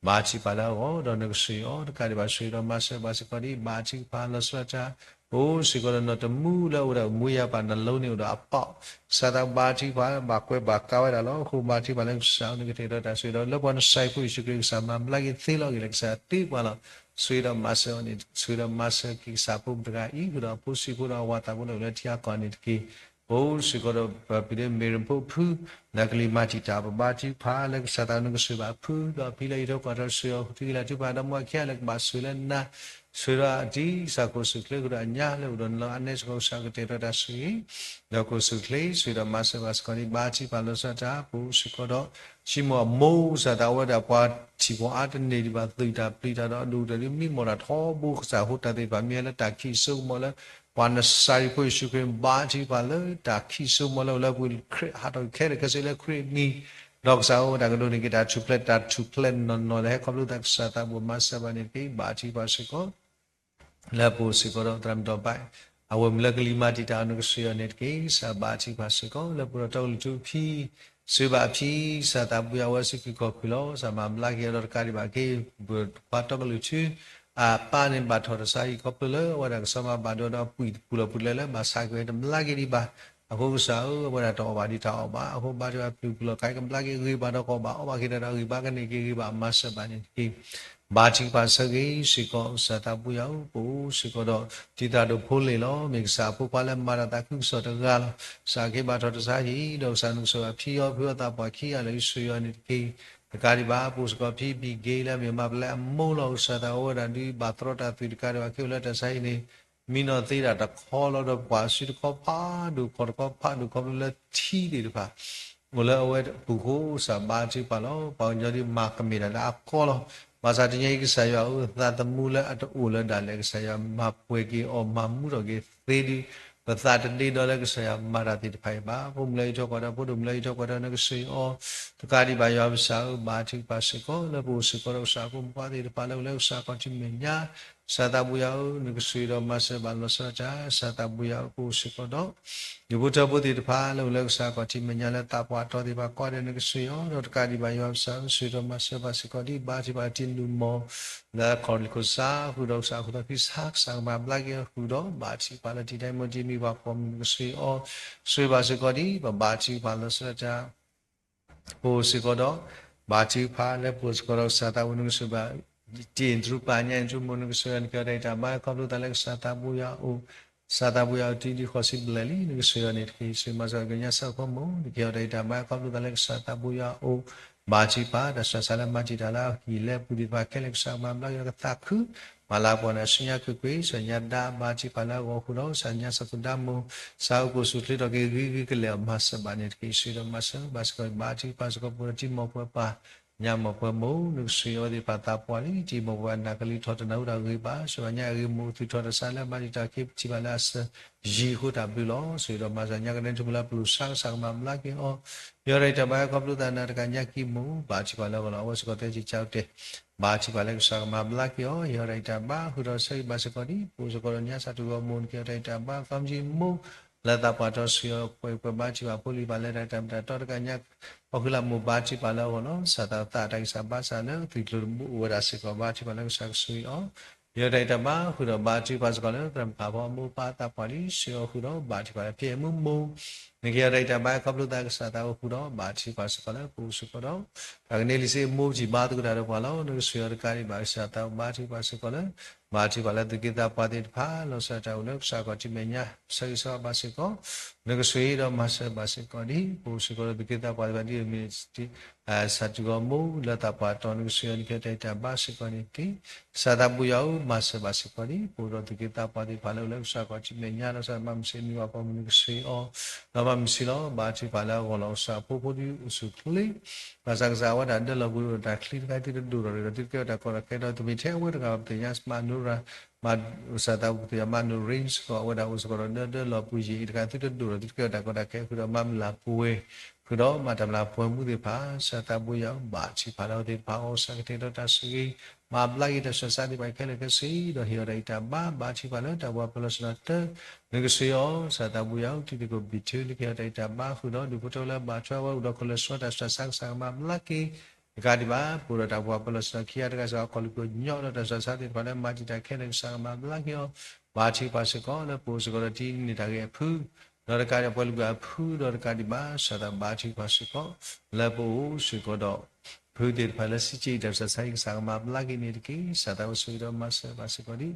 ဘါထုကဖၣ်လၢအဂီၢ်ဒီးနကဆိၣ်ဂ့ၤအီၤ တကးဒံးဘၣ်ဆိၣ်ဂ့ၤဒီးမၤစၢၤဘၣ်စ့ၢ်ကီးဒံး ဘါထုကဖၣ်လီၤဆီဒၣ်တၢ် ပအိၣ်စ့ၢ်ကီးဒီးနီၢ်တမူလၢအအိၣ်ဒီးမူယါပာ်နလီန့ၣ်အိၣ်ဒီးအပီၣ် ကစၢ်သးဘါထုကဖၣ် ဘၣ်ကွဲဘၣ်ကါဝဲဒၣ်လီၤ အဃိဘါထုကဖၣ်လၢကစၢ်အအိၣ်န့ၣ် ကတဲာ်ကတီၤတၢ်ဆိၣ်ဂ့ၤဒီး လၢပှၤနစၤရ့းဖိယ့ၣ်ၡူးခရံာ်ကစၢ်မၤဘျါက့ၤသ့လီၤဂ့ၤလၢကစၢ်သ့ပှၤလီၤ ဆိၣ်ဂ့ၤဒီးမၤစၢၤအီၤန့ၣ် ဆိၣ်ဂ့ၤဒီးမၤစၢၤက့ၤကစၢ်ဖိမုၣ်တဂၤအံၤ ဃုာ်ဒီးအဖိဆံးဖိဒီးအဝၤသးဖိလၢအိၣ်လၢထံအကီၢ်န့ၣ်တက့ၢ် ပအိၣ်စ့ၢ်ကီးဒီးပဖံးလၢမ့ၢ်ရဖိဖု နကလံၤမၤတံာ်တာ်ပဘါထုကဖၣ်လၢကစၢ်သးနကဆိၣ်ဂ့ၤဘၣ်အဖု ဒီးအဖံလၢအံးထွဲကွၢ်ထွဲဆိၣ်ဂ့ၤအီၤ ထံဂ့ၤလၢထံပှၤဒီမါဝၤခံဂၤလၢကဘၣ်ဆိၣ်လၢနၤ ဆိၣ်ဂ့ၤဒီးအတံၤကစၢ်ကအိၣ်ဆူၣ်ချ့ဃုာ်ဒီးအညါလၢအိၣ်ဒီးနလီၤအါနဲစ့ၢ်ကီးကစၢ်ကတဲာ်ကတီၤတၢ်ဆိၣ်ဂ့ၤ ဒီးကအိၣ်ဆူၣ်ချ့ ဆိၣ်ဂ့ၤဒီးမၤစၢၤဘၣ်စ့ၢ်ကီးဒံး ဘါထုကဖၣ်လီၤဆီဒၣ်တၢ် ပအိၣ်စ့ၢ်ကီးဒီး စံမိၣ်အမိၢ်ကစၢ်သးဝဲဒၣ်ပှၤထံၣ်ပှၤအါတန့ၢ်ဒံးဘၣ် သုးတၢ်ပျံၤတၢ်ဒီးအဒိၣ်ကတၢၢ်ဒ်မံမီၢ်တၢ်ထီဘိကစၢ်အဃိတၢ်သ့ၣ်တဖၣ်မ့ၢ်လၢတၢ်ခံးစိကမီၤလၢ ပှၤနစၤရ့းဖိယ့ၣ်ၡူးခရံာ် ဘါထုကဖၣ်လၢတၢ်ခံးစိကမီၤလၢအိၣ်လၢပှၤခရံာ်ဟးထီၣ်ခဲလၢာ်ခဲဆ့လၢခရံာ်အမံၤ ဒီးကစၢ်အိၣ်ဝဲတၢ်ကဒိးန့ၢ်က့ၤတၢ်ထူၣ်ဖျဲးတၢ်ထူၣ်ဖျဲးနီၢ်နီၢ်လၢဟဲခီဖျိသးကစၢ်သးဘိၣ်မၤစၢၤဘၣ်န့ၣ်တက့ၢ် ဘါထုကဖၣ်စ့ၢ်ကီး လၢပအိၣ်စ့ၢ်ကီးဒီးသရၣ်မုၣ်ဒီးဘၣ် အဝဲမ့ၢ်လၢကလံၤမၤတံာ်တာ်အီၤနကဆိၣ်ဂ့ၤအီၤန့ၣ်တက့ၢ် ကစၢ်ဘါထုကဖၣ်စ့ၢ်ကီး လၢပဒီးတီကလုၢ်ထူဖံ စံးဘၣ်အဖံ ကစၢ်သးဘိယွၤအဝဲစ့ၢ်ကီးခီၣ်ခိၣ်လီၤ ကစၢ်မၤဘျါက့ၤအီၤဒီးတကးဒံးဘၣ်က့ၤ ပပှၤတီကလုၢ်ထူ အပၢ်န့ၣ်ဘၣ်ထီၣ်တၢ်ဆါဟံၣ်ခီဖျိလၢအဝဲဒၣ်ကစီၤပၤဘၣ်ဒိဒီးပှၤပူၤလီၤပူၤလဲလၢဘၣ်ဆါက့ၤဝဲတဘျါက့ၤဒံးဘၣ် အဃိကစၢ်ဧၢ အဝဲဒၣ်တအီၣ်ဘၣ်ဒံးတၢ်အီၣ်ဘၣ် အဃိဘါထုကဖၣ်ပျုၤပူၤလီၤကါကဘျါက့ၤဂ့ၤဘၣ်ဒီးကအီၣ်ဘၣ် အီၣ်ဘၣ်က့ၤတၢ်ဒီးဂံၢ်ဘါကန့ၢ်က့ၤဂံၢ်ဘၣ်မၤစၢၤဘၣ်န့ၣ်တက့ၢ် ဘါထုကဖၣ်ဆၢဂ့ၤစ့ၢ်ကီး ကစၢ်သးဘိယွၤဧၢ ပအိၣ်စ့ၢ်ကီးဒီး တံၤသရၣ်ဒိၣ်ဖိလ့ၣ်လီၤ မ့ၢ်ကစၢ်အဖိခွါလၢမၤတၢ်သးခုကစီၣ်တဂၤလီၤ ကစၢ်က့ၤဘၣ်ထီၣ်တၢ်ဆါဟံၣ် ဒီးကစၢ်နကဆိၣ်ဂ့ၤအဖံအီၤဖုအီၤသးပှၢ်ခံဂၤလၢယဆိၣ်ဂ့ၤအီၤန့ၣ်တက့ၢ် တကးဒံးဘၣ် ပအိၣ်စ့ၢ်ကီးဖံဘံၣ်က့ၤလၢအမ့ၢ်မၤပလဲအမိၢ်လီၤ ကစၢ်သးအိၣ်ဝဲဒၣ်ဒုးဘၣ်တြီတၢ်သွံၣ်တကးဒံးဘၣ်က့ၤအိၣ်လၢတၢ်ဆါဟံၣ်န့ၣ် မံနီၢ်သ့တၢ်တခီလီၤဒီးပှၤအစုတခီဖးဒိၣ်ခီၣ်တခီဖးဒိၣ်ခီဖျိလၢ ထံသ့ၣ်တဖၣ် အိၣ်လၢအဝဲပူၤဃိ ကစၢ်ဘါထုကဖၣ်လီၤ ပှၤကညီဒ်မၤကမ့ၢ်တၢ်လၢအကီလီၤ ဘၣ်ဆၣ်တနံၤအံၤကစၢ်ယွၤဧၢ သးသမူလၢအတအိၣ်လၢဒၣ်လဲာ် ကစၢ်ယွၤမၤပှဲၤက့ၤအီၤ မၤမူထီၣ်က့ၤသ့ဒုး ပသးတဒ့ဒီလၢကစၢ်ယွၤမၤတၢ်သ့ၣ်တဖၣ်အံၤဘၣ် ဖိမုၣ်လၢယထီၣ်ကွၢ်ဒီး ဖိဒိၣ်မုၣ်လၢယထီၣ်ကွၢ်ဒီး နကဆိၣ်ဂ့ၤအီၤ တကးဒံးဘၣ်ယွၤပကစၢ်ဧၢ ဘါထုကဖၣ်စ့ၢ်ကီး လၢပအိၣ်စ့ၢ်ကီးဒီးကစၢ်အဖိမုၣ်ဖိသ့ၣ်တဖၣ်လၢအိၣ်လၢကစၢ်ခီၣ်ထံးမဲာ်ညါ ကစၢ်သးဘိယွၤဧၢ နကဆိၣ်ဂ့ၤဒီးမၤစၢၤဘၣ်လီၤဆီဒၣ်တၢ် ကစၢ်သးဘိယွၤဧၢ ပအိၣ်စ့ၢ်ကီးဒီး ဒူၣ်ဖိထၢဖိသ့ၣ်တဖၣ်လၢအိၣ်လၢကစၢ်ခီၣ်ထံးမဲာ်ညါလၢသးပှၢ်တီၤသ့ၣ်တဖၣ်ကိးဂၤဒဲး နကဆိၣ်ဂ့ၤအီၤ ဒီးတကးဒံးဘၣ်ယွၤပကစၢ်ဧၢ ဆိၣ်ဂ့ၤဒီးမၤစၢၤဘၣ်စ့ၢ်ကီးဒ် ဘါထုကဖၣ်တံၤမုၢ်မီၢ် လၢခီၣ်လံၢ်ခိၣ်စး ဃုာ်ဒီးကစၢ်အခိၣ်သးခုစး ကစၢ်ကမၤဘျါက့ၤအီၤဃုာ်ဒီး ဘါထုကဖၣ်လၢတံၤဒဲမ့ၢ်တံၤမံၤပှၤကိးမုၢ်နကဆိၣ်ဂ့ၤအီၤ ဆိၣ်ဂ့ၤဘၣ်စ့ၢ်ကီးဒ် ပဘါထုကဖၣ်လီၤဆီဒၣ်တၢ် ပအိၣ်စ့ၢ်ကီးဒီး ဘါထုကဖၣ်လၢပအိၣ်စ့ၢ်ကီးဒီးကစၢ်သးဘိနကဆိၣ်ဂ့ၤဘၣ် တံၤအ့ၣ်တြူပၢ်ညါအ့ၣ်တြူမိၢ်နကဆိၣ်ဂ့ၤအီၤ နကဲအီၤတၢ်အံၤတၢ်ဘါခီဖျိသးလၢကစၢ်သးဘိယွၤအိၣ် ကစၢ်သးဘိယွၤအိၣ်တံၤဒ်ဃီၤစံဘျဲၣ်လံ နကဆိၣ်ဂ့ၤအီၤန့ၣ်တက့ၢ် ဆိၣ်ဂ့ၤမၤစၢၤကညီစၢဖီမိၢ် နကဲအီၤတၢ်အံၤတၢ်ဘါခီဖျိသးလၢကစၢ်သးဘိယွၤအိၣ် ဘါထုကဖၣ် တၢ်ဆူးတၢ်ဆါလၢမၤတံာ်တာ်လၢအဟံၣ်လၢပူၤသ့ၣ်တဖၣ်ခဲလၢာ်ကစၢ်ကမၤဘျါက့ၤအီၤကသးခု မၤလၤပှၤန့ၣ်ဆူညါကွ့ၢ်ကွ့ၢ် ဆူညါဒါ ဘါထုကဖၣ်လၢအဂီၢ်ဃုာ်ဒီး ဆူညါစၢဖှိၣ်ဒါမိၢ် ဆူကအိၣ်ဆူၣ်ချ့ထီၣ်က့ၤဂ့ၤဂ့ၤကလဲာ်အီၤမၤစၢၤဘၣ်န့ၣ်တက့ၢ် ဆိၣ်ဂ့ၤဒီးမၤစၢၤဘၣ်စ့ၢ်ကီး ဘါထုကဖၣ်စ့ၢ်ကီး ပဝဲတံၤမီၢ်ပှၤပၢ် ညါမီၢ်ပှၤမိၢ် နကဆိၣ်ဂ့ၤအဝဲသ့ၣ်တဖၣ်သးပှၢ်လံ တံၤမီၢ်ပှၤနၢ်ကလံၤထီၣ်တနၢ်ဟူတၢ်ဂ့ၤဘၣ် ဆိၣ်ဂ့ၤညါအဂ့ၤမိၢ် သုးထီၣ်တၢ်ဆါလၢမၤတံာ်တာ်က့ၤပထံၣ်ဘၣ်လၢအစၢၤ ယံၤအဃိတၢ်ဘျုးလီၤ ဆိၣ်ဂ့ၤဒီးမၤစၢၤညါကနဲထူၣ်မုၢ်လၢပျိၢ်ဆါ ကစၢ်ကမၤဘျါက့ၤအီၤ ယဟီၣ်တၢ်အံၤတၢ်ဘါခီဖျိသးနၤတကးညါကံမိၢ် ဘါထုကဖၣ်လၢအဂီၢ်လီၤ အဝဲစ့ၢ်ကီးတဲစံးကၠိတဲာ် ဘါထုကဖၣ်လၢကစၢ်ကမၤဘျါက့ၤအီၤ ယဟီၣ်တၢ်အံၤတၢ်ဘါ ဃုာ်ဒီးဆၢဂ့ၤဘၣ်စ့ၢ်ကီးဒ် ပအိၣ်စ့ၢ်ကီးဒီးညါစၢ်တဂီၤမိၢ် နကဲအီၤတၢ်အံၤတၢ်ဘါ သီမယံၤမိၢ် လၢသးပှၢ်တီဆှံအီၤ ပှဲၤပှဲၤဘါထုကဖၣ် ဖိလံၤဘၣ်လဲၤတၢ်တၢ်မတၤတီတကးညါ ပီၣ်ဃုာ်လၢမိၢ်ဘါထုကဖၣ်လၢအဂီၢ်လီၤ. စၢ်သးသးတၢ်ဂံၢ်စၢ်ဘါစၢ်လၢသုးကျိၤတဘိအိၣ်ဝဲဒၣ်စ့ၢ်ကီး ဘါထုကဖၣ်လၢကစၢ်ကဆိၣ်ဂ့ၤအီၤ ဟ့ၣ်အီၤတၢ်ဂံၢ်တၢ်ဘါဃုာ်ဒီး ဘါထုကဖၣ်စ့ၢ်ကီးလၢသရၣ်မုၣ်ဖးဖီအမိၢ်ပၢ်သးပှၢ်လံ ဆှၢအီၤဃုာ်ဒီး ဘါထုကဖၣ်လၢဖံအဲၣ်မုၣ်မိၢ် နကဟ့ၣ်အီၤတၢ်ဂံၢ်တၢ်ဘါ ခီဖျိသးကစၢ်သးအိၣ်ဃုာ်ဒီး ဘါထုကဖၣ်စ့ၢ်ကီးလၢပအိၣ်စ့ၢ်ကီးဒီး တၢ်ကန့ၢ်လံစ့မိၢ်ပထံၣ်ဘါသကိးတၢ်ဒီးပှၤလီၤ. နကဆိၣ်ဂ့ၤအီၤတကးဒံးဘၣ် ကစၢ်သးအိၣ်ဘါထုကဖၣ်စ့ၢ်ကီးလၢ ဘါထုကဖၣ်လၢသုးက့သးပှၢ်သ့ၣ်တဖၣ် လီၤဆီဒၣ်တၢ်အိၣ်လၢကစၢ်ခီၣ်ထံးမဲာ်ညါ ဆၢဂ့ၤဆၢဝါဘၣ်စ့ၢ်ကီး နကဆိၣ်ဂ့ၤဒီးမၤစၢၤဘၣ်စ့ၢ်ကီးဒ် ပအိၣ်စ့ၢ်ကီးဒီးသုးက့သးပှၢ်သ့ၣ်တဖၣ်ဒ်အမ့ၢ် စးထီၣ်က့ၤမိၢ်လၢသးပှၢ်တီၤ နကဆိၣ်ဂ့ၤအီၤ နကဟ့ၣ်အီၤတၢ်ဂံၢ်တၢ်ဘါစ့ၢ်ကီးန့ၣ်တက့ၢ်. ကစၢ်သးဘိယွၤဧၢ မၤစၢၤဘၣ်စ့ၢ်ကီးဒ် ပအိၣ်ဒီးသုးက့သးပှၢ်သ့ၣ်တဖၣ်လၢအိၣ်လၢကစၢ်ခီၣ်ထံးမဲာ်ညါ ဒီးကစၢ်မၤမုၢ်ဆ့ၣ်မံၤဝၤပိာ်မုၣ် နကဆိၣ်ဂ့ၤအီၤ ဒီးမၤမုၢ်ဆ့ၣ်လီၤ. ဘါထုကဖၣ်လၢအဂီၢ်လီၤ. ကစၢ်ဖိဖိဒ်အိၣ်ဆူၣ်အိၣ်ချ့ ဘၣ်ဆၣ်ကစၢ်အဝဲဒၣ်ဒၢလီၤပှၤအိၣ်ဒီးတၢ်ချံတခါ သုတဒိၣ်ထီၣ်ရ့ၣ်ဒီး သုတကဲထီၣ်တၢ်ကီတၢ်ခဲဒီး တမ့ၢ်ထဲအဝဲတဂၤ ပသ့ၣ်ညါ မၤနိရၤ မၤ ကစၢ်သးပှၢ်သ့ၣ်ညါ မၤနိရ့ၣ်စ့ၢ်ကီး အဝဲဒၣ်အိၣ်စ့ၢ်ကီးဒီးဒၢလီၤပှၤယံၤအံၤတခါ သုတဒိၣ်ထီၣ် သုတကဲထီၣ်တၢ်ကီတၢ်ခဲဃုာ်ဒီး မၤမုၢ်လၢ်ပှဲၤ ဃုာ်ဒီးမၤတၢ်မုၢ်လၢ်ပှဲၤမူသ့ၣ်တဖၣ် ကစၢ်သးဘိယွၤဧၢ ဘါထုကဖၣ်လၢအဝဲသ့ၣ်တဖၣ်အဂီၢ် ကစၢ်ကတဲာ်ကတီၤတၢ်ဆိၣ်ဂ့ၤ မၤဘျါက့ၤတၢ်ဆူးတၢ်ဆါသ့ၣ်တဖၣ်ခဲလၢာ်ခဲဆ့ ဒီးဟ့ၣ်အီၤတၢ်ဂံၢ်တၢ်ဘါ ဘါထုကဖၣ်လၢတၢ်ပှၤပၢၤလီၢ်ဆ့ၣ်နီၤတၢ နကဆိၣ်ဂ့ၤအီၤ ကစၢ်သးဘိယွၤဧၢ တံၤသကိးဘံၣ်ထူ နကဟ့ၣ်အီၤတၢ်ဂံၢ်တၢ်ဘါဃုာ်ဒီး ဒူၣ်ဖိထၢဖိလၢဘၣ်ထွဲဝဲအိၣ်ဒီး ကီၢ်လဲၤဆှီတၢ်ဆူးတၢ်ဆါ ကစၢ်ကမၤဘျါက့ၤ တကးဒံးဘၣ် ပအိၣ်ဒီးတၢ်ပှၤပၢၤလီၢ်ဆ့ၣ်နီၤခံဂၤတဂၤစ့ၢ်ကီး ကီၢ်လူၤကညီဒီးတၢ်ဆူးတၢ်ဆါသ့ၣ်တဖၣ်လၢမၤတံာ်တာ်ခဲလၢာ် ကစၢ်ကမၤဘျါက့ၤအီၤ ဘါထုကဖၣ်စ့ၢ်ကီး လၢပအိၣ်စ့ၢ်ကီးဒီးတံၤန့ၢ်တၢ်ဂ့ၢ်အဖု ဒီးတကးဒံးပှၤလူၤကွၢ်အဖု ဒီးတကးဒံးဘၣ် ကစၢ်သးဘါထုကဖၣ်စ့ၢ်ကီး လၢပအိၣ်စ့ၢ်ကီးဒီး ဖုသ့ၣ်တဖၣ်လၢစံးက့ၤတၢ်ဆူးတၢ်ဆါအံၤ ကစၢ်ကမၤဘျါက့ၤန့ၣ်တက့ၢ်. ကစၢ်သးအိၣ်ဆိၣ်ဂ့ၤဒီးမၤစၢၤဘၣ်စ့ၢ်ကီးဒ်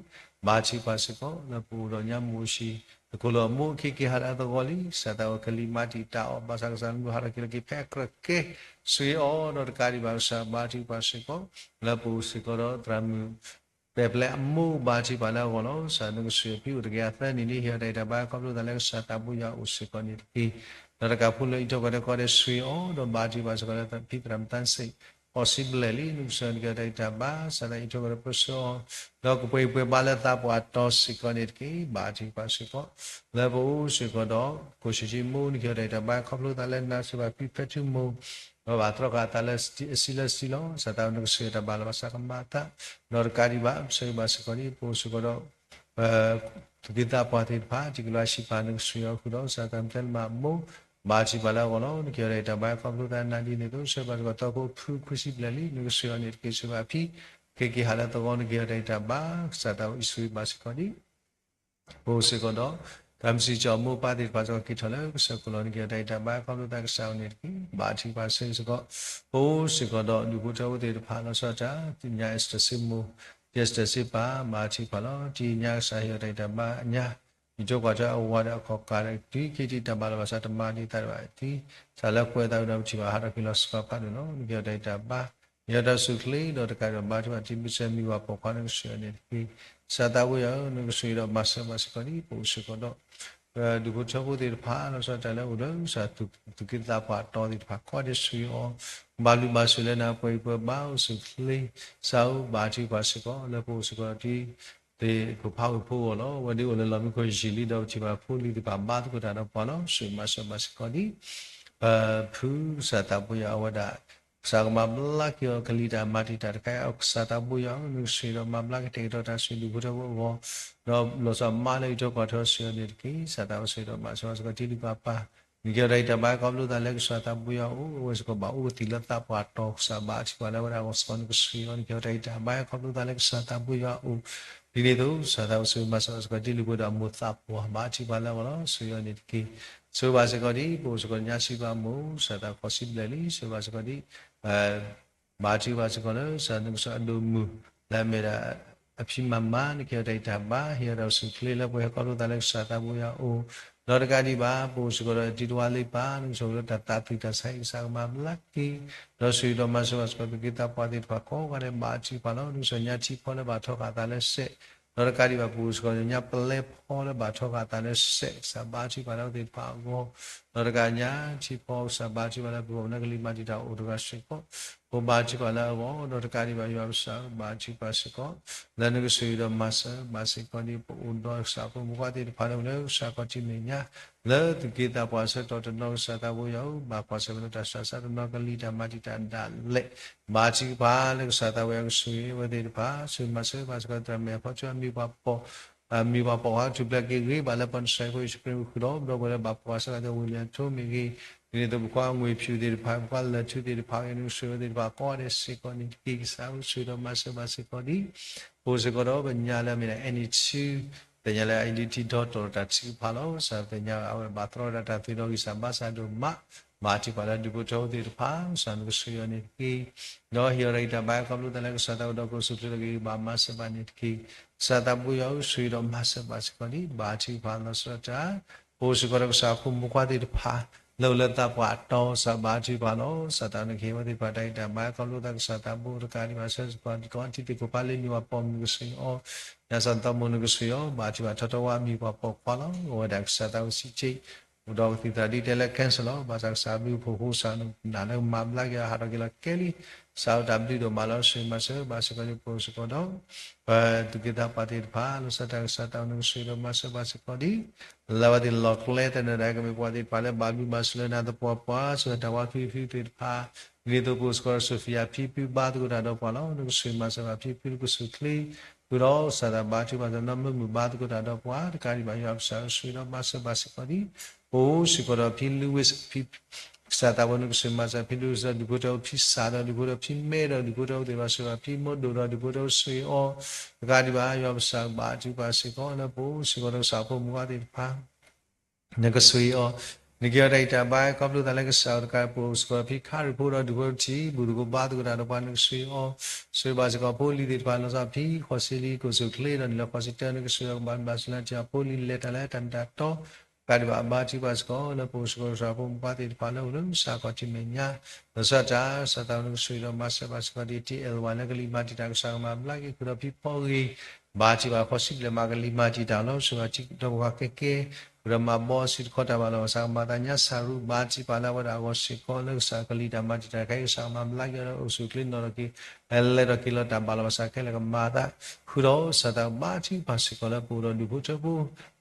ဘါထုကဖၣ်စ့ၢ်ကီး လၢပအိၣ်ဒီးညါမုၢ်အိၣ်ဆံး သကိးလၢအမိၢ်အခ့က့ၤဟးလၢအသဂီၢ်လံ ကစၢ်သးအိၣ်ကလံၤမၤတံာ်တာ်အီၤ ဘၣ်ဆၣ်ကစၢ်မုၢ်ဟးထီၣ်က့ၤလီၤက့ၤဖဲအကြၢးကဲ ဆိၣ်ဂ့ၤအီၤဒီးတကးဒံးဘၣ် ကစၢ်ဘါထုကဖၣ်စ့ၢ်ကီး လၢပအိၣ်စ့ၢ်ကီးဒီးသရၣ်မုၣ် ပဲာ်ဖျဲးအမိၢ် ဘါထုကဖၣ်လၢအဂီၢ်လီၤ. ကစၢ်နကဆိၣ်ဂ့ၤအဖံအိၣ်တကယၤသၢနံၣ်လံ ဟ့ၣ်အီၤတၢ်ဂံၢ်တၢ်ဘါခီဖျိသးလၢကစၢ်သးဘိယွၤအိၣ်စ့ၢ်ကီးန့ၣ်တက့ၢ်. ဒီးတကးဖိလၢအံးထွဲကွၢ်ထွဲကီၢ်ဒီးဆိၣ်ဂ့ၤအီၤ ဒီးဘါထုကဖၣ်စ့ၢ်ကီးလၢဖံသရၣ်မုၣ်သၣ်စ့ၣ် အီစံဘျဲၣ်လံ နကဆိၣ်ဂ့ၤအီၤ နကဟ့ၣ်အီၤတၢ်ဂံၢ်တၢ်ဘါ ကစၢ်သးအံးထွဲကွၢ်ထွဲပၢဆှၢအီၤ ဒီးကပှဲၤပှဲၤဘါလၢသးပှၢ်တီၤစ့ၢ်ကီးန့ၣ်တက့ၢ်. ဘါထုကဖၣ်စ့ၢ်ကီး လၢပအိၣ်စ့ၢ်ကီးဒီး ကိၣ်ဆံးဆံးမိၢ် နကဟ့ၣ်အီၤတၢ်ဂံၢ်တၢ်ဘါခီဖျိသးလၢနါစ့ၢ်ဘၣ်ဖံဖဲထုမိၢ် ဒီးဘၣ်သြီဃာ်အသးလၢအဆံလၢအဆံလီၤ. ကစၢ်သးနကဆိၣ်ဂ့ၤတၢ်ဘၣ်လီၤဘၣ်စးကမၤအသး ဒီးတကးဒံးဘၣ် ဆိၣ်ဂ့ၤဘၣ်စ့ၢ်ကီးဒ်ပအိၣ်စ့ၢ်ကီးဒီး ပ သုးက့သးပှၢ်သ့ၣ်တဖၣ် တံၤကလုာ်အဟံၣ်ပၢ် နကဆိၣ်ဂ့ၤအီၤဃုာ်ဒီး ကစၢ်သးမုၢ်သဲလၢမၤအမိၢ် ဘါထုကဖၣ်လၢအဂီၢ်လီၤ. နကဟ့ၣ်အီၤတၢ်ဂံၢ်တၢ်ဘါခီဖျိသးနၤဒ်န့ၣ်အသိး ဆိၣ်ဂ့ၤဘၣ်စ့ၢ်ကီးသီဖိဖုခွံဆံဘျဲၣ်လံ နကဆိၣ်ဂ့ၤအီၤန့ၣ်တက့ၢ်. ဆိၣ်ဂ့ၤဘၣ်အဖံ ခဲက့ၤဟးလၢသဂီၢ် နကဟ့ၣ်အီၤတၢ်ဂံၢ်တၢ်ဘါ ကစၢ်သးအံၤဆိၣ်ဂ့ၤဘၣ်စ့ၢ်ကီးဒ် ပအိၣ်စ့ၢ်ကီးဒီး တၢ်မုၢ်ဆံးကၠီၤမိၢ်ပၢ်သ့ၣ်တဖၣ်စ့ၢ်ကီးက့ၤထီၣ်လၢကစၢၢ်ခိၣ်လီၤ နကဟ့ၣ်အီၤတၢ်ဂံၢ်တၢ်ဘါခီဖျိသးကစၢ်အံၤန့ၣ်တက့ၢ်. ဘါထုကဖၣ်စ့ၢ်ကီး ပအိၣ်စ့ၢ်ကီးဒီးဒူၣ်ဖိထၢဖိသ့ၣ်တဖၣ်လီၤဆီဒၣ်တၢ် တံၤညါအ့စတၢၣ်စ့မိၢ် တံၤညါအ့စတၢၣ်စ့ပၢ် ဘါထုကဖၣ်လီၤ. တံၤညါကစၢ်ဟ့ၣ်အီၤတၢ်ဂံၢ်တၢ်ဘါညါ ယံၤထိၣ်ကွၢ်ထွဲအဝၤဒီးအခီၣ်ကးဒီး တုၤခံထံၣ်တၢ်ဘၣ်လီၤဘၣ်စးတမၤဒံးသးဒီးဘၣ် တုၤ ကစၢ်လၢကွဲးသးဝံၤဒီးပထံၣ်ဘၣ်ဟးထီၣ်က့ၤလီၤစှၤဖးဒိၣ်လီၤ. နကဟ့ၣ်အီၤတၢ်ဂံၢ်တၢ်ဘါ ယံၤဒီးဆိၣ်ချ့ဒီးတကးဒံးဘၣ် ဘါထုကဖၣ်တံၤမုၢ်ဆၢမံၤဝၤပိာ်ခွါ နကဆိၣ်ဂ့ၤအီၤန့ၣ်တက့ၢ်. ကစၢ်သးဘိယွၤဧၢ နကဆိၣ်ဂ့ၤဒီးမၤစၢၤဘၣ်စ့ၢ်ကီးဒ်ပအိၣ်စ့ၢ်ကီးဒီး ဒူၣ်ဖိထၢဖိသ့ၣ်တဖၣ်လီၤဆီဒၣ်တၢ်လၢအိၣ်ဒီးကစၢ် သုးက့သးပှၢ်တီၤသ့ၣ်တဖၣ် ကိးဂၤဒဲးဆိၣ်ဂ့ၤအီၤ ဘၣ်ဘျုးဘၣ်ဆိၣ်လၢနၤ ပှဲၤဂံၢ်ပှဲၤဘါအိၣ်ဆိၣ်ချ့ ကစၢ်ဧၢ ဘါထုကဖၣ်စ့ၢ်ကီး လၢပအိၣ်စ့ၢ်ကီးဒ် သ့ၣ်ဖိဖးဝ့ၢ်ဖိအဂီၢ်လီၤ. အဝဲဒ်အိၣ်လၢလီၢ်မံခိၣ်ယံာ်လံဒီး ပထံၣ်ဘၣ်ဖိလံၤသ့ၣ်တဖၣ်ဘါသကိးတၢ်ဒီးပှၤလီၤ. ဆိၣ်ဂ့ၤမၤစၢၤဘၣ်စ့ၢ်ကီးဒ် ပဖုကစၢ်သးဘိယွၤအဝဲဒၣ် ကစၢ်ကမၤဘျါက့ၤအီၤ ကလံၤတၢ်မၤတံာ်တာ်တခါအံၤ ကစၢ်သးဘိယွၤဧၢ နကဆိၣ်ဂ့ၤဒီးမၤဘျါက့ၤ တၢ်ဂ့ၤထီၣ်တၢ်ဆိၣ်ဂ့ၤ ဒူၣ်ဖိထၢဖိအဂီၢ် ဒီးလီၤဆီမါလၢယံၤထိၣ်ကွၢ်ထွဲဆိၣ်ဂ့ၤအီၤန့ၣ်တက့ၢ်. ကစၢ်သးဘိယွၤဆိၣ်ဂ့ၤဒီးမၤစၢၤဘၣ်စ့ၢ်ကီး တံၤလုၢ်ပၢ်ပၢ် နကဟ့ၣ်အီၤတၢ်ဂံၢ်တၢ်ဘါခီဖျိသးလၢကစၢ်သးဘိယွၤအအိၣ် အဝဲစ့ၢ်ကီးဘၣ်အိၣ်ကသံၣ်လၢသးပှၢ်တီၤ ကစၢ်ဘါထုကဖၣ်လၢအဝဲဒၣ်အဂီၢ်စ့ၢ်ကီး နကဆိၣ်ဂ့ၤအီၤ နကဟ့ၣ်အီၤတၢ်ဂံၢ်တၢ်ဘါခီဖျိသးလၢကစၢ်သးဘိယွၤအအိၣ် ဒ်န့ၣ်အသိး ကစၢ်သးဘိယွၤဆိၣ်ဂ့ၤမၤစၢၤဘၣ်စ့ၢ်ကီး တံၤလုၢ်ပှဲၤဒီးအမိၢ်သးပှၢ် ဘါထုကဖၣ်လၢအဂီၢ်လီၤ. ဆိၣ်ဂ့ၤအီၤန့ၣ်တက့ၢ်. ဆိၣ်ဂ့ၤဘၣ်စ့ၢ်ကီးဒ် ပအိၣ်စ့ၢ်ကီးညါစံးဘၣ်မိၢ် ကစၢ်သးခီၣ်စံဘျဲၣ်လံ ဆိၣ်ဂ့ၤဘၣ်စ့ၢ်ကီးဒ် ဘါထုကဖၣ်စ့ၢ်ကီးလၢ ကစၢ်နကစၢ်အဒိၣ်မုၢ် လၢအမ့ၢ်ဒၣ် အဖံမၤမၤ နကဟ့ၣ်အီၤတၢ်ဂံၢ်တၢ်ဘါ ဟ့ၣ်အီၤတၢ်အိၣ်ဆူၣ်အိၣ်ချ့လၢပှဲၤဟဲခီဖျိသးလၢကစၢ်သးဘိယွၤအအိၣ် ဒီးတကးဒံးဘၣ် ပအိၣ်စ့ၢ်ကီးဒီးတံၤတဝါလံပၢ် နကဆိၣ်ဂ့ၤလၢတၢ်သးသွံၣ်တၢ်ဆါဟံၣ် ကစၢ်ကမၤဘျါက့ၤ ဒီးဆိၣ်ဂ့ၤဒီးမၤစၢၤဘၣ်စ့ၢ်ကီး သုးက့သးပှၢ်သ့ၣ်တဖၣ်ကိးဂၤဒဲး ဘါထုကဖၣ်လီၤ. နကစၢ်ညါထံဖီလၢဘၣ်ထီဃာ်သးလၢစဲး ဒီးတကးဒံးဘၣ် ပအိၣ်စ့ၢ်ကီးညါပျဲဖီလၢဘၣ်ထီဃာ်သးလၢစဲး ကစၢ်ဘါထုကဖၣ်လၢအဝဲသ့ၣ်တဖၣ်အဂီၢ် ဒီးတကးညါထံဖီ ကစၢ်ဘါထုကဖၣ်လၢပဂီၢ်မုၢ်လၢကလံၤမၤတံာ်တာ်အိၣ်တဂၤစ့ၢ်ကီး ပဘါထုကဖၣ်လၢအဂီၢ် ဒီးတကးဒံးဘၣ် ယွၤပကစၢ်ဘါထုကဖၣ်စ့ၢ်ကီး လၢနကဆိၣ်ဂ့ၤဒီးမၤစၢၤဘၣ်စ့ၢ်ကီးဒ် ပအိၣ်ဒီးကစၢ်ဖိမုၣ်ဖိခွါသ့ၣ်တဖၣ်လၢ လၢကစၢ်ခီၣ်ထံးမဲာ်ညါ လၢသုးက့သးပှၢ်အဆၢကတီၢ်တနီၤ ကစၢ်သးဘိယွၤဧၢ ဘၣ်ကွၢ်ဆၢၣ်မဲာ်ဒီးတၢ်ဆူးတၢ်ဆါတနီၤ ကလံၤတၢ်မၤတံာ်တာ်ဒၣ်လဲာ် ဘါထုကဖၣ်လၢကစၢ်သးဘိယွၤကဆိၣ်ဂ့ၤအဝဲသ့ၣ်တဖၣ် ဆိၣ်ဂ့ၤမၤစၢၤဘၣ်စ့ၢ်ကီး သရၣ်မုၣ်ဖီကၠိအမံၤပှၤပိာ် မံၤပှၤပိာ်ခွါထူၣ်ဖျဲးက့ၤဂ့ၤဘၣ်လၢပှၤနစဲးဖိယ့ၣ်ၡူးခရံာ်အဃိဒီး ပဒီပုၢ်ဝဲၢ်လၢဘၣ်ပှၤစၢ်သးဝံၤလံအထိမ့ၢ်ဂ့ၤ, ဒ်န့ၣ်အသိးပခွါငွေဖြူသ့ၣ်တဖၣ် ပခွါလၢၢ်ထူသ့ၣ်တဖၣ် နကဆိၣ်ဂ့ၤအဝဲသ့ၣ်တဖၣ်ကိးဂၤဒဲးစ့ၢ်ကီးန့ၣ်တက့ၢ်. ကစၢ်ဧၢ ဆိၣ်ဂ့ၤဒီးမၤစၢၤဘၣ်စ့ၢ်ကီးဒံး ပအိၣ်စ့ၢ်ကီးဒီးပညါလၢအမ့ၢ်ဒၣ် Annie Chu သ့ၣ်ညါလၢအအံၤဒ်ထံထီၣ်တီၤတၢ်ထုကဖၣ်လီၤ. ကစၢ်သ့ၣ်ညါအဝဲဘၣ်သရီတၢ်သ့ဒီးဂံၢ်စၢ်ဘါစၢ်ဒိၣ်မး, ဘၣ်ထံပှၤလၢဒူၣ်ဖိထၢဖိသ့ၣ်တဖၣ် ကစၢ်နကဆိၣ်ဂ့ၤအီၤန့ၣ်တက့ၢ်. ဒီးဟ့ၣ်အီၤတၢ်ဂံၢ်တၢ်ဘါခီဖျိတၢ်လၢကစၢ်သးအိၣ်ဒီးကအိၣ်ဆူၣ်အိၣ်ချ့ဒီးကဘၣ်မၤစၢၤဘၣ်န့ၣ်တက့ၢ်. ကစၢ်သးဘိယွၤဧၢ ဆိၣ်ဂ့ၤဒီးမၤစၢၤဘၣ်စ့ၢ်ကီးဒံး ဘၣ်ထံပှၤလီၤဆီဒၣ်တၢ် ပအိၣ်စ့ၢ်ကီးဒီးကစၢ်ဖိမုၣ်ဖိခွါသ့ၣ်တဖၣ် လၢအိၣ်လၢသးပှၢ်အတီၤ ကစၢ်ဘၣ်ထံပှၤလီၤ. ကစၢ်သးနကဟ့ၣ်ဝဲသ့ၣ်တဖၣ်တၢ်ဂံၢ်တၢ်ဘါခီဖျိသး ကစၢ်သးဘိတကးဒံးဘၣ် ဆၢစ့ၢ်ကီး ကီၢ်ထံသ့ၣ်ခိၣ်ဖးလၢမံၤပှၤပိာ်မုၣ်နကဆိၣ်ဂ့ၤအီၤ, ညၣ်စီၣ်သီမိၣ်နကဆိၣ်ဂ့ၤအီၤ, ဘၣ်ထံပှၤထီထီဝဲမံၤပှၤပိာ်ခွါလီၤ. အိၣ်ဝဲဒၣ်ကစၢ်သးဝဲစံးက့ၣ် အိၣ်ဒီးကသံၣ်သရၣ်ဒ်တဲလၢ cancer လီၤ. ဘၣ်ဆၣ်ကစၢ်ဘျုးဖှိၣ်ဖိ ကစၢ်နနာ်လၢမၤဘျါက့ၤအီၤ ဟးထီၣ်က့ၤလီၤကဲလံ. ကစၢ်အတၢ်ဘျုးဒိၣ်မးလီၤ. ဆိၣ်ဂ့ၤမၤစၢၤဘၣ်စ့ၢ်ကီးဒံး ပအိၣ်စ့ၢ်ကီးဒီး ပသူၣ်က့သးပှၢ်သ့ၣ်တဖၣ် လီၤဆီဒၣ်တၢ် ကစၢ်သးနကဆိၣ်ဂ့ၤဒီးမၤစၢၤဘၣ်စ့ၢ်ကီးဒံး လၢအဝဲသ့ၣ်လီၢ်ကျဲတၢ်နၢၤဒါ ကမ့ၢ်ပှၤသ့ၣ်တဖၣ်လၢဘၣ်ဘျုးဘၣ်ဆိၣ်လၢနၤသပှၢ်ပှၢ် ဆိၣ်ဂ့ၤတၢ်ဝါဖံဖုသ့ၣ်တဖၣ်, ဒ်န့ၣ်အသိးပအိၣ်စ့ၢ်ကီးဒီး Sophia ဖံဖုဘါသကိးတၢ်ဒီးပှၤလီၤ. နကဆိၣ်ဂ့ၤမၤစၢၤဘၣ်ဖံဖု နကဆိၣ်ချ့ ဃုာ်ဒီးကစၢ်သးဘါထုကဖၣ် နီၢ်မုာ်မုာ်ဘါသကိးတၢ်ဒီးပှၤ တကးဒံးဘၣ် ယွၤပကစၢ်ဆိၣ်ဂ့ၤဒီးမၤစၢၤဘၣ်စ့ၢ်ကီးဒံး ပအိၣ်စ့ၢ်ကီးဒီးဖံ Louis ဖံ ကစၢ်သးဝဲ နကဆိၣ်ဂ့ၤမၤစၢၤဖံ Louis ဒီးဒူၣ်ဖိထၢဖိ ဖံစၢ်ဒီးဒူၣ်ဖိထၢဖိ ဖံမဲဒီးဒူၣ်ဖိထၢဖိသ့ၣ်တဖၣ် ဆိၣ်ဂ့ၤဘၣ်ဖံမိၢ်ဒိၣ်ဒီးဒူၣ်ဖိထၢဖိ ဆိၣ်ဂ့ၤအီၤ တကးဒံးဘၣ် ယွၤပကစၢ်ဘါထုကဖၣ်စ့ၢ်ကီးလၢပအိၣ်စ့ၢ်ကီးဒီးကစၢ်ဖိမုၣ်ဖိခွါသ့ၣ်တဖၣ် နကဆိၣ်ဂ့ၤအီၤ, နကဟ့ၣ်အီၤတၢ်ဂံၢ်တၢ်ဘါ ခီဖျိသးလၢကစၢ်အတကး ပအိၣ်စ့ၢ်ကီးဒီးဖံခါရံၣ်ဖိဒီးဒူၣ်ဖိထၢဖိ ဘူၣ်သကိးဘါသကိးတၢ်ဒီးပှၤ နကဆိၣ်ဂ့ၤအီၤ, ဆိၣ်ဂ့ၤဘၣ်စ့ၢ်ကီးဖိလံၤသ့ၣ်တဖၣ် လီၤဆီဖံဃိးဆံလံ ကအိၣ်ဆူၣ်အိၣ်ချ့ဒီးနံၣ်လၢဃိးဆံတၢ နကဆိၣ်ဂ့ၤဒီးကဘၣ်ဘၣ်ဆိၣ်လၢထံအဖိလံၤ လဲၤတၢ်လၢတၢ်မ့ၢ်တၢ်တီ တကးဒံးဘၣ် ဘါထုကဖၣ်စ့ၢ်ကီး လၢပအိၣ်စ့ၢ်ကီးကစၢ်ဖိမုၣ်ဖိခွါသ့ၣ်တဖၣ်လၢအိၣ်လၢကစၢ်ခီၣ်ထံးမဲာ်ညါ လီၤဆီဒၣ်တၢ် ကစၢ်သးဝဲ နကဆိၣ်ဂ့ၤဒီးမၤစၢၤဘၣ်စ့ၢ်ကီးဒံး ထံအဲၣ်ဝဲလၢကလံၤမၤတံာ်တာ် ကစၢ်ကမၤဘျါက့ၤဃုာ်ဒီးဖံဖီဂ့ၤ ဘါထုကဖၣ်ဃိးဆံဘျဲၣ်မးကလံၤမၤတံာ်တာ်လီၤ ဆိၣ်ဂ့ၤထံဒီးပှၤကဲကဲ ဃုာ်ဒီးမၤဘီစံးတခီတၢ်ဘၣ်လီၤ ကစၢ်ကမၤသးညါ စၢ်ရူဘါထုကဖၣ်လၢအဝဲဒၣ်အဂီၢ်စ့ၢ်ကီး လၢကစၢ်ကလံၤတၢ်မၤတံာ်တာ်ခဲအံၤ ကစၢ်ကမၤဘျါက့ၤဒီး အိၣ်ဆူၣ်အိၣ်ချ့နီၣ်ထီၣ်က့ၤ လဲၤထီၣ်က့ၤလီၤတၢ်ဘၣ်လီၤ ဘၣ်ဆၣ်ခဲလၢာ်ကမၤသး ဃုာ်ဒီးကစၢ်သးဘါထုကဖၣ်စ့ၢ်ကီးလၢပအိၣ်ဒီးဒူၣ်ဖိထၢဖိ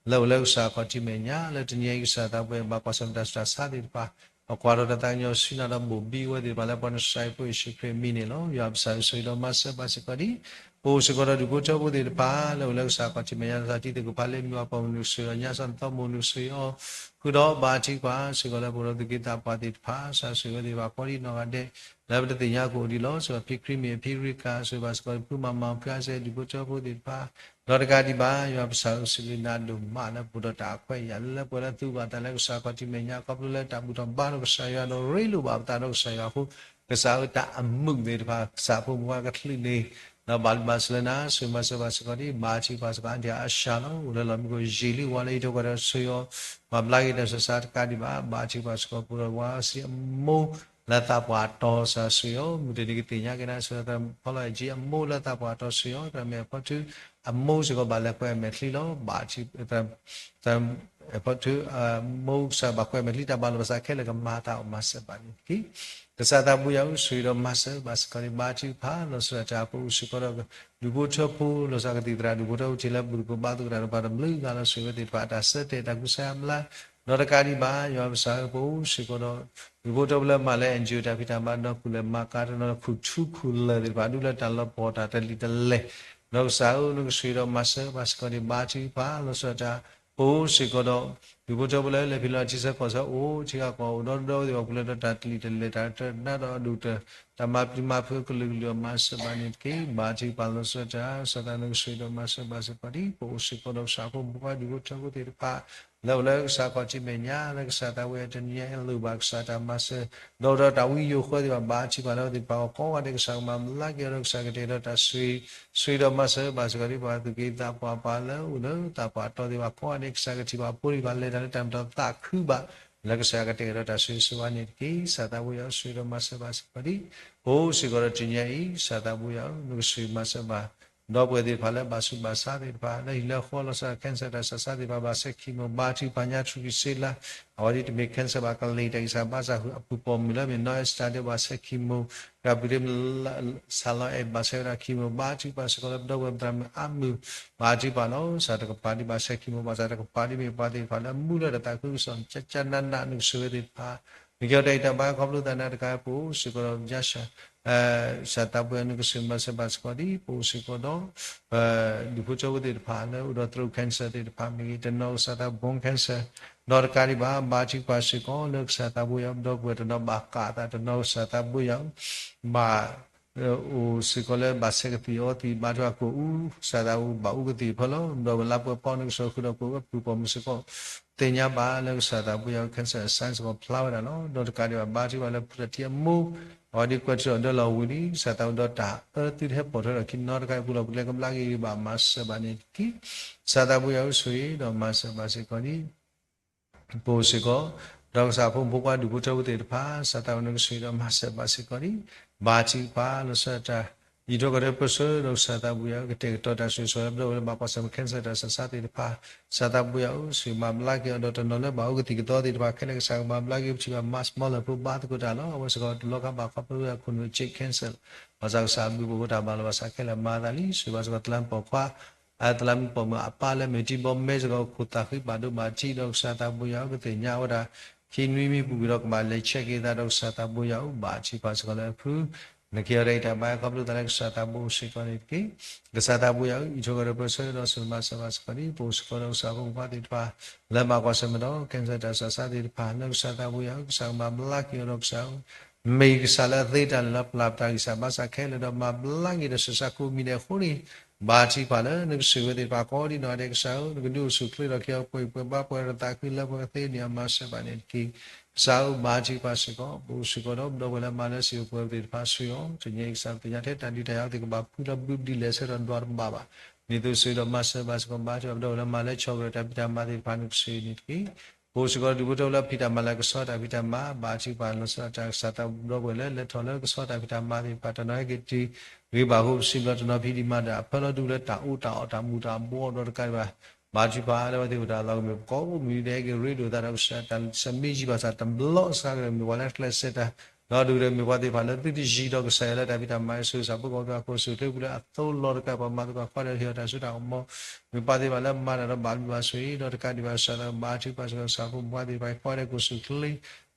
လၢအိၣ်လၢကစၢ်ခီၣ်ထံးမဲာ်ညါ လၢတနံၤအံၤ ကစၢ်သးပှဲၤဘၣ်ကွၢ်ဆၢၣ်မဲာ်တၢ်ဆူးတၢ်ဆါသ့ၣ်တဖၣ် ပကွၢ်ထီၣ်တၢ်သးကညီၤဆူနၤဒီးဘိၣ်ဘံဝဲသ့ၣ်တဖၣ်လၢပှၤနစၢ်ဖိယ့ၣ်ၡူးခရံာ်အမံၤန့ၣ်လီၤ. ယွၤပကစၢ်ဆိၣ်ဂ့ၤဒီးမၤစၢၤဘၣ်စ့ၢ်ကီးဒံး ပအိၣ်စ့ၢ်ကီးဒီးဒူၣ်ဖိထၢဖိသ့ၣ်တဖၣ် လၢအိၣ်လၢကစၢ်ခီၣ်ထံးမဲာ်ညါ လီၤဆီထံသ့ၣ်ခိၣ်ဖးလၢမံၤပှၤပိာ်မုၣ် နကဆိၣ်ဂ့ၤအီၤ ညၣ်စီၣ်သီမိၣ် နကဆိၣ်ဂ့ၤအီၤ ဃုာ်ဒီးဘါထုကဖၣ်စ့ၢ်ကီးလၢပအိၣ်ဒီးသူၣ်က့သးပှၢ်သ့ၣ်တဖၣ် ကစၢ်ဆိၣ်ဂ့ၤဝဲသ့ၣ်တဖၣ်ကိးဒံးနီၢ်ဂၤဒဲး လၢပတသ့ၣ်ညါကအိၣ်ဒံးလီၤ. စ့ၢ်ကီးဖံခရံာ်မ့ၢ် ဖံရံကၤ ဆိၣ်ဂ့ၤဘၣ်စ့ၢ်ကီးဖုမၤမၤ ဖုအါစဲ ဒူၣ်ဖိထၢဖိသ့ၣ်တဖၣ် ဒီးတကးဒံးဘၣ် ယွၤပကစၢ်ဧၢ စူၢ်က့ၤနာ်ဒိၣ်မးလၢပအိၣ်ဒီးတၢ်ခွဲးယာ်လၢလၢပှဲၤလၢသူဘၣ်တၢ်လၢကစၢ်ခီၣ်ထံးမဲာ်ညါ ခီဖျိလၢတၢ်ဘူၣ်ထီၣ်ဘါထီၣ်ကစၢ်ယွၤဒီးရ့လိာ်ဘၣ်ပသးဒီးကစၢ်ယွၤအဃိ ကစၢ်ဧၢ တၢ်အမုာ်သ့ၣ်တဖၣ် ကစၢ်ဖိမုၣ်ဖိခွါကချုးန့ၣ် ဒီးဘၣ်ဘၣ်ဆိၣ်လၢနၤ ဆိၣ်ဂ့ၤမၤစၢၤဘၣ်စ့ၢ်ကီးဒံး ဘါထုကဖၣ်စ့ၢ်ကီး အဒံၣ်အါရှၢလီၤ အိၣ်လၢလီၢ်မံခိၣ်ယံာ်လံ ဝါလၢဟံၣ်ထိၣ်ကီၢ်ဒီးဆိၣ်ဂ့ၤအီၤ မၤဘျါက့ၤတၢ်ဆူးတၢ်ဆါတကးဒံးဘၣ် ဘါထုကဖၣ်စ့ၢ်ကီး ပအိၣ်ဒီးဝါစံးအမိၢ် လၢသးပှၢ်အတီၤ ကစၢ်ဆိၣ်ဂ့ၤအီၤ မုၢ်တနံၤကသ့ၣ်ညါက့ၤနၤ ဆိၣ်ဂ့ၤသရၣ်ဖီလီၤအဲၣ်ကၠံအမိၢ်လၢသးပှၢ်အတီၤ ဆိၣ်ဂ့ၤအီၤ သရၣ်မုၣ်အဖီထု အမိၢ်စ့ၢ်ကီးဘၣ်လဲၤကွဲးအမဲာ်ချံလီၤ ဘါထု အဖီထု အမိၢ်ကစၢ်ဘၣ်ကွဲးအမဲာ်ချံ တၢ်ဘၣ်လီၤဘၣ်စးခဲလၢာ်ကမၤသးအီၤမၤစၢၤဘၣ်န့ၣ်တက့ၢ်. ကစၢ်သးဘိယွၤဧၢ ဆိၣ်ဂ့ၤဒီးမၤစၢၤဘၣ်စ့ၢ်ကီးန့ၣ် ဘါထုကဖၣ်လီၤဆီဒၣ်တၢ် ပအိၣ်စ့ၢ်ကီးဒီး ဒူၣ်ဖိထၢဖိ လီၤဆီကသံၣ်သရၣ် ဒူၣ်ဖိထၢဖိထံးလၢဘူၣ်သကိးဘါသကိးတၢ်ဒီးပှၤတဘျုးဂၤလီၤ ဆိၣ်ဂ့ၤဝဲသ့ၣ်တဖၣ် တၢ်ဆၢတဲာ်တၢ်ကူစါအါဘျါ ဒီးတကးဒံးဘၣ် ယွၤပကစၢ်ဧၢ ပအိၣ်စ့ၢ်ကီးဒီး ဒူၣ်ဖိထၢဖိလၢမၤလၢ NGO တၢ်ဖံးတၢ်မၤဒီး ခူၣ်ထူခူၣ်လၢာ်သ့ၣ်တဖၣ် ဒူၣ်လၢတၢ်လီၤပှီၢ်တၢ်တလံာ်တလဲၢ် ဒီးကစၢ်ဧၢ နကဆိၣ်ဂ့ၤဒီးမၤစၢၤဘၣ်စ့ၢ်ကီးန့ၣ် ဘါထုကဖၣ်လီၤဆီဒၣ်တၢ် ပအိၣ်စ့ၢ်ကီးဒီး ဒူၣ်ဖိထၢဖိလၢလဲၤဖံးလီၤထံဆၢကီၢ်ဆၢ အိၣ်ထံဂၤကီၢ် အိၣ်ဒီဒီဝဲသ့ၣ်တဖၣ် ပူၤလၢဒီးတၢ်တလံာ်တလဲၢ် တၢ်တနါဒီးအဒိၣ်တၢ် တၢ်မၤပျံၤမၤဖုးကလုာ်ကလုာ် မၤစၢၤဘၣ်န့ၣ်တက့ၢ်. ဘါထုကဖၣ်လီၤဆီဒၣ်တၢ် ကစၢ်သးနကဆိၣ်ဂ့ၤဒီးမၤစၢၤဘၣ်စ့ၢ်ကီးဒံး ပအိၣ်စ့ၢ်ကီးဒီးကစၢ်ဖိမုၣ်ဖိခွါ ဒူၣ်ဖိထၢဖိသ့ၣ်တဖၣ် လၢအိၣ်လၢကစၢ်ခီၣ်ထံးမဲာ်ညါ လၢကစၢ်သးဝဲတနံၤညါအံၤလိၣ်ဘၣ်ကစၢ်တၢ်မၤစၢၤ ဒီးဒီးတၢ်ဝံယိၤဃၢသ့ၣ်တဖၣ် ဘါထုကဖၣ်လၢအဝဲသ့ၣ်တဖၣ်အဂီၢ် ကိးဂၤဒဲးကစၢ်ကမၤဘျါက့ၤအီၤဒီးကစၢ်ကတဲာ်ဒီးတၢ်ဆိၣ်ဂ့ၤ ဆိၣ်ဂ့ၤဒီးမၤစၢၤဘၣ်စ့ၢ်ကီးဒံး ပှၤသူၣ်က့သးပှၢ်ပှၤလၢအိၣ်လၢသးပှၢ်အတီၤသ့ၣ်တဖၣ် ကိးဂၤဒဲးကစၢ်ကထံၣ်ဘၣ်ဖိသ့ၣ်တဖၣ် လဲၤတၢ်လၢတၢ်မ့ၢ်တၢ်သးခုဘၣ် လၢကစၢ်ကတဲာ်ဒီးတၢ်ဆိၣ်ဂ့ၤဆိၣ်ဝါန့ၣ်တက့ၢ်. ကစၢ်သးဘိယွၤဧၢ ဆိၣ်ဂ့ၤဒီးမၤစၢၤဘၣ်စ့ၢ်ကီးဒံး ပအိၣ်စ့ၢ်ကီးဒီးတနံၤညါအံၤ ကစၢ်သးဘိယွၤဧၢ နကဆိၣ်ဂ့ၤမၤစၢၤဘၣ် ဒီပုၢ်ဝဲၢ်သ့ၣ်တဖၣ်လၢဘၣ်ဆူးဘၣ်ဆါသ့ၣ်တဖၣ် လၢဟံၣ်လၢဃီလီၤဆီဒၣ် cancer တၢ်ဆးဆါသ့ၣ်တဖၣ် ဘၣ်ဆဲး chemo ဘါထုကဖၣ်ညါထူၣ်ကံၢ်စ့လါ အဝဲဒ်တမ့ၢ် cancer ဘၣ် ကလံၤတၢ်အံၤစၢ်ဘါစၢ်ဃုာ် အပူၤပိာ်မုၣ်လၢမ့ၢ် နီၢ်အ့စတၢ်ဒဲး ဘၣ်ဆဲး chemo ဒီးပူၤဒ်မ့ၢ် ဆၣ်လီၤအဲၣ် ဘၣ်ဆဲးဝဲဒၣ် chemo ဘါထုကဖၣ်စ့ၢ်ကီးလၢပဒီပုၢ်ဝဲၢ်သရၣ်မုၣ်အါမုၢ် ဘါထုကဖၣ်လီၤ စၢ်တကပၤဒ်ဘၣ်ဆဲး chemo ဘၣ်စၢ်တကပၤဒ်မ့ၢ်ပှၤသ့ၣ်တဖၣ်လၢအမူလၢတၢ်သးခုကစီၣ် ကကနးနး နကဆိၣ်ဂ့ၤသ့ၣ်တဖၣ် နကဟ့ၣ်အီၤတၢ်ဂံၢ်တၢ်ဘါခီဖျိသးနၤတကး ပအိၣ်စ့ၢ်ကီးဒီး ယါၡၢ် ကစၢ်သးဘိယၤ နကစၢ်မၤစၢၤဘၣ်စ့ၢ်ကီးဒ် ပအိၣ်စ့ၢ်ကီးဒီး ဒူၣ်ဖိထၢဖိသ့ၣ်တဖၣ်လၢအိၣ်ဒီး throat cancer သ့ၣ်တဖၣ်မ့ၢ်ဂ့ၤ, တနီၤကစၢ်သးဘိ bone cancer ဒီးတကးဒံးဘၣ် ဘါထုကဖၣ်စ့ၢ်ကီးလၢကစၢ်သးဘိယၤ ဒီပုၢ်ဝဲၢ်တနီၤဘၣ်ဃးအသး, တနီၤကစၢ်သးဘိယၤ ဘၣ် အိၣ်စ့ၢ်ကီးလၢဘၣ်ဆဲးကသံၣ်အီသံၣ် ဘါထုကဖၣ်ကိၣ်အူ, ကစၢ်သးဘိဘၣ်အူကသံၣ်ဖီလီၤ. ဒီးဝဲလါပှဲၤဖီနကစၢ်ဃုာ်ဒီးကိၣ်ဝဲပုၢ်ပိာ်မုၣ်စ့ၢ်ကီး သ့ၣ်ညါဘၣ်လၢကစၢ်သးဘိယၤ cancer အ sign စ့ၢ်ကီးဖျါဝဲဒၣ်လီၤ. ဒီးတကးဒံးဘၣ် ဘါထုကဖၣ်လၢဖုတထံအမိၢ် အဝဲဒၣ်ကွဲးထူဒီးဒၢလီၤဝံၤလံ, ကစၢ်သးဘိဒီးတၢ်အၢသုတဟဲပိာ်ထွဲဒီးခံနီတခါအံၤ ပူၤလီၤပူၤကျဲကဘျါက့ၤဂ့ၤဘၣ် မၤစၢၤဘၣ်န့ၣ်တက့ၢ်. ကစၢ်သးဘိယၤအု ဆိၣ်ဂ့ၤဒီးမၤစၢၤဘၣ်စ့ၢ်ကီးဒ် ပအိၣ်စ့ၢ်ကီး ဒီးကစၢ်ဖိမုၣ်ဖိခွါဒူၣ်ဖိထၢဖိသ့ၣ်တဖၣ် ကစၢ်သးဘိနကစၢ်ဒီးမၤစၢၤဘၣ်စ့ၢ်ကီးဒ် ဘါထုကဖၣ်လီၤဆီဒၣ်တၢ် အံးထွဲကွၢ်ထွဲပၢဆှၢဒီးကစၢ်သးဘိယၤအု ကတဲာ်ကတီၤတၢ်ဆိၣ်ဂ့ၤဆိၣ်ဝါလၢပဒီပုၢ်ဝဲၢ်လၢဘၣ်ကွၢ်ဆၢၣ်မဲာ် cancer တၢ်ဆးဆါသ့ၣ်တဖၣ် ကစၢ်သးဘိယၤအု ဆိၣ်ဂ့ၤမၤဘျါက့ၤအီၤဒီးတနီၤလၢဘၣ်အူကသံၣ်ကသီသ့ၣ်တဖၣ်ခဲလၢာ် ကစၢ်ကမၤဘျါက့ၤ ပထံၣ်ဘၣ် mask မီလၢဖိဘါသကိးတၢ်လီၤ. အဝဲစ့ၢ်ကီးတလီၢ်ခါဘၣ်ခီဖျိဝဲအခိၣ်နူာ် cancer ဘၣ်ဆၣ်ကစၢ်ဘျုးဖှိၣ်တၢ်ဘၣ်လီၤဘၣ်ဆၣ်ခဲလၢာ်မၤသးလံ ဆိၣ်ဂ့ၤဘၣ်စ့ၢ်ကီးသလၢမုၣ်ပိာ်ခွါ အသလၢမုၣ်ပိာ်မုၣ်အပၢ်လၢမ့ၢ်တံၤဘီမဲစ့ၢ်ကီး ခိၣ်သးဃံဘၣ်ဒိဘၣ်ထံးဒီးကစၢ်သးဘိယၤအု ကသ့ၣ်ညါဝဲဒၣ် ခံနွံမံၤပူၤကွံာ်ဒီးကဘၣ်လဲၤဆဲးက့ၤသးဒီးကစၢ်သးဘိယၤအု ဘါထုကဖၣ်စ့ၢ်ကီးလၢအဖု နက့ၤအီၤဒီးအံၤတၢ်ဘါခီဖျိသးလၢကစၢ်သးဘိစ့ၢ်ကီးန့ၣ်တက့ၢ်. ကစၢ်သးဘိယၤအု အံးထွဲကွၢ်ထွဲပၢဆှၢဒီးဆိၣ်ဂ့ၤမၤစၢၤဘၣ်စ့ၢ်ကီးဒ် ပအိၣ်စ့ၢ်ကီးဒီးကစၢ်ဖိမုၣ်ဖိသ့ၣ်တဖၣ် လၢဘၣ်ကွၢ်ဆၢၣ်မဲာ်ဒီး cancer တၢ်ဆးဆါသ့ၣ်တဖၣ် လၢကစၢ်သးဘိယၤအု ကစၢ်ကမၤဘျါက့ၤအီၤဒီးကစၢ်အု မ့ၢ်ကစၢ်လၢအသ့တၢ်လၢပျၢ်ပတၢ်ဂံၢ်စၢ်ဘါစၢ်ခဲလၢာ်ဒီးမၤဘျါက့ၤဒီးဆၢဆါကိးမံၤဒဲးအဃိန့ၣ် ဘါထုကဖၣ်လၢနကစၢ်ဝဲသ့ၣ်တဖၣ်ကိးဒံနီၢ်ဂၤဒဲးကစၢ်ဧၢ, နကဒုးအိၣ်ဆူၣ်ချ့ဒီးက့ၤအီၤပှဲၤပှဲၤဘါပှဲၤဒီးသးခုလၢပှဲၤကသ့န့ၣ် အမၤစၢၤဘၣ်န့ၣ်တက့ၢ်. ကစၢ်ဧၢ ဘါထုကဖၣ်စ့ၢ်ကီး ပအိၣ်စ့ၢ်ကီးဒီးပဒီပုၢ်ဝဲၢ်လၢမၤလၢစံၣ်ဧိၤပှဲၤဧိၤသ့ၣ်တဖၣ်ဆူအီၤ, တနံၤအံၤကစၢ်ပသ့ၣ်ညါထဲတၢ်ဒုးတၢ်ယၤအံၤသ့ၣ်ကဘၣ်ဖှူလၢဘုပဒံးလဲၤဆၢထၢၣ်ဒွးတဘၣ်ဘၣ်, ဒ်သိးဆိၣ်ဂ့ၤဒီးမၤစၢၤဘၣ်စ့ၢ်ကီး ဘါထုကဖၣ်ပဒီပုၢ်ဝဲၢ်လၢမၤလၢဆီၣ်ကရၢတၢ်ဖံးတၢ်မၤသ့ၣ်တဖၣ်န့ၣ် ကစၢ်အုန့ၣ်တက့ၢ်. ပအိၣ်စ့ၢ်ကီးဒူၣ်ဖိထၢဖိလၢဖံးတၢ်မၤလၢကဆီတၢ်ဖံးတၢ်မၤ ဘါထုကဖၣ်လီၤဆီဒၣ်တၢ် ကစၢ်သးဘိဒီပုၢ်ဝဲၢ်လၢလဲၤထီၣ်လၢကဆီတၢ်ဖံးတၢ်မၤသ့ၣ်တဖၣ် တနီၤဟဲက့ၤတုၤဂ့ၤဘၣ်ဃိပစံးဘျီ တနီၤဖံးဒံးမၤဒၣ်အဖၢလီၤဒူၣ်လၢတၢ်အူတၢ်အီၣ်တၢ်မူးတၢ်ဘှီဒီးတကးဒံးဘၣ် ဘါထုကဖၣ်လၢအဝဲသ့ၣ်အိၣ်တၢ်လီၤကမ့ၢ် ပကိးမုၢ်ဒဲးက့ၤရ့ဒိၣ်သးဒီးကစၢ်တၢ်ဆၢမ့ၢ်ယံာ်ဘၣ်ဆၣ်တဘျီစါကမ့ၢ်ပှၤလၢကျဲးစၢးတၢ် ဒီးဒုၣ်ဒီးမ့ၢ်ပှၤသ့ၣ်တဖၣ်လၢသုတယံၤဒီးကစၢ်ယွၤလၢတၢ်ဖံးတၢ်မၤအံၤ ဆိၣ်ဂ့ၤစ့ၢ်ကီးပှၤကိးဂၤဒဲး ကအိၣ်ဆူၣ်ချ့ပူၤလၢအသိလီၤတကးပှၤမၤသကိးခီဒီးဟ့ၣ်အီၤတၢ်စိတၢ်ကမီၤ မ့ၢ်ပှၤသ့ၣ်တဖၣ်လၢမၤတၢ်ဒီးဘၣ်ဘျုးဘၣ်ဆိၣ်ဂ့ၤဒီးတကးဒံးဘၣ် ကစၢ်သးဘိမ့ၢ်ပှၤသ့ၣ်တဖၣ်ကိးဂၤဒဲး ကအိၣ်ဆူၣ်ချ့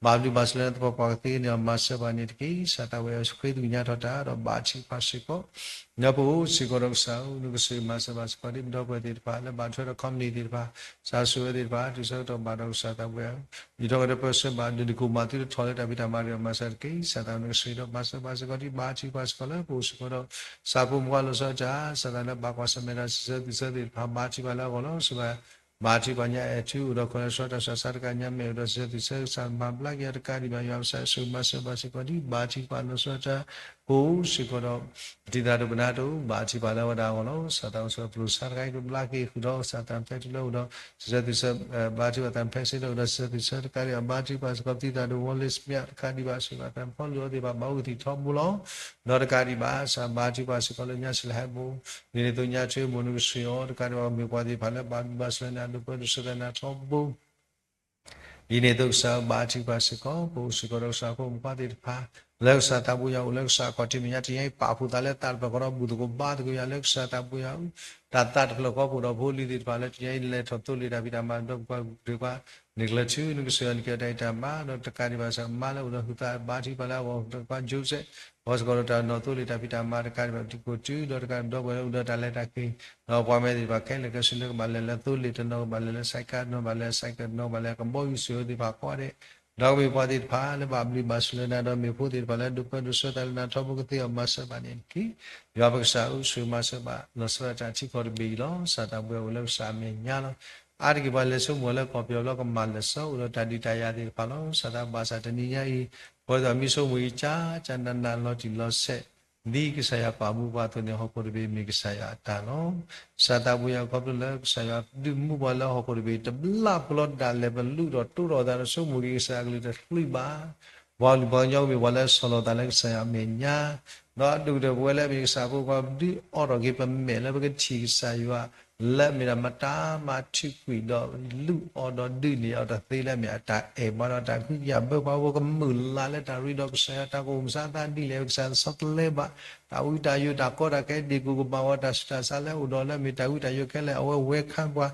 ဘၣ်ဘျုးဘၣ်ဆိၣ်ဂ့ၤလၢသပှၢ်ပှၢ်ကသ့န့ၣ် အမၤစၢၤဘၣ်န့ၣ်တက့ၢ်. ကစၢ်သးဘိယၤအု ဃ့သကွံာ်ညါထီၣ်တၢ်ဒီးဘါထုကဖၣ်စ့ၢ်ကီး ဒီးပအိၣ်စ့ၢ်ကီးဒီးကစၢ်ဧၢ နကစၢ်မၤစၢၤဘၣ်စ့ၢ်ကီးဒ်ပဒီပုၢ်ဝဲၢ်သ့ၣ်တဖၣ်လၢဘၣ်ထွဲဒီး company သ့ၣ်တဖၣ် ကစၢ်ဆိၣ်ဂ့ၤဝဲသ့ၣ်တဖၣ် တုၤဆၢကတီၢ်ဘၣ်ဒီးကစၢ်သးဘိယၤအု ယံၤထီၣ်ကဒီးပၢဆှၢဘၣ် ဒုးနကိၢ်မၤသုတထီၣ်လၢတၢ်ဖံးတၢ်မၤတဂ့ၤ မၤစၢၤတက့ၢ်. ကစၢ်သးဘိနကစၢ်ဒီးမၤစၢၤဘၣ်စ့ၢ်ကီးဒ်ဘါထုကဖၣ်စ့ၢ်ကီးလၢပအိၣ်စ့ၢ်ကီးဒီး ကစၢ်ဖိမုၣ်ဖိခွါလီၤဆီဒၣ်တၢ် ကစၢ်သးလၢဘၣ်ကွၢ်ဆၢၣ်မဲာ်တၢ်စံးဆၢသံဆၢသ့ၣ်တဖၣ် ဘါထုကဖၣ်လၢအဂီၢ်လီၤ. စ့ၢ်ကီး ဘါထုကဖၣ်ညါအဲၣ်ထူ အိၣ်ဒီး cholesterol တၢ်ဆးဆါတကးညါ မ့ၢ်အိၣ်ဒီးစံးဆၢသံဆၢ ကစၢ်မၤဘျါက့ၤအီၤတကးဒံးဘၣ် ယွၤပစၢ်ဆိၣ်ဂ့ၤမၤစၢၤဘၣ်စ့ၢ်ကီးဒ် ဘါထုကဖၣ်လီၤဆီဒၣ်တၢ် ပအိၣ်စ့ၢ်ကီးဒီး ပတံၤသကိးပနၢ်တအိၣ် ဘါထုကဖၣ်လၢအဝဲဒၣ်အဂီၢ်လီၤ. ကစၢ်သးဘိစ့ၢ်ကီးပျိာ်စါတခါအံၤ ကဘျါက့ၤဃုာ်ဒီး ကစၢ်သးဖဲတုၤလၢအိၣ်ဒီး စံးဆၢသံဆၢ ဘါထုကဖၣ်သးဖဲစ့ၢ်ကီးလၢအိၣ်ဒီး စံးဆၢသံဆၢတကးဒံးဘၣ် ဘါထုကဖၣ်စ့ၢ်ကီး ပတံၤသကိးဒိးဝီလ့စပျၢ်တခါဒံးဘၣ် စံးဘၣ်သးဖီလံၤအီၤသ့ၣ်တဖၣ် ဘၣ်အူကသံၣ်ထီဘိလီၤ. ဒီးတကးဒံးဘၣ် ကစၢ်ဘါထုကဖၣ်စ့ၢ်ကီးလၢညါဆံးလၢဟဲဘိ ဒ်န့ၣ်အသိးညါထွ့မိၢ် နကစၢ်အီၤ တကးဒံးဘၣ် မ့ၢ်ပှၤသ့ၣ်တဖၣ်လၢဘၣ်ဘျုးဘၣ်ဆိၣ်ဂ့ၤန့ၣ် အဒိးပၢဒိးဆှၢသးန့ၣ်ထီဘိ ဒ်န့ၣ်အသိးကစၢ်ဘါထုကဖၣ်စ့ၢ်ကီး ပအိၣ်စ့ၢ်ကီးဒီးကစၢ်ဖိမုၣ်ဖိခွါသ့ၣ်တဖၣ် လၢကစၢ်သးဘိယၤအိၣ်လၢကစၢ်အခီၣ်ထံးမဲာ်ညါ တနံၤအံၤပာ်ဖှိၣ်သးလၢသးတဖျၢၣ်ဃီဒီး ဘူၣ်သကိးဘါသကိးယၤလၢကစၢ်သးဘိယၤအု တၢ်သးတဖျၢၣ်ဃီ ပအိၣ်ဒီးဖိလံၤသ့ၣ်တဖၣ်လၢတနံၤအံၤလဲၤထီၣ်သိလ့ၣ်တၢ်ဖံးတၢ်မၤ ဒီးပပှၤဂုာ်ကျဲၤပှၤ နကျၢၤထူနကစၢ်ယွၤနက့ၤအီၤတၢ်အံၤတၢ်မၤ ဒီးတကးဒံးဘၣ်ကစၢ်မါလၢအိၣ်ဒီးဟုးသးဘါထုကဖၣ်လၢအဂီၢ် ပပှၤ Joseph အဂီၢ်စ့ၢ်ကီးဒီးတၢ်နီၣ်သိလ့ၣ်တၢ်ဖံးတၢ်မၤတကးဒံးဘၣ် ပတံၤသကိးတုၤဒီးတကးဒံးဘၣ် ဒီပုၢ်ဝဲၢ်လၢအိၣ်ဒီးတၢ်လဲၤတၢ်က့ၤ ဒီးပှၤမဲာ်သ့ၣ်တဖၣ်ခဲလၢာ်ခဲဆ့လၢကဘၣ်လဲၤလၢသိလ့ၣ် တနီၤကဘၣ်လဲၤလၢ cycle တနီၤဘၣ်လဲၤ cycle တနီၤဘၣ်လဲၤကဘီယူၤ ဆိၣ်ဂ့ၤသ့ၣ်တဖၣ်ကိးဂၤဒဲး ဒီးကမ့ၢ်ပှၤသ့ၣ်တဖၣ်လၢဘၣ်ဘျုးဘၣ်ဆိၣ်ဂ့ၤနၤ ဒီးမ့ၢ်ဖိသ့ၣ်တဖၣ်လၢဒိးပၢဒိးဆှၢသးလၢနၤထီဘိကသ့အီၤ မၤစၢၤဘၣ်န့ၣ်တက့ၢ်. ယွၤပကစၢ်အု ဆိၣ်ဂ့ၤမၤစၢၤဘၣ် လီၤဆီဒၣ်တၢ်ထံကီၢ်တဘ့ၣ်အံၤလီၤ. ကစၢ်သးဘိယၤအိၣ်လၢကစၢ်အမဲာ်ညါလီၤ. အါတက့ၢ်ပှၤလဲၤဆိကမိၣ်လၢကီၢ်ပယီၤဘျီကမၤလၢာ်စီ အိၣ်ဒီးတၢ်ဒုးတၢ်ယၤသ့ၣ်တဖၣ်လီၤ. ကစၢ်သးဘိဘၣ်ဆၣ်တနံၤညါအံၤ ပဝဲသ့ၣ်မ့ၢ်ဆိကမိၣ်အံၤ ကၠါကၠါနးနးလီၤတံၢ်လီၤဆဲး ဒ်ကစၢ်ယွၤပာ်မူပှၤအသိးန့ၣ် ဟီၣ်ခိၣ်တဘ့ၣ်မ့ၢ်ကစၢ်ယွၤအတၢ်လီၤ. ကစၢ်သးဘိယၤခီဖျိလၢကစၢ်ယွၤဒုးမူပှၤလၢဟီၣ်ခိၣ်တဘ့ၣ် တဘျီဖိလီၤဒၣ်လဲာ် ပလူးထီၣ်တိၢ်ထီၣ်သးဒီးဆိကမိၣ်က့ၤကစၢ်အကလုၢ်တချုးဘၣ် ပှၤကလုာ်ပှၤကညီမ့ၢ်ပှၤလၢဆီၣ်လီၤသးလၢကစၢ်ယွၤအမဲာ်ညါ ဒီးအဒိၣ်ကတၢၢ်ပဝဲလၢအမ့ၢ်ကစၢ်ဖိခွါဒုးအိးထီၣ်က့ၤပမဲာ်လၢပကထံၣ်ကစၢ်ယွၤ လၢအမ့ၢ်ဒၣ်မတၤမၤထုးကွံာ်ဒီး လုၢ်အီၣ်ဒီးဒုးန့ၢ်အီၤတသ့လၢအမ့ၢ်အတၢ်အဲၣ်ဘၣ်ဒီးတၢ်ဂံၢ်ယၤဘၢပှၤ ပကမုၢ်လၢ်လၢတၢ်ရ့ဒီးကစၢ်ယွၤ တၢ်ကအိၣ်မုၢ်ဆါသးဒ်လဲၣ် ကစၢ်ဆီတလဲဘၣ် တၢ်ဝံတၢ်ယိာ်တၢ်ကီတၢ်ခဲဒ့ၣ်ကိၣ်ကမၤဝဲ တၢ်ဆူးတၢ်ဆါလၢအိၣ်ဒီးလၢအမ့ၢ်တၢ်ဝံတၢ်ယိာ်ခဲလၢာ် အဝဲဝဲခါပှၤ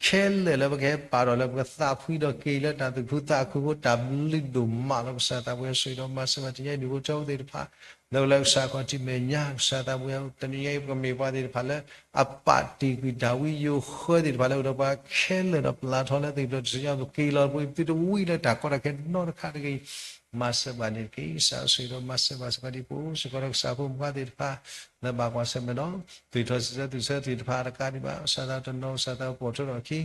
ခဲလၢာ်လၢပကသးဖှံဒီးက့ၤလၢတၢ်သူၣ်ဖှံသးခုအဃိ တၢ်ဘျုးဒိၣ်မးလီၤ. ကစၢ်သးဘိယၤဆိၣ်ဂ့ၤဒီးမၤစၢၤဘၣ်တနံၤအံၤ ဒူၣ်ဖိထၢဖိသ့ၣ်တဖၣ် လၢအိၣ်လၢကစၢ်ခီၣ်ထံးမဲာ်ညါ ကစၢ်သးဘိယွၤဧၢ, တနံၤညါအံၤ ပကမ့ၢ်ပှၤသ့ၣ်တဖၣ်လၢ အပာ်တ့ၢ်ကွံာ်တၢ်ဝံယိၤဃၢသ့ၣ်တဖၣ်လၢအိၣ်ဒီးပှၤခဲလၢာ်ဒီးပျၢ်ထီၣ်လၢသုးကျိၤတစၢညါ ပက့ၤလီၤပှၤသုတဝံလၢတၢ်ကီတၢ်ခဲနီတခါတဂ့ၤ မၤစၢၤဘၣ်န့ၣ်တက့ၢ်. ကစၢ်ဧၢ ဆိၣ်ဂ့ၤဒီးမၤစၢၤဘၣ်စ့ၢ်ကီးဒ်ပအိၣ်စ့ၢ်ကီးဒီးကစၢ်ဖိမုၣ်ဖိသ့ၣ်တဖၣ် လၢဘၣ်ကွၢ်ဆၢၣ်မဲာ်ဒီး သုးထီၣ်စံးဆၢသုးဆၢသ့ၣ်တဖၣ်တကးဒံးဘၣ် ကစၢ်သးတနီၤ ကစၢ်သးပီၢ်ထီၣ်ထီၣ်အခံ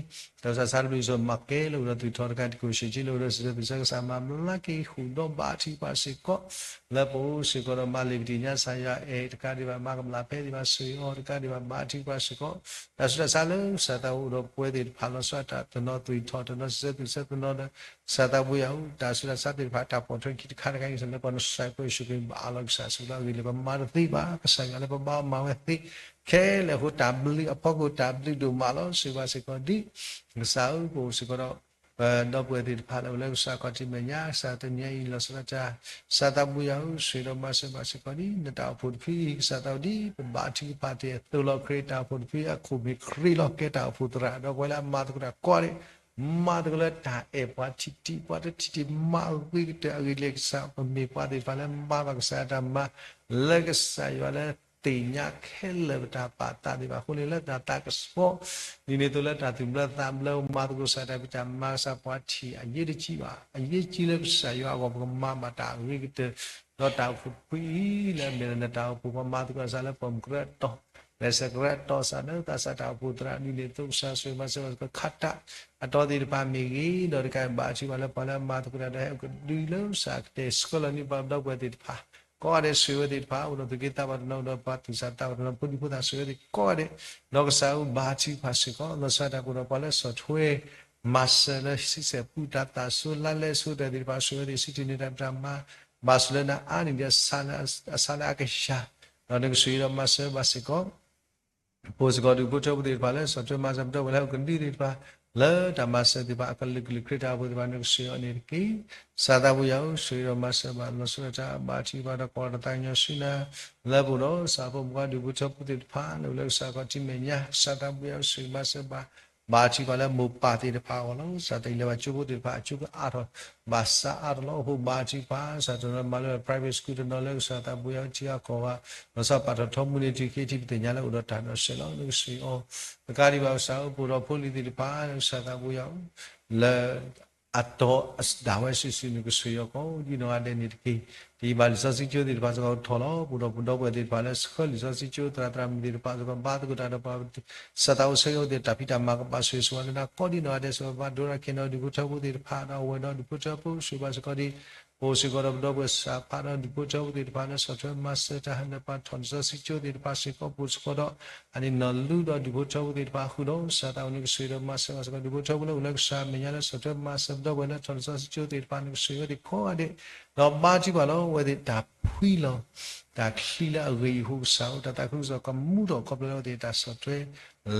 ဒီးကစၢ်ဆါတဘျုးစီၤမၤကဲလၢအိၣ်ဒီးသုးထီၣ်တကးဒံး ကိၣ်ဆံးဆံးလၢအိၣ်ဒီးစံးဆၢသုးဆၢ ကစၢ်မၤဘျါက့ၤဃုာ်ဒီးဘၣ်ထံပှၤစ့ၢ်ကီး လၢပအိၣ်စ့ၢ်ကီးဒီးမၤလ့ၤကတံၢ်ညါကစၢ်ယွၤအဲၣ်တကးဒံးဘၣ် မၤကမျၢ်ဖဲသ့ၣ်တဖၣ် ဆိၣ်ဂ့ၤအီၤတကးဒံးဘၣ် ဘၣ်ထံပှၤစ့ၢ်ကီး တၢ်ဆူးတၢ်ဆါလၢကစၢ်သးအိၣ်ဒီးပဝဲသ့ၣ်တဖၣ်လီၤဆီဒၣ်တၢ်တနီၤ သုးထီၣ်တနီၤစံးဆၢသုးဆၢတနီၤဒီး ကစၢ်သးဘိယွၤဧၢ တၢ်ဆူးတၢ်ဆါသ့ၣ်တဖၣ် တၢ်ပိာ်ထွဲခံတခါတခါအံၤ လၢပှၤနဆှဲးပှဲၤယ့ၣ်ၡူးခရံာ်ဘၣ်အလီၢ် ကစၢ်ဆိၣ်ဂ့ၤလီၤအဂ့ၢ်လၢပမၤတသ့ဘၣ် ကစၢ်ယွၤလၢပဘၣ်မၤဝဲသ့ ခဲလၢာ်အဃိတၢ်ဘျုးအဖီခိၣ် တၢ်ဘျုးဒိၣ်မးလီၤ. ဆိၣ်ဂ့ၤဘၣ်စ့ၢ်ကီးဒ် ကစၢ်ဧၢ ပအိၣ်စ့ၢ်ကီးဒီး ပဒီပုၢ်ဝဲၢ်သ့ၣ်တဖၣ်လၢအိၣ်လၢကစၢ်ခီၣ်ထံးမဲာ်ညါ ကစၢ်တနံၤအံၤလီၤဆီဒၣ်တၢ် ကစၢ်သးဘိယွၤဧၢ ဆိၣ်ဂ့ၤဒီးမၤစၢၤဘၣ်စ့ၢ်ကီးဒ် နတၢ်အိၣ်ဖှိၣ်တဖုအံၤ ကစၢ်သးအိၣ်ဒ် ပဘၣ်ထံကပၤတ့ၢ်အသိးလီၤ ခရံာ်တၢ်အိၣ်ဖှိၣ်တဖုအခိၣ်မ့ၢ်ခရံာ်လီၤ ကဲတၢ်အိၣ်ဖှိၣ်သရၣ် ဒီးပဝဲလၢအမၤသကိးတၢ်ကိးဂၤဒဲး မၤသကိးလၢတၢ်အဲၣ်ပှၤထံၣ်တံၢ် ပှၤတထံၣ်တံၢ် မၤအဂ့ၤကတၢၢ်အဂ့ၢ်လၢကစၢ် ပမ့ၢ်ပှၤသ့ၣ်တဖၣ်လၢမၤဘၣ်ကစၢ်ယွၤတၢ်မၤ လၢကစၢ်ယွၤလၢသ့ၣ်ညါခဲလၢာ်ပတၢ်ပာ်သးသ့ၣ်တဖၣ်အဃိန့ၣ် လၢတၢ်သးကဆှီ ဒ်န့ၣ်အသိးလၢတၢ်သူၣ်ဘျၢသးဘျၢ မၤသကိးကစၢ်တၢ်ဖံးတၢ်မၤ ကစၢ်ပှၤထံၣ်အရေးတကြီးဘၣ် အရေးကြီးလၢကစၢ်ယွၤအဂီၢ် ပကမၤဘၣ်တၢ်အဂ့ၤကတၢၢ် ဒီးတၢ်အိၣ်ဖှိၣ်တဖုအံၤ လၢအမ့ၢ်လၢနတၢ်အိၣ်ဖှိၣ် ပှၤမၤသကိးကစၢ်လၢပိာ်မုၣ်ကရၢအတီၤ လဲၤဆဲးကရၢအတီၤ ကစၢ်လၢသးစၢ်တၢ်အိၣ်ဖှိၣ်သရၣ် ဒ်န့ၣ်အသိးကစၢ်ဆိၣ်ဂ့ၤမၤစၢၤဘၣ်စ့ၢ်ကီး ခးတၢ်အတီၤသ့ၣ်တဖၣ်မ့ၢ်ဂ့ၤ ဒီးတကးဘၣ်ထံၣ်ဘၣ်လၢပှၤလၢအမၤသကိးတၢ်ဒီးဟဲကဒုလၢကစၢ်ကတဲာ်ဆှၢလီၤန့ၢ်ပှၤပဒီပုၢ်ဝဲၢ်သ့ၣ်တဖၣ် ကိးဂၤဒဲးဆိၣ်ဂ့ၤဝဲသ့ၣ်တဖၣ် အိၣ်ဒီးသူၣ်က့သးပှၢ်တနီၤ ဒီးပှၤသူၣ်စၢ်သးဘီၣ်တနီၤ ဖိဒံဖိသၣ်ဆိၣ်ဂ့ၤဝဲသ့ၣ်ကိးဂၤဒဲး ဒီးကစၢ်ဧၢ ဘၣ်ထံပှၤစ့ၢ်ကီး လီၤဆီဒၣ်တၢ်ပူၤဒီးပှၤလၢဆီၣ်ထွဲ မၤစၢၤလၢဆံဆဲၣ်ပူတၢ်သးဆိ လါလဲဆိတၢ်သ့ၣ်တဖၣ်ဆိၣ်ဂ့ၤဝဲသ့ၣ် စံးထီၣ်န့ၢ်တၢ်တၢ်မၤ ဘၣ်ဆိၣ်လၢနၤအါန့ၢ်ဒံး အဆါလၢအကယၤ ဒီးနကဆိၣ်ဂ့ၤဒီးမၤစၢၤဘၣ်စ့ၢ်ကီး ပအိၣ်စ့ၢ်ကီးဒူၣ်ဖိထၢဖိသ့ၣ်တဖၣ်လၢ ဆီၣ်ထွဲမၤစၢၤပဒီပုၢ်ဝဲၢ်လၢဟီၣ်ခိၣ်ကဒုသ့ၣ်တဖၣ် လၢတၢ်မၤစၢၤသ့ၣ်တဖၣ် အကလုာ်ကလုာ်ခရံာ်တၢ်အိၣ်ဖှိၣ်သ့ၣ်တဖၣ် နကဆိၣ်ဂ့ၤအီၤန့ၣ်တက့ၢ်. ကစၢ်သးဘိယွၤဧၢ ဆိၣ်ဂ့ၤဒီးမၤစၢၤဘၣ်လီၤဆီဒၣ်တၢ် ဘၣ်ထံပှၤဒီးကိးတၢ်သးကညီၤဆူနၤ လၢပအိၣ်ဒီးကစၢ်ဖိမုၣ်ခွါဒူၣ်ဖိထၢဖိသ့ၣ်တဖၣ် လၢအိၣ်လၢကစၢ်ခီၣ်ထံးမဲာ်ညါ ကစၢ်သးဘိယွၤဧၢ ဆိၣ်ဂ့ၤမၤစၢၤဘၣ် ဘၣ်ထံပှၤလၢမိၢ်ပၢ်သ့ၣ်တဖၣ်အဂီၢ်လီၤ. ကစၢ်သးအံၤလဲၤဘၣ်ကၠိဖိသ့ၣ်တဖၣ် အကၠိကအါထီၣ် ဘၣ်ဆၣ်အါထီၣ်လီၤ. အဃိဘၣ်ထံပှၤ ကစၢ်တနီၤမၤလၢ private school တနီၤလၢကစၢ်သးဘိယွၤထံအကီၢ်ဂၤ လီၤဆီပာ်ထီၣ်ထီမူန့ၣ် ထံၣ်က့ၤထံၣ်ပသ့ၣ်ညါလၢအိၣ်ဒီးတၢ်နီၣ်ဆဲးလီၤ. နကဆိၣ်ဂ့ၤအီၤ တကးဒံးဘၣ်ကစၢ်ဧၢ ပအိၣ်ဒီးဖိလံၤသ့ၣ်တဖၣ် လၢကစၢ်သးဘိယွၤဧၢ လၢ အတီၤဒၣ်ဝဲစုာ်စုာ် နကဆိၣ်ဂ့ၤအီၤကိးဒ်နီၢ်ဂၤဒဲးန့ၣ်တက့ၢ်. ဒ်ဘၣ်လံာ်စီဆှံကၠိသ့ၣ်တဖၣ်စ့ၢ်ကီးထီၣ်လီၤ. ပအိၣ်ဒီးပဒီပုၢ်ဝဲၢ်သ့ၣ်တဖၣ်လၢဆှၢလံာ်စီဆှံကၠိ သရၣ်သရၣ်မုၣ်သ့ၣ်တဖၣ်စ့ၢ်ကီး ဘါသကိးတၢ်ဒီးပှၤ ကစၢ်သးအိၣ်ဆၢဂ့ၤအိၣ်သ့ၣ် တၢ်ဖံးတၢ်မၤကဘၣ်ဆိၣ်ဂ့ၤဆိၣ်ဝါလၢနၤကိးဒ်နီၢ်ဂၤဒဲးစ့ၢ်ကီး ဘၣ်ဒိရၣ်ခဲနီၤ ဒူၣ်ဖိထၢဖိသ့ၣ်တဖၣ်ဒီးအဝဲဒီးဒူၣ်ဖိထၢဖိ ဆိၣ်ဂ့ၤဘၣ်စ့ၢ်ကီးဒ် ပအိၣ်စ့ၢ်ကီးဒီးပဒီပုၢ်ဝဲၢ်သ့ၣ်တဖၣ်လၢဆီၣ်ထွဲမၤစၢၤတၢ်ဟးနၢ်ပှၤထီၣ်လံာ်စီဆှံကၠိသ့ၣ်တဖၣ်စ့ၢ်ကီး ပအိၣ်စ့ၢ်ကီးဒီး အန့ၣ်နီၢ်လူဒီးဒူၣ်ဖိထၢဖိသ့ၣ်တဖၣ်ဃုာ်ဒီး ကစၢ်သးအိၣ်န့ၣ်ကဆိၣ်ဂ့ၤဒီးမၤစၢၤဘၣ်စ့ၢ်ကီး ဒူၣ်ဖိထၢဖိလၢအိၣ်လၢကစၢ်မဲာ်ညါလၢဆီၣ်ထွဲမၤစၢၤ ပဒီပုၢ်ဝဲၢ်လၢထီၣ်လံာ်စီဆှံကၠိသ့ၣ်တဖၣ် နကဆိၣ်ဂ့ၤဝဲသ့ၣ်ကိးဂၤဒဲး ဒီးဘါထုကဖၣ်လီၤ အဝဲသ့ၣ်တၢ်ဖှံလီၤ တၢ်ချံလၢအဂ့ၤအံၤအဃိ ကစၢ်ဧၢ တၢ်သးခုကစီၣ်ကမူထီၣ်ခီဖျိလၢအဝဲသ့ၣ်တၢ်ဆီၣ်ထွဲ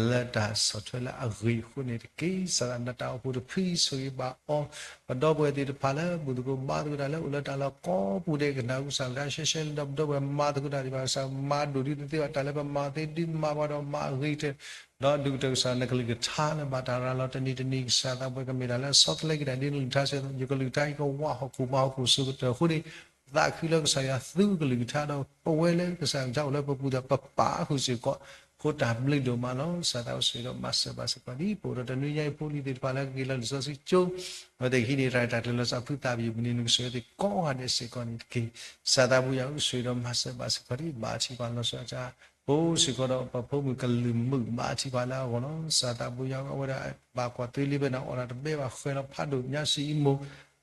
လၢတၢ်ဆီၣ်ထွဲလၢအဂ့ၤအဃိန့ၣ်တက့ၢ်. ကစၢ်နတၢ်အိၣ်ဖှိၣ်တဖုအံၤဆိၣ်ဂ့ၤဘၣ်အီၤ ပဒီပုၢ်ဝဲၢ်သ့ၣ်တဖၣ်လၢ ဘူၣ်သကိးဘါသကိးတၢ်လၢအိၣ်လၢတၢ်လီၢ်ကိးပူၤဒဲး ကနၣ်ဃုကစၢ်ကဒါရှဲရှဲလၢဒီးပဒီပုၢ်ဝဲၢ်မၤသကိးတၢ်ဒံးဘၣ် ကစၢ်မၤဒိၣ်ဒံးတသ့ဘၣ် တၢ်လၢပမၤသ့ဒ်မၤပှၤဒီးမၤအဂ့ၤကတၢၢ် ဒီးဒုးကတၢၢ်ကစၢ်နကလုၢ်ကထါလၢဘၣ်တၢ်ရၤလီၤတနံၤတနံၤ ကစၢ်သးပှဲၤကမ့ၢ်တၢ်လၢဆီတလဲက့ၤတၢ် ဒ်နကလုၢ်ကထါစ့ၢ်ကီး ယကလုၢ်ကထါအံၤကဝးဟီၣ်ခိၣ်မၤဟီၣ်ခိၣ်စိၤကတၢၢ်အဃိန့ၣ် သးခုလၢကစၢ်ယွၤသုကလုၢ်ကထါဒီး ပဝဲလၢကစၢ်ကလုၢ်ကထါအိၣ်လၢပပူၤဒီးပပာ်ဃုာ်စ့ၢ်ကီး အဃိတၢ်ဘျုးဒိၣ်မးလီၤ. ကစၢ်သးအိၣ်ဆိၣ်ဂ့ၤဒီးမၤစၢၤဘၣ်စ့ၢ်ကီးဒ် ပအိၣ်ဒီးတနွံညါအံၤဖိလံၤသ့ၣ်တဖၣ်လၢကက့ၤလီၤလံာ်စီဆှံကၠိ အဝဲသ့ၣ်ကဟံးန့ၢ်တၢ်ရဲၣ်တၢ်ကျဲၤလီၤဆီဖုသးပယိၣ်မုၢ်နံၤ နကဆိၣ်ဂ့ၤသ့ၣ်ကိးဂၤဒဲးစ့ၢ်ကီးန့ၣ်တက့ၢ်. ကစၢ်သးပူၤယွၤအိၣ်ဆိၣ်ဂ့ၤဒီးမၤစၢၤဘၣ်စ့ၢ်ကီးဒ် ဘၣ်ထံပှၤလီၤဆီအတၢ် ပအိၣ်စ့ၢ်ကီးဒီးပဖိမုၣ်ကလုၢ်မုာ်ဘၣ်ထံပှၤလၢအဂီၢ်လီၤ. ကစၢ်သးပူၤယွၤအဝဲဒၣ်ဘၣ်ကွၢ်သွ့လံဘဲနၤ အီၣ်ဒၣ်တဘဲဘၣ်ဃဲၤလီၤဖးဒိၣ် ညါစံၣ်အံၤမိၢ်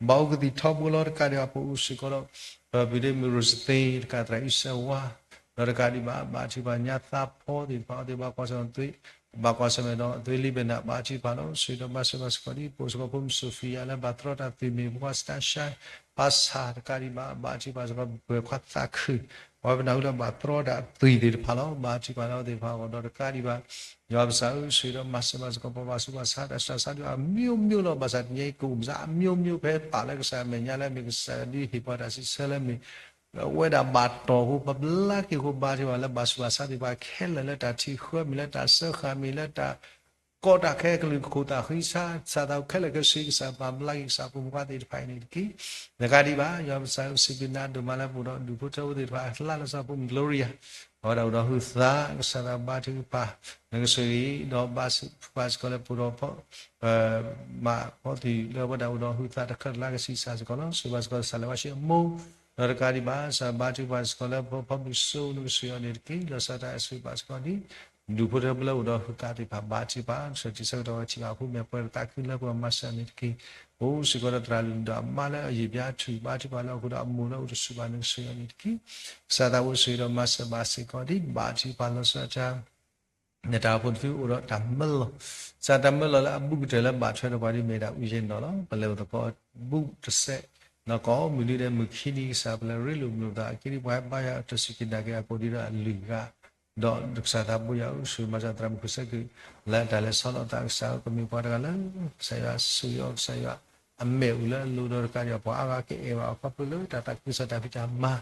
ဘၣ်အိၣ်ကသံၣ်ထီဘိလီၤ. တကးဒံးဘၣ် ပအိၣ်စ့ၢ်ကီးဒီး ပပံၤဒ့မုၣ်ရိၣ်စသ့ တကးသရၣ်အံၣ်စဲးဝါ ဒီးတကးဒံးဘၣ် ဘၣ်ထံပှၤညါသးဖီသ့ၣ်တဖၣ်အဝဲသ့ၣ် ဘၣ်ကွၢ်ဆၢၣ်မဲာ် ဘၣ်ကွၢ်ဆၢၣ်မဲာ်ဒီးသွ့လံဘဲနၤ ဘၣ်ထံပှၤလီၤ. ဆိၣ်ဂ့ၤဒီးမၤစၢၤဘၣ်စ့ၢ်ကီးဒ် ပအိၣ်စ့ၢ်ကီးဖိမုၣ်စိဖံယၤလၢဘၣ်တြီတၢ်သွံၣ်မ့ၢ်ပှၤစတၢ်ရှါ ပၢ်ဆၣ်တကးဒံးဘၣ် ဘၣ်ထံပှၤစ့ၢ်ကီး ပှဲၤခွါသးခု ပှၤပနၢ်ဟူလၢဘၣ်တြီတၢ်သွံၣ်သ့ၣ်တဖၣ်လီၤ. ဘၣ်ထံပှၤလၢအဝဲသ့ၣ်တဖၣ်အဂီၢ်ဒီးတကးဒံးဘၣ် ယွၤပစၢ်ဧၢ ဆိၣ်ဂ့ၤဒီးမၤစၢၤဘၣ်စ့ၢ်ကီး ပှၤဘၣ်ဆူးဘၣ်ဆါတၢ်ဆူးတၢ်ဆါဒ်အမျိုးမျိုးလီၤ. ဘၣ်ဆၣ်တနံၤအံၤ ကအိၣ်ပစၢ်အမျိုးမျိုးဖဲပာ်လၢကစၢ်အမဲာ်ညါလၢအမ့ၢ်ကစၢ်ဒ်ဟ့ၣ်ပှၤတၢ်စံးဆၢလၢအမ့ၢ် အဝဲဒၣ်ဘၣ်တီၢ်အဃိ ပဘျါက့ၤအဃိ ဘါထုကဖၣ်လၢဘၣ်ဆူးဘၣ်ဆါသ့ၣ်တဖၣ်ခဲလၢာ် လၢတၢ်ထံၣ်ဃၢမ့ၢ်လၢတၢ်စၢဃာ်မ့ၢ်လၢတၢ် ကီးတၢ်ခဲကလုာ်ကခိၣ်သးဃံဆါ စၢ်သးခဲလၢာ်ခဲဆ့ ကစၢ်ပာ်ပျါက့ၤ ကစၢ်ဖိမုၣ်ဖိခွါသ့ၣ်တဖၣ်အံၤန့ၣ်တက့ၢ်. လၢတကးဒံးဘၣ် ယွၤပကစၢ်ဧၢ စံးဘျုးနၤဒိၣ်မးလၢပအိၣ်ဒီးဒူၣ်ဖိထၢဖိသ့ၣ်တဖၣ် လၢလီၤဆီဖိမုၣ် Gloria အဝဲဒၣ်အိၣ်ဒီးဟုသး ကစၢ်သးဘါထုကဖၣ် နကဆိၣ်ဂ့ၤ ဒီးဘၣ်စၢၤပှၤစ့ၢ်ကီးလၢပအိၣ်ဒီး မၤဖီတံၢ်လၢအဝဲဒၣ်အိၣ်ဒီးဟုသးတခၢၣ်တလါကဆံးစၢ်စ့ၢ်ကီးလီၤ. ဆိၣ်ဂ့ၤဘၣ်စ့ၢ်ကီး ကစၢ်လၢဝါၡ့အမိၢ် ဒီးတကးဒံးဘၣ် ကစၢ်ဘါထုကဖၣ်စ့ၢ်ကီးလၢပဖီမုၢ်စိ နကဆိၣ်ဂ့ၤအီၤန့ၣ်တက့ၢ်. ဒီးကစၢ်တၢ်အဲၣ်ဆိၣ်ဂ့ၤဘၣ်စ့ၢ်ကီးဒ် ဒူၣ်ဖိထၢဖိလၢအိၣ်ဒီးဟုသးသ့ၣ်တဖၣ် ဘါထုကဖၣ် ဆၢထံဆၢကတီၢ်ဝဲထံၣ်ဘၣ်အဃိ မ့ၢ်ပှဲၤဒီးသးခုလၢပကမၤစၢၤန့ၣ်တက့ၢ်. အိၣ်စ့ၢ်ကီးဒီးသရၣ်လုၢ်ဒိၣ်အမါလၢအယံာ်ပျါထူၣ် ဘါထုကဖၣ်လၢအဃိဒီးအမိၢ်လၢအိၣ်တဆူၣ်ဘၣ် နကဆိၣ်ဂ့ၤအီၤန့ၣ်တက့ၢ်. ကစၢ်သးဘိဆိၣ်ဂ့ၤဒီးမၤစၢၤဘၣ်စ့ၢ်ကီးဒ် ဘါထုကဖၣ်လီၤဆီဒၣ်တၢ် နတၢ်အိၣ်ဖှိၣ်တဖုအိၣ်ဒီးတၢ်မၢလီၤ, ကစၢ်တၢ်မၢလီၤလၢအဘူးကတၢၢ်လၢဘၣ်ထွဲဒီးပှၤဒ်မ့ၢ်ဒၣ် အူယဲၢ်နီၣ်လီၤ. ပလဲၤအိၣ်သကိးဘူးတစဲး, နီၢ်ကီၢ်မုၢ်နံၤဒီးမုၢ်ခံနံၤ ကစၢ်ပလဲၤရ့လိာ်မုာ်သး အက့ဒ်ပှၤဘါယွၤတၢ်စူၢ်က့ၤနာ်က့ၤအကိာ်ဒ်ဒီးအလုၢ်အဂၤ, ဒီးကစၢ်သးဘိယွၤအိၣ်ဆိၣ်ဂ့ၤမၤစၢၤသရၣ်မုၣ်ခိၣ်စဲကုၣ် လၢတၢ်လဲၤဆီလီၤအသး ကစၢ်ဧၢ ကမ့ၢ်ပှၤတဂၤလၢ ကစၢ်ယွၤဆိၣ်ဂ့ၤအီၤ ကစၢ်ယွၤ အမဲာ်အိၣ်လၢအလိၤ ဒီးတကးဒံးဘၣ် ပှၤအါဂၤကအဲၣ်ဘၣ်အီၤခီဖျိလၢတၢ်သးခုကစီၣ်တၢ်ဖံးတၢ်မၤ,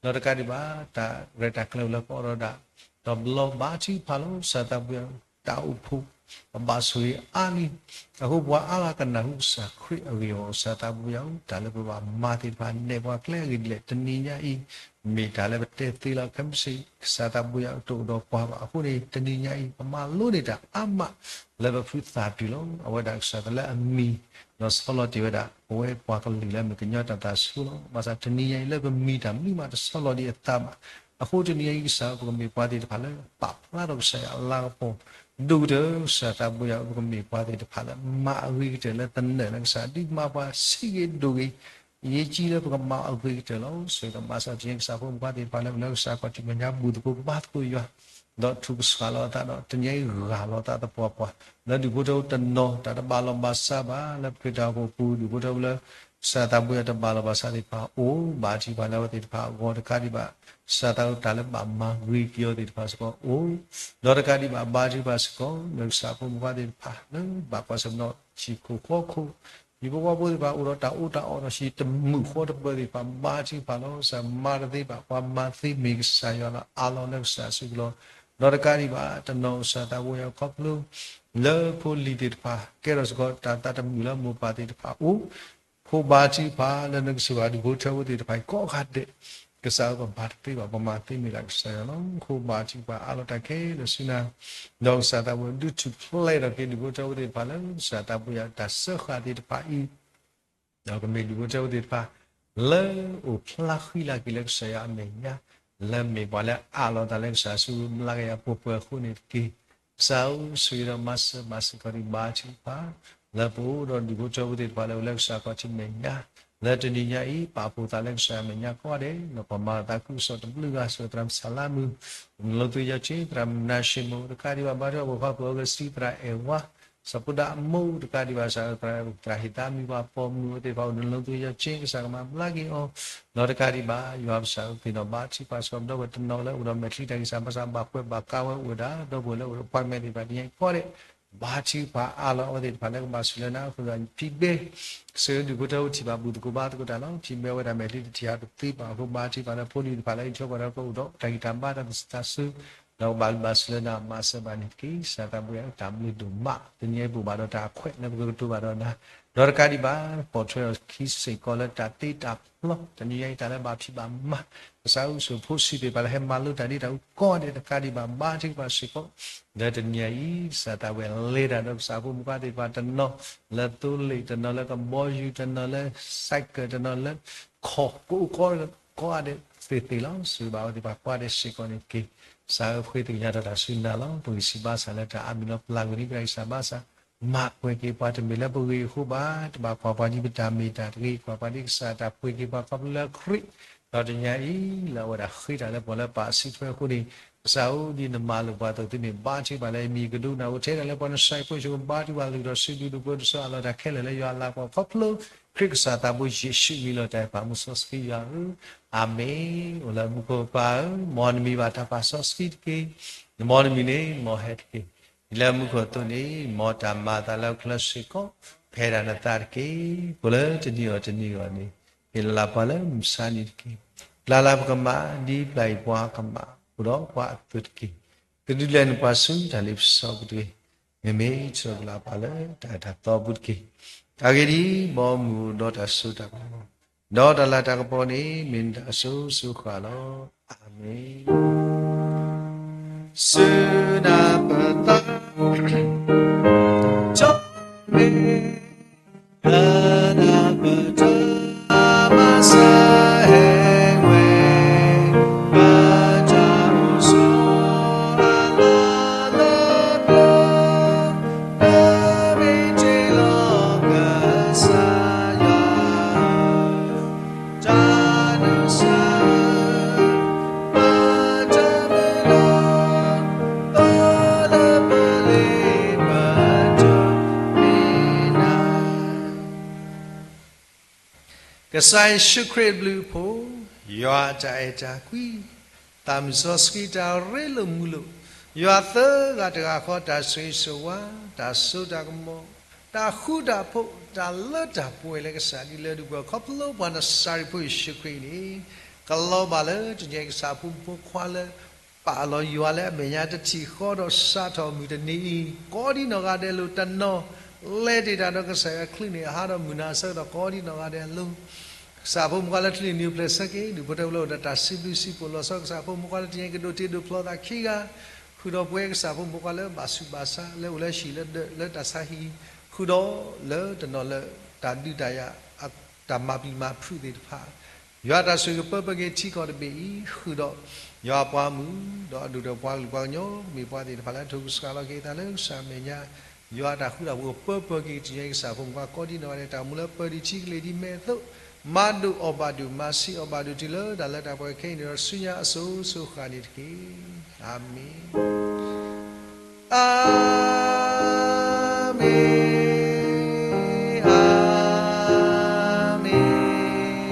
ဒီးတကးဒံးဘၣ် တၢ်ရဲၣ်တၢ်ကျဲၤအိၣ်လၢကအီၣ်ဒီးဒၣ်, ဒီးဘျီဘါထုကဖၣ်လီၤ ကစၢ်သးဘိယွၤ တၢ်အိၣ်ဖှိၣ် ပဘၣ်ဆိၣ်ဂ့ၤအါလံ, အဃိပှၤအါဂၤကနၢ်ဟူကစၢ်ခရံာ်အဂ့ၢ်အီၤ ကစၢ်သးဘိယွၤဧၢ တၢ်လၢပဘၣ်မၤသ့ၣ်တဖၣ် နဲၣ်ပှၤကျဲအဂ့ၢ်ဒ်လဲၣ် တနံၤညါအံၤ မ့ၢ်တၢ်လၢပတဲသ့လီၤ ခဲမုၢ်ဆ့ၣ် ကစၢ်သးဘိယွၤတအိၣ်ဒီးပှၤဘၣ်အဃိန့ၣ် တနံၤညါအံၤ ပမၤလိန့ၢ်တၢ်အါမး လၢပဖုသးပူၤလီၤ. အဝဲဒၣ်ကစၢ်သးလၢအမံၤ ဒီးဆီလီၤတ့ၢ်ဝဲဒၣ် ပဝဲပှၤကလုာ်လၢမ့ၢ်ကညီတၢ်သးဆူလီၤ. ဘၣ်ဆၣ်တနံၤညါအံၤလၢပမံၤတၢ်မနုၤမးတဆီလီၤဒံးအသးဘၣ်. အဃိတနံၤညါအံၤကစၢ်ဧၢ ပကမ့ၢ်ပှၤသ့ၣ်တဖၣ်လၢပာ်ဖျါထီၣ်ကစၢ်ယွၤအလၤကပီၤ ဒိၣ်ကတၢၢ် ကစၢ်သးဘိယွၤဧၢ ပကမ့ၢ်ပှၤသ့ၣ်တဖၣ်လၢမၤအဂ့ၤကတၢၢ်လၢသနၢၣ်လၢကစၢ် ဒ်မၤပှၤဆံးဂ့ၤဒိၣ်ဂ့ၤ အရေးကြီးလၢပကမၤအဂ့ၤကတၢၢ်လီၤ. ဆိၣ်ဂ့ၤဒီးမၤစၢၤတနံၤညါအံၤ ကစၢ်ဖိမုၣ်ဖိသ့ၣ်တဖၣ်လၢ လၢကစၢ်ခီၣ်ထံးမဲာ်ညါ ဘူၣ်သကိးဘါသကိးယွၤ ဒီးထုကဖၣ်လီၤအသးဒီး တနံၤညါအံၤဂၢ်လီၤသးသပှၢ်ပှၢ် လၢဒူၣ်ဖိထၢဖိတနီၤ တၢ်တဘၣ်လီၢ်ဘၣ်စးဘၣ် လၢခရံာ်တၢ်အိၣ်ဖှိၣ်ပူၤ ဒူၣ်ဖိထၢဖိလၢ ကစၢ်သးဘိယွၤတဘၣ်လီၢ်ဘၣ်စးသ့ၣ်တဖၣ်အိၣ် ဘါထုကဖၣ်လၢအဝဲသ့ၣ်တဖၣ်အဂီၢ်တကးဒံးဘၣ် ကစၢ်သးဧၢ တၢ်လၢဘၣ်မၤဂ့ၤက့ၤအီၤသ့ၣ်တဖၣ်စ့ၢ်ကီးအိၣ် ဒီးတကးဒံးဘၣ် ဘါထုကဖၣ်စ့ၢ်ကီး လၢကစၢ်ဖိမုၣ်ဖိခွါသ့ၣ်တဖၣ် လၢဘၣ်ကွၢ်ဆၢၣ်နီၤ ဟံၣ်ခိၣ်ဃီခိၣ် ဟံၣ်ဖိဃီဖိသ့ၣ်တဖၣ်အိၣ်ဒီးတၢ်အီၣ်တၢ်အီဒီး ဟံၣ်တမုာ်ဃီတပၢၤသ့ၣ်တဖၣ် ဘါထုကဖၣ်လီၤ. ကစၢ်မၤတသ့ဘၣ် ပှၤမၤသ့မ့ၢ်ကစၢ်ယွၤလီၤ အးလီၤလၢကစၢ်အစုပူၤလီၤ. ဒီးတကးဒံးဘၣ် တနီၤကစၢ်သးဘိယွၤခီဖျိ လၢဖိလံၤသ့ၣ်တဖၣ် ကဲထီၣ်စ့ၢ်ကီးတၢ်သးတမုာ်လၢမိၢ်ပၢ်သ့ၣ်တဖၣ်အအိၣ် ဖိဘါထုကဖၣ်လၢနကဆိၣ်ဂ့ၤဒူၣ်ဖိထၢဖိသ့ၣ်တဖၣ်အံၤ ကိးဂၤဒဲး ကစၢ်ဧၢ ပမၤတသ့ဘၣ် ပမၤသ့မ့ၢ်ဒၣ်ကစၢ်ယွၤလီၤ. အဃိဘါထုကဖၣ်အးလီၤတၢ်ခဲလၢာ်ဆူနၤ ဒီးကစၢ်သးဘိယွၤဒုးထူၣ်ဖျဲးထီၣ်က့ၤဒူၣ်ဖိထၢဖိသ့ၣ်တဖၣ်လၢ ကစၢ်သးဘိယွၤတၢ်စၢဃာ်သ့ၣ်တဖၣ်အံၤ ဒီးကမ့ၢ်ဒူၣ်ဖိထၢဖိသ့ၣ်တဖၣ် လၢအိၣ်ဖျါဃံလၤက့ၤလၢကစၢ်ယွၤအမဲာ်ညါ လၢမ့ၢ်ပှၤလၢအးလီၤအသးလၢကစၢ်အစုပူၤ ဘျါက့ၤအပှဲၤပှဲၤအဃိန့ၣ်တက့ၢ်. ကစၢ်ဧၢ ဆိၣ်ဂ့ၤဒီးမၤစၢၤမၤစၢၤကီးဒံးဘါထုကဖၣ် လၢပအိၣ်ဒီးဒူၣ်ဖိထၢဖိသ့ၣ်တဖၣ်လၢအိၣ်လၢကစၢ်ခီၣ်ထံးမဲာ်ညါ လၢတနံၤညါအံၤ ပာ်ဖှိၣ်သးလၢကစၢ်ယွၤအမဲာ်ညါကိးဂၤဒဲး ဒီးပှၤမၤအသးခုကစီၣ်တဘျုးဂၤ ဆိၣ်ဂ့ၤသရၣ်မုၣ်စၢ်လါမုၣ် နလီၤသူယီၤက့ သရၣ်မုၣ်နၤၡ့မိၢ် တကးဒံးဘၣ် ဘါထုကဖၣ်ဖိခွါဖိအဂ့ၢ်စံး သရၣ်အဲၣ်ဝါ စီၤဖိဒါအမိၢ် တကးဒံးဘၣ် ကစၢ်ဧၢ သရၣ်ဟ့ၣ်သးမံၤ ပှၤပိာ်မုၣ်အဝဲသ့ၣ်တဖၣ် အိၣ်နလီၤသူယီၤက့ ကစၢ်ကမၤဘျါက့ၤအီၤ ဒီးတကးဒံးဘၣ် ယွၤကစၢ်ဧၢ သ့ၣ်နီၣ်ဘါထုကဖၣ်စ့ၢ်ကီး ဒီပုၢ်ဝဲၢ်တနီၤလၢအိၣ်ဒီးမဲာ်ချံတၢ်ဂံၢ်စၢ်ဘါစၢ် ဘၣ်ကွဲးဘၣ်ကါဝဲအိၣ်ဝဲဒၣ် ဒီပုၢ်ဝဲၢ်လၢအိၣ်ဒီး appointment သ့ၣ်တဖၣ် တနံၤညါအံၤကိးဂၤဒဲး ဘါထုကဖၣ်အးလီၤအဝဲသ့ၣ်တဖၣ်လၢကဘၣ်ဆိၣ်လၢနၤအဃိဒီး ဖံးဘဲ ကစၢ်ဧၢ ဒူၣ်ဖိထၢဖိထံၣ်ဘၣ်ဘူၣ်သကိးဘါသကိးတၢ်လီၤ. ဖံးဘဲဝဲဒၣ်မဲာ်ချံတထံၣ်ဟးတသ့ဘၣ်အဃိ ဘါထုကဖၣ်လၢဖိလံၤသ့ၣ်တဖၣ်လၢအံးထွဲကွၢ်ထွဲကအိၣ်ဒီး တၢ်ဂံၢ်တၢ်ဘါတၢ်သးစူၤ ဒီးကဘၣ်ဘျုးဘၣ်ဆိၣ်လၢနၤ မၤစၢၤဘၣ်န့ၣ်တက့ၢ်. ကစၢ်သးဘိယွၤတၢ်ဘျုးဒိၣ်မး တနံၤအံၤပအိၣ်ဘၣ်ဒီးတၢ်အခွဲးလၢပကကတိၤဘၣ်ဒီးနၤ ဒီးတကးဒံးဘၣ် ပိာ်ထွဲထီၣ်ခံစ့ၢ်ကီးလၢတၢ်သ့တၢ်ဖျီ တနံၤညါအံၤတၢ်လၢဘၣ်ဖံးဘၣ်မၤ ကစၢ်ဧၢ ဆိၣ်ဂ့ၤဖိဆံးသ့ၣ်တဖၣ်လၢဟဲမၤလိတၢ်ဒ်တၢ်အူကီးဒဲး တကးဒံးဘၣ် ဘါထုကဖၣ်စ့ၢ်ကီး လၢတနံၤညါအံၤ ကစၢ်သးဘိယွၤလဲၤတၢ်ဒီးကစၢ်ဖိမုၣ်ဖိခွါသ့ၣ်တဖၣ်တနီၤ လၢသိလ့ၣ် တနီၤလၢကဘီယူၤ တနီၤလၢ cycle တနီၤလၢ ခီၣ်ကိးကိးဂၤဒဲးသ့ၣ်သ့ၣ်လီၤ. ဆိၣ်ဂ့ၤဘၣ်အဝဲသ့ၣ်တဖၣ်ကိးဂၤဒဲးစ့ၢ်ကီးန့ၣ်တက့ၢ်. ကစၢ်ဧၢ ဃ့သညါထီၣ်တၢ်ဆူနၤလီၤ. ပဂံၢ်စၢ်ဘါစၢ်လၢတၢ်အါမံၤလီၤ ပျၢ်ကွံာ်န့ၢ်ပတၢ်ဂံၢ်စၢ်ဘါစၢ် မၤကွၢ်က့ၤပှၤတမ့ၢ်လၢပဂ့ၢ်အဃိဘၣ် တဘၣ်ကွၢ်ပှၤဒ်ပတၢ်မ့ၢ်တၢ်တဂ့ၤ ကွၢ်ပှၤဒ်ကစၢ်တၢ်ပှ့ၤက့ၤပှၤခီဖျိလၢခရံာ် ဒီးတနံၤညါအံၤ လၢအဝဲဒၣ်ဃ့တၢ်လၢပှၤလၢပာ်စုထွဲအဃိန့ၣ် ကစၢ်ဧၢ ဒ်နမၤလိာ်ပှၤအသိး သုမ့ၢ်ဘါထုကဖၣ်လၢအမံၤကဒိကနၣ် အိၣ်ထဲဒၣ်လၢပှၤနစဲးဖိဆိ ဘါထုကဖၣ်လုၢ်ထီၣ်စုဒုးဒိၣ်ပှဲၤတစိၢ်အလီၢ်တၢ်ခဲလၢာ်လၢယွၤအလၤကပီၤခီဖျိ ခရံာ်ကစၢ်သးဘိယ့ၣ်ၡူးအမံၤလီၤ. တၢ်အဲၣ်ပာ်မူစီဆှံယွၤဧၢ, အၤမ့ၣ်. အိၣ်လၢမူခိၣ်ပၢ်ဧၢ, မ်နမံၤဘၣ်တၢ်ပာ်စီဆှံတက့ၢ်. နမ်နမံၤန့ၣ် မ်ဟဲတက့ၢ်. ဒ်လၢမူခိၣ်အသိးန့ၣ် မ်တၢ်မၤအသးလၢအချၢစ့ၢ်ကီး ဖဲဒၣ်နသးတက့ၢ်. အိၣ်လၢတနံၤအီၤတနံၤအဂီၢ်န့ၣ် ဟ့ၣ်လီၤလၢပှၤလၢမုၢ်ဆါနံၤတက့ၢ်. ပျၢ်လၢပကမၣ် ဒ်ပျၢ်အံၤပှၤကမၣ် အိၣ်ဒီးပှၤအသိးတက့ၢ်. ကဒုးလဲၤနုာ်ပှၤဆူတၢ်လ့ပစီကတၢၢ် မ့မ့ၢ်ဆၢကလၢပှၤလၢတၢ်အၢတၢ်သီပူၤတက့ၢ်. အဂ့ၢ်ဒ်အံၤ, ဘီမုၢ်ဒီးတၢ်စိတၢ်ကမီၤ, ဒီးတၢ်လၤတၢ်ကပီၤန့ၣ် မ့ၢ်နတၢ်အစိၤစိၤဃၣ်လီၤ. အၤမ့ၣ်. စုနၢ်ပသး, ကၠီမ့ၢ် ကနၢ်ပတၢ်မၤစၢၤဟဲဝဲ, ပတၢ်အိၣ်ဆိးအလီၢ်လၢပျၢၤ, ပမ့ၢ်တ့ၢ်လီၤကစၢ်ယွၤ တၢ်နုၤစၢၤ, ပတၢ်မုၢ်လၢ်, ပလၢပလ့ပတၢ်မ့ၢ်နၤ ကစၢ်ယ့ၣ်ၡူးခရံာ်အဘျုးအဖှိၣ်, ယွၤအတၢ်အဲၣ်တၢ်ကွံ, သးစီဆှံတၢ်ရ့လိာ်မုာ်လိာ်, ယွၤသၢဂၤတဂၤဃီတၢ်ဆိၣ်ဂ့ၤဆိၣ်ဝါ, တၢ်စိတၢ်ကမီၤ, တၢ်ဃူတၢ်ဖိး, တၢ်လၢတၢ်ပှဲၤလၢကစၢ်ဒ်လၢဒုးပှဲၤခီဖျိပှၤနစၤရ့းဖိယ့ၣ်ၡူးခရံာ်န့ၣ်, ကလီၤဘၣ်လၢတညါကစၢ်ဖိမုၣ်ဖိခွါလၢ ပာ်လီၤယွၤလၢအမဲာ်ညါတထံၣ်ဃီဒီးစးထီၣ်မုၢ်တနံၤအံၤ, ကိးဒံနီၢ်ဂၤဒဲးလိာ်တနီၤ, လဲၤတ့ၢ်တၢ်ဒီးကစၢ်ယွၤအကလုၢ်န့ၣ် အဟးဒီးမုၢ်နၤအဆၢကတီၢ်ကိးဒံနီၢ်ဂၤဒဲးအလိၤ, ကစၢ်ဖိမုၣ်ဖိခွါလၢချံန့ၣ်နံၤအိၣ်ဖျဲၣ်ဆၢက့ၤ ဒုးဖိထၢဖိလၢအိၣ်ဒီးတၢ်စံးဘျုးစံးဖှိၣ်လီၤဆီ ကစၢ်ဖိမုၣ်ဖိခွါလၢတညါကဒိးတ့ဒိးဖျီသးခံဂၤ, ဃုာ်ဒီးပဝဲကစၢ်ဖိမုၣ်ဖိခွါလၢဘၣ်ဆူးဘၣ်ဆါ လၢအိၣ်လၢဟံၣ်လၢဒၢးလၢတၢ်ဆါဟံၣ်, ဃုာ်ဒီးလၢတနီၤလၢတၢ်ဒုးတၢ်ယၤ တၢ်မၤပျံၤမၤဖုးသ့ၣ်တဖၣ် ယွၤတၢ်ဆိၣ်ဂ့ၤကပၢပၢက့ၤထံကီၢ်တဘ့ၣ်အံၤ, ဃုာ်ဒီးယွၤအပှၤမုၣ်, ဒီးအဒိၣ်ဒီးပှၤကလုာ်ပှၤကညီ မ့ၢ်ပှၤသ့ၣ်တဖၣ်လၢထိၣ်ကစှၤလီၤက့ၤသးလၢကစၢ်အမဲာ်ညါ, ယွၤအတၢ်ဃူတၢ်ဖိးကပၢပၢက့ၤကစၢ်ယွၤကစၢ်ဖိမုၣ်ဖိခွါကိးဒံနီၢ်ဂၤဒဲး တၢ်မူလၢပၢဒံးထံကလ့ၤဒံးမဲာ်အသိး, မၤဒိၣ်အီၣ်ဘၣ်ဒိၣ် မၤဆံးအီၣ်ဘၣ်ဒိၣ်တုၤလၢတၢ်လၢတၢ်ပှဲၤခဲအံၤန့ၣ်ဒီး ဆူညါအစိၤစိၤဃၣ်န့ၣ်တက့ၢ်. အၤမ့ၣ်. အၤမ့ၣ်, အၤမ့ၣ်, အၤမ့ၣ်.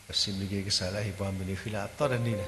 ပစံးဘျုးက့ၤကစၢ်လၢအဟ့ၣ်ပှၤမုၢ်နံၤဃုလၢအသီတနံၤန့ၣ်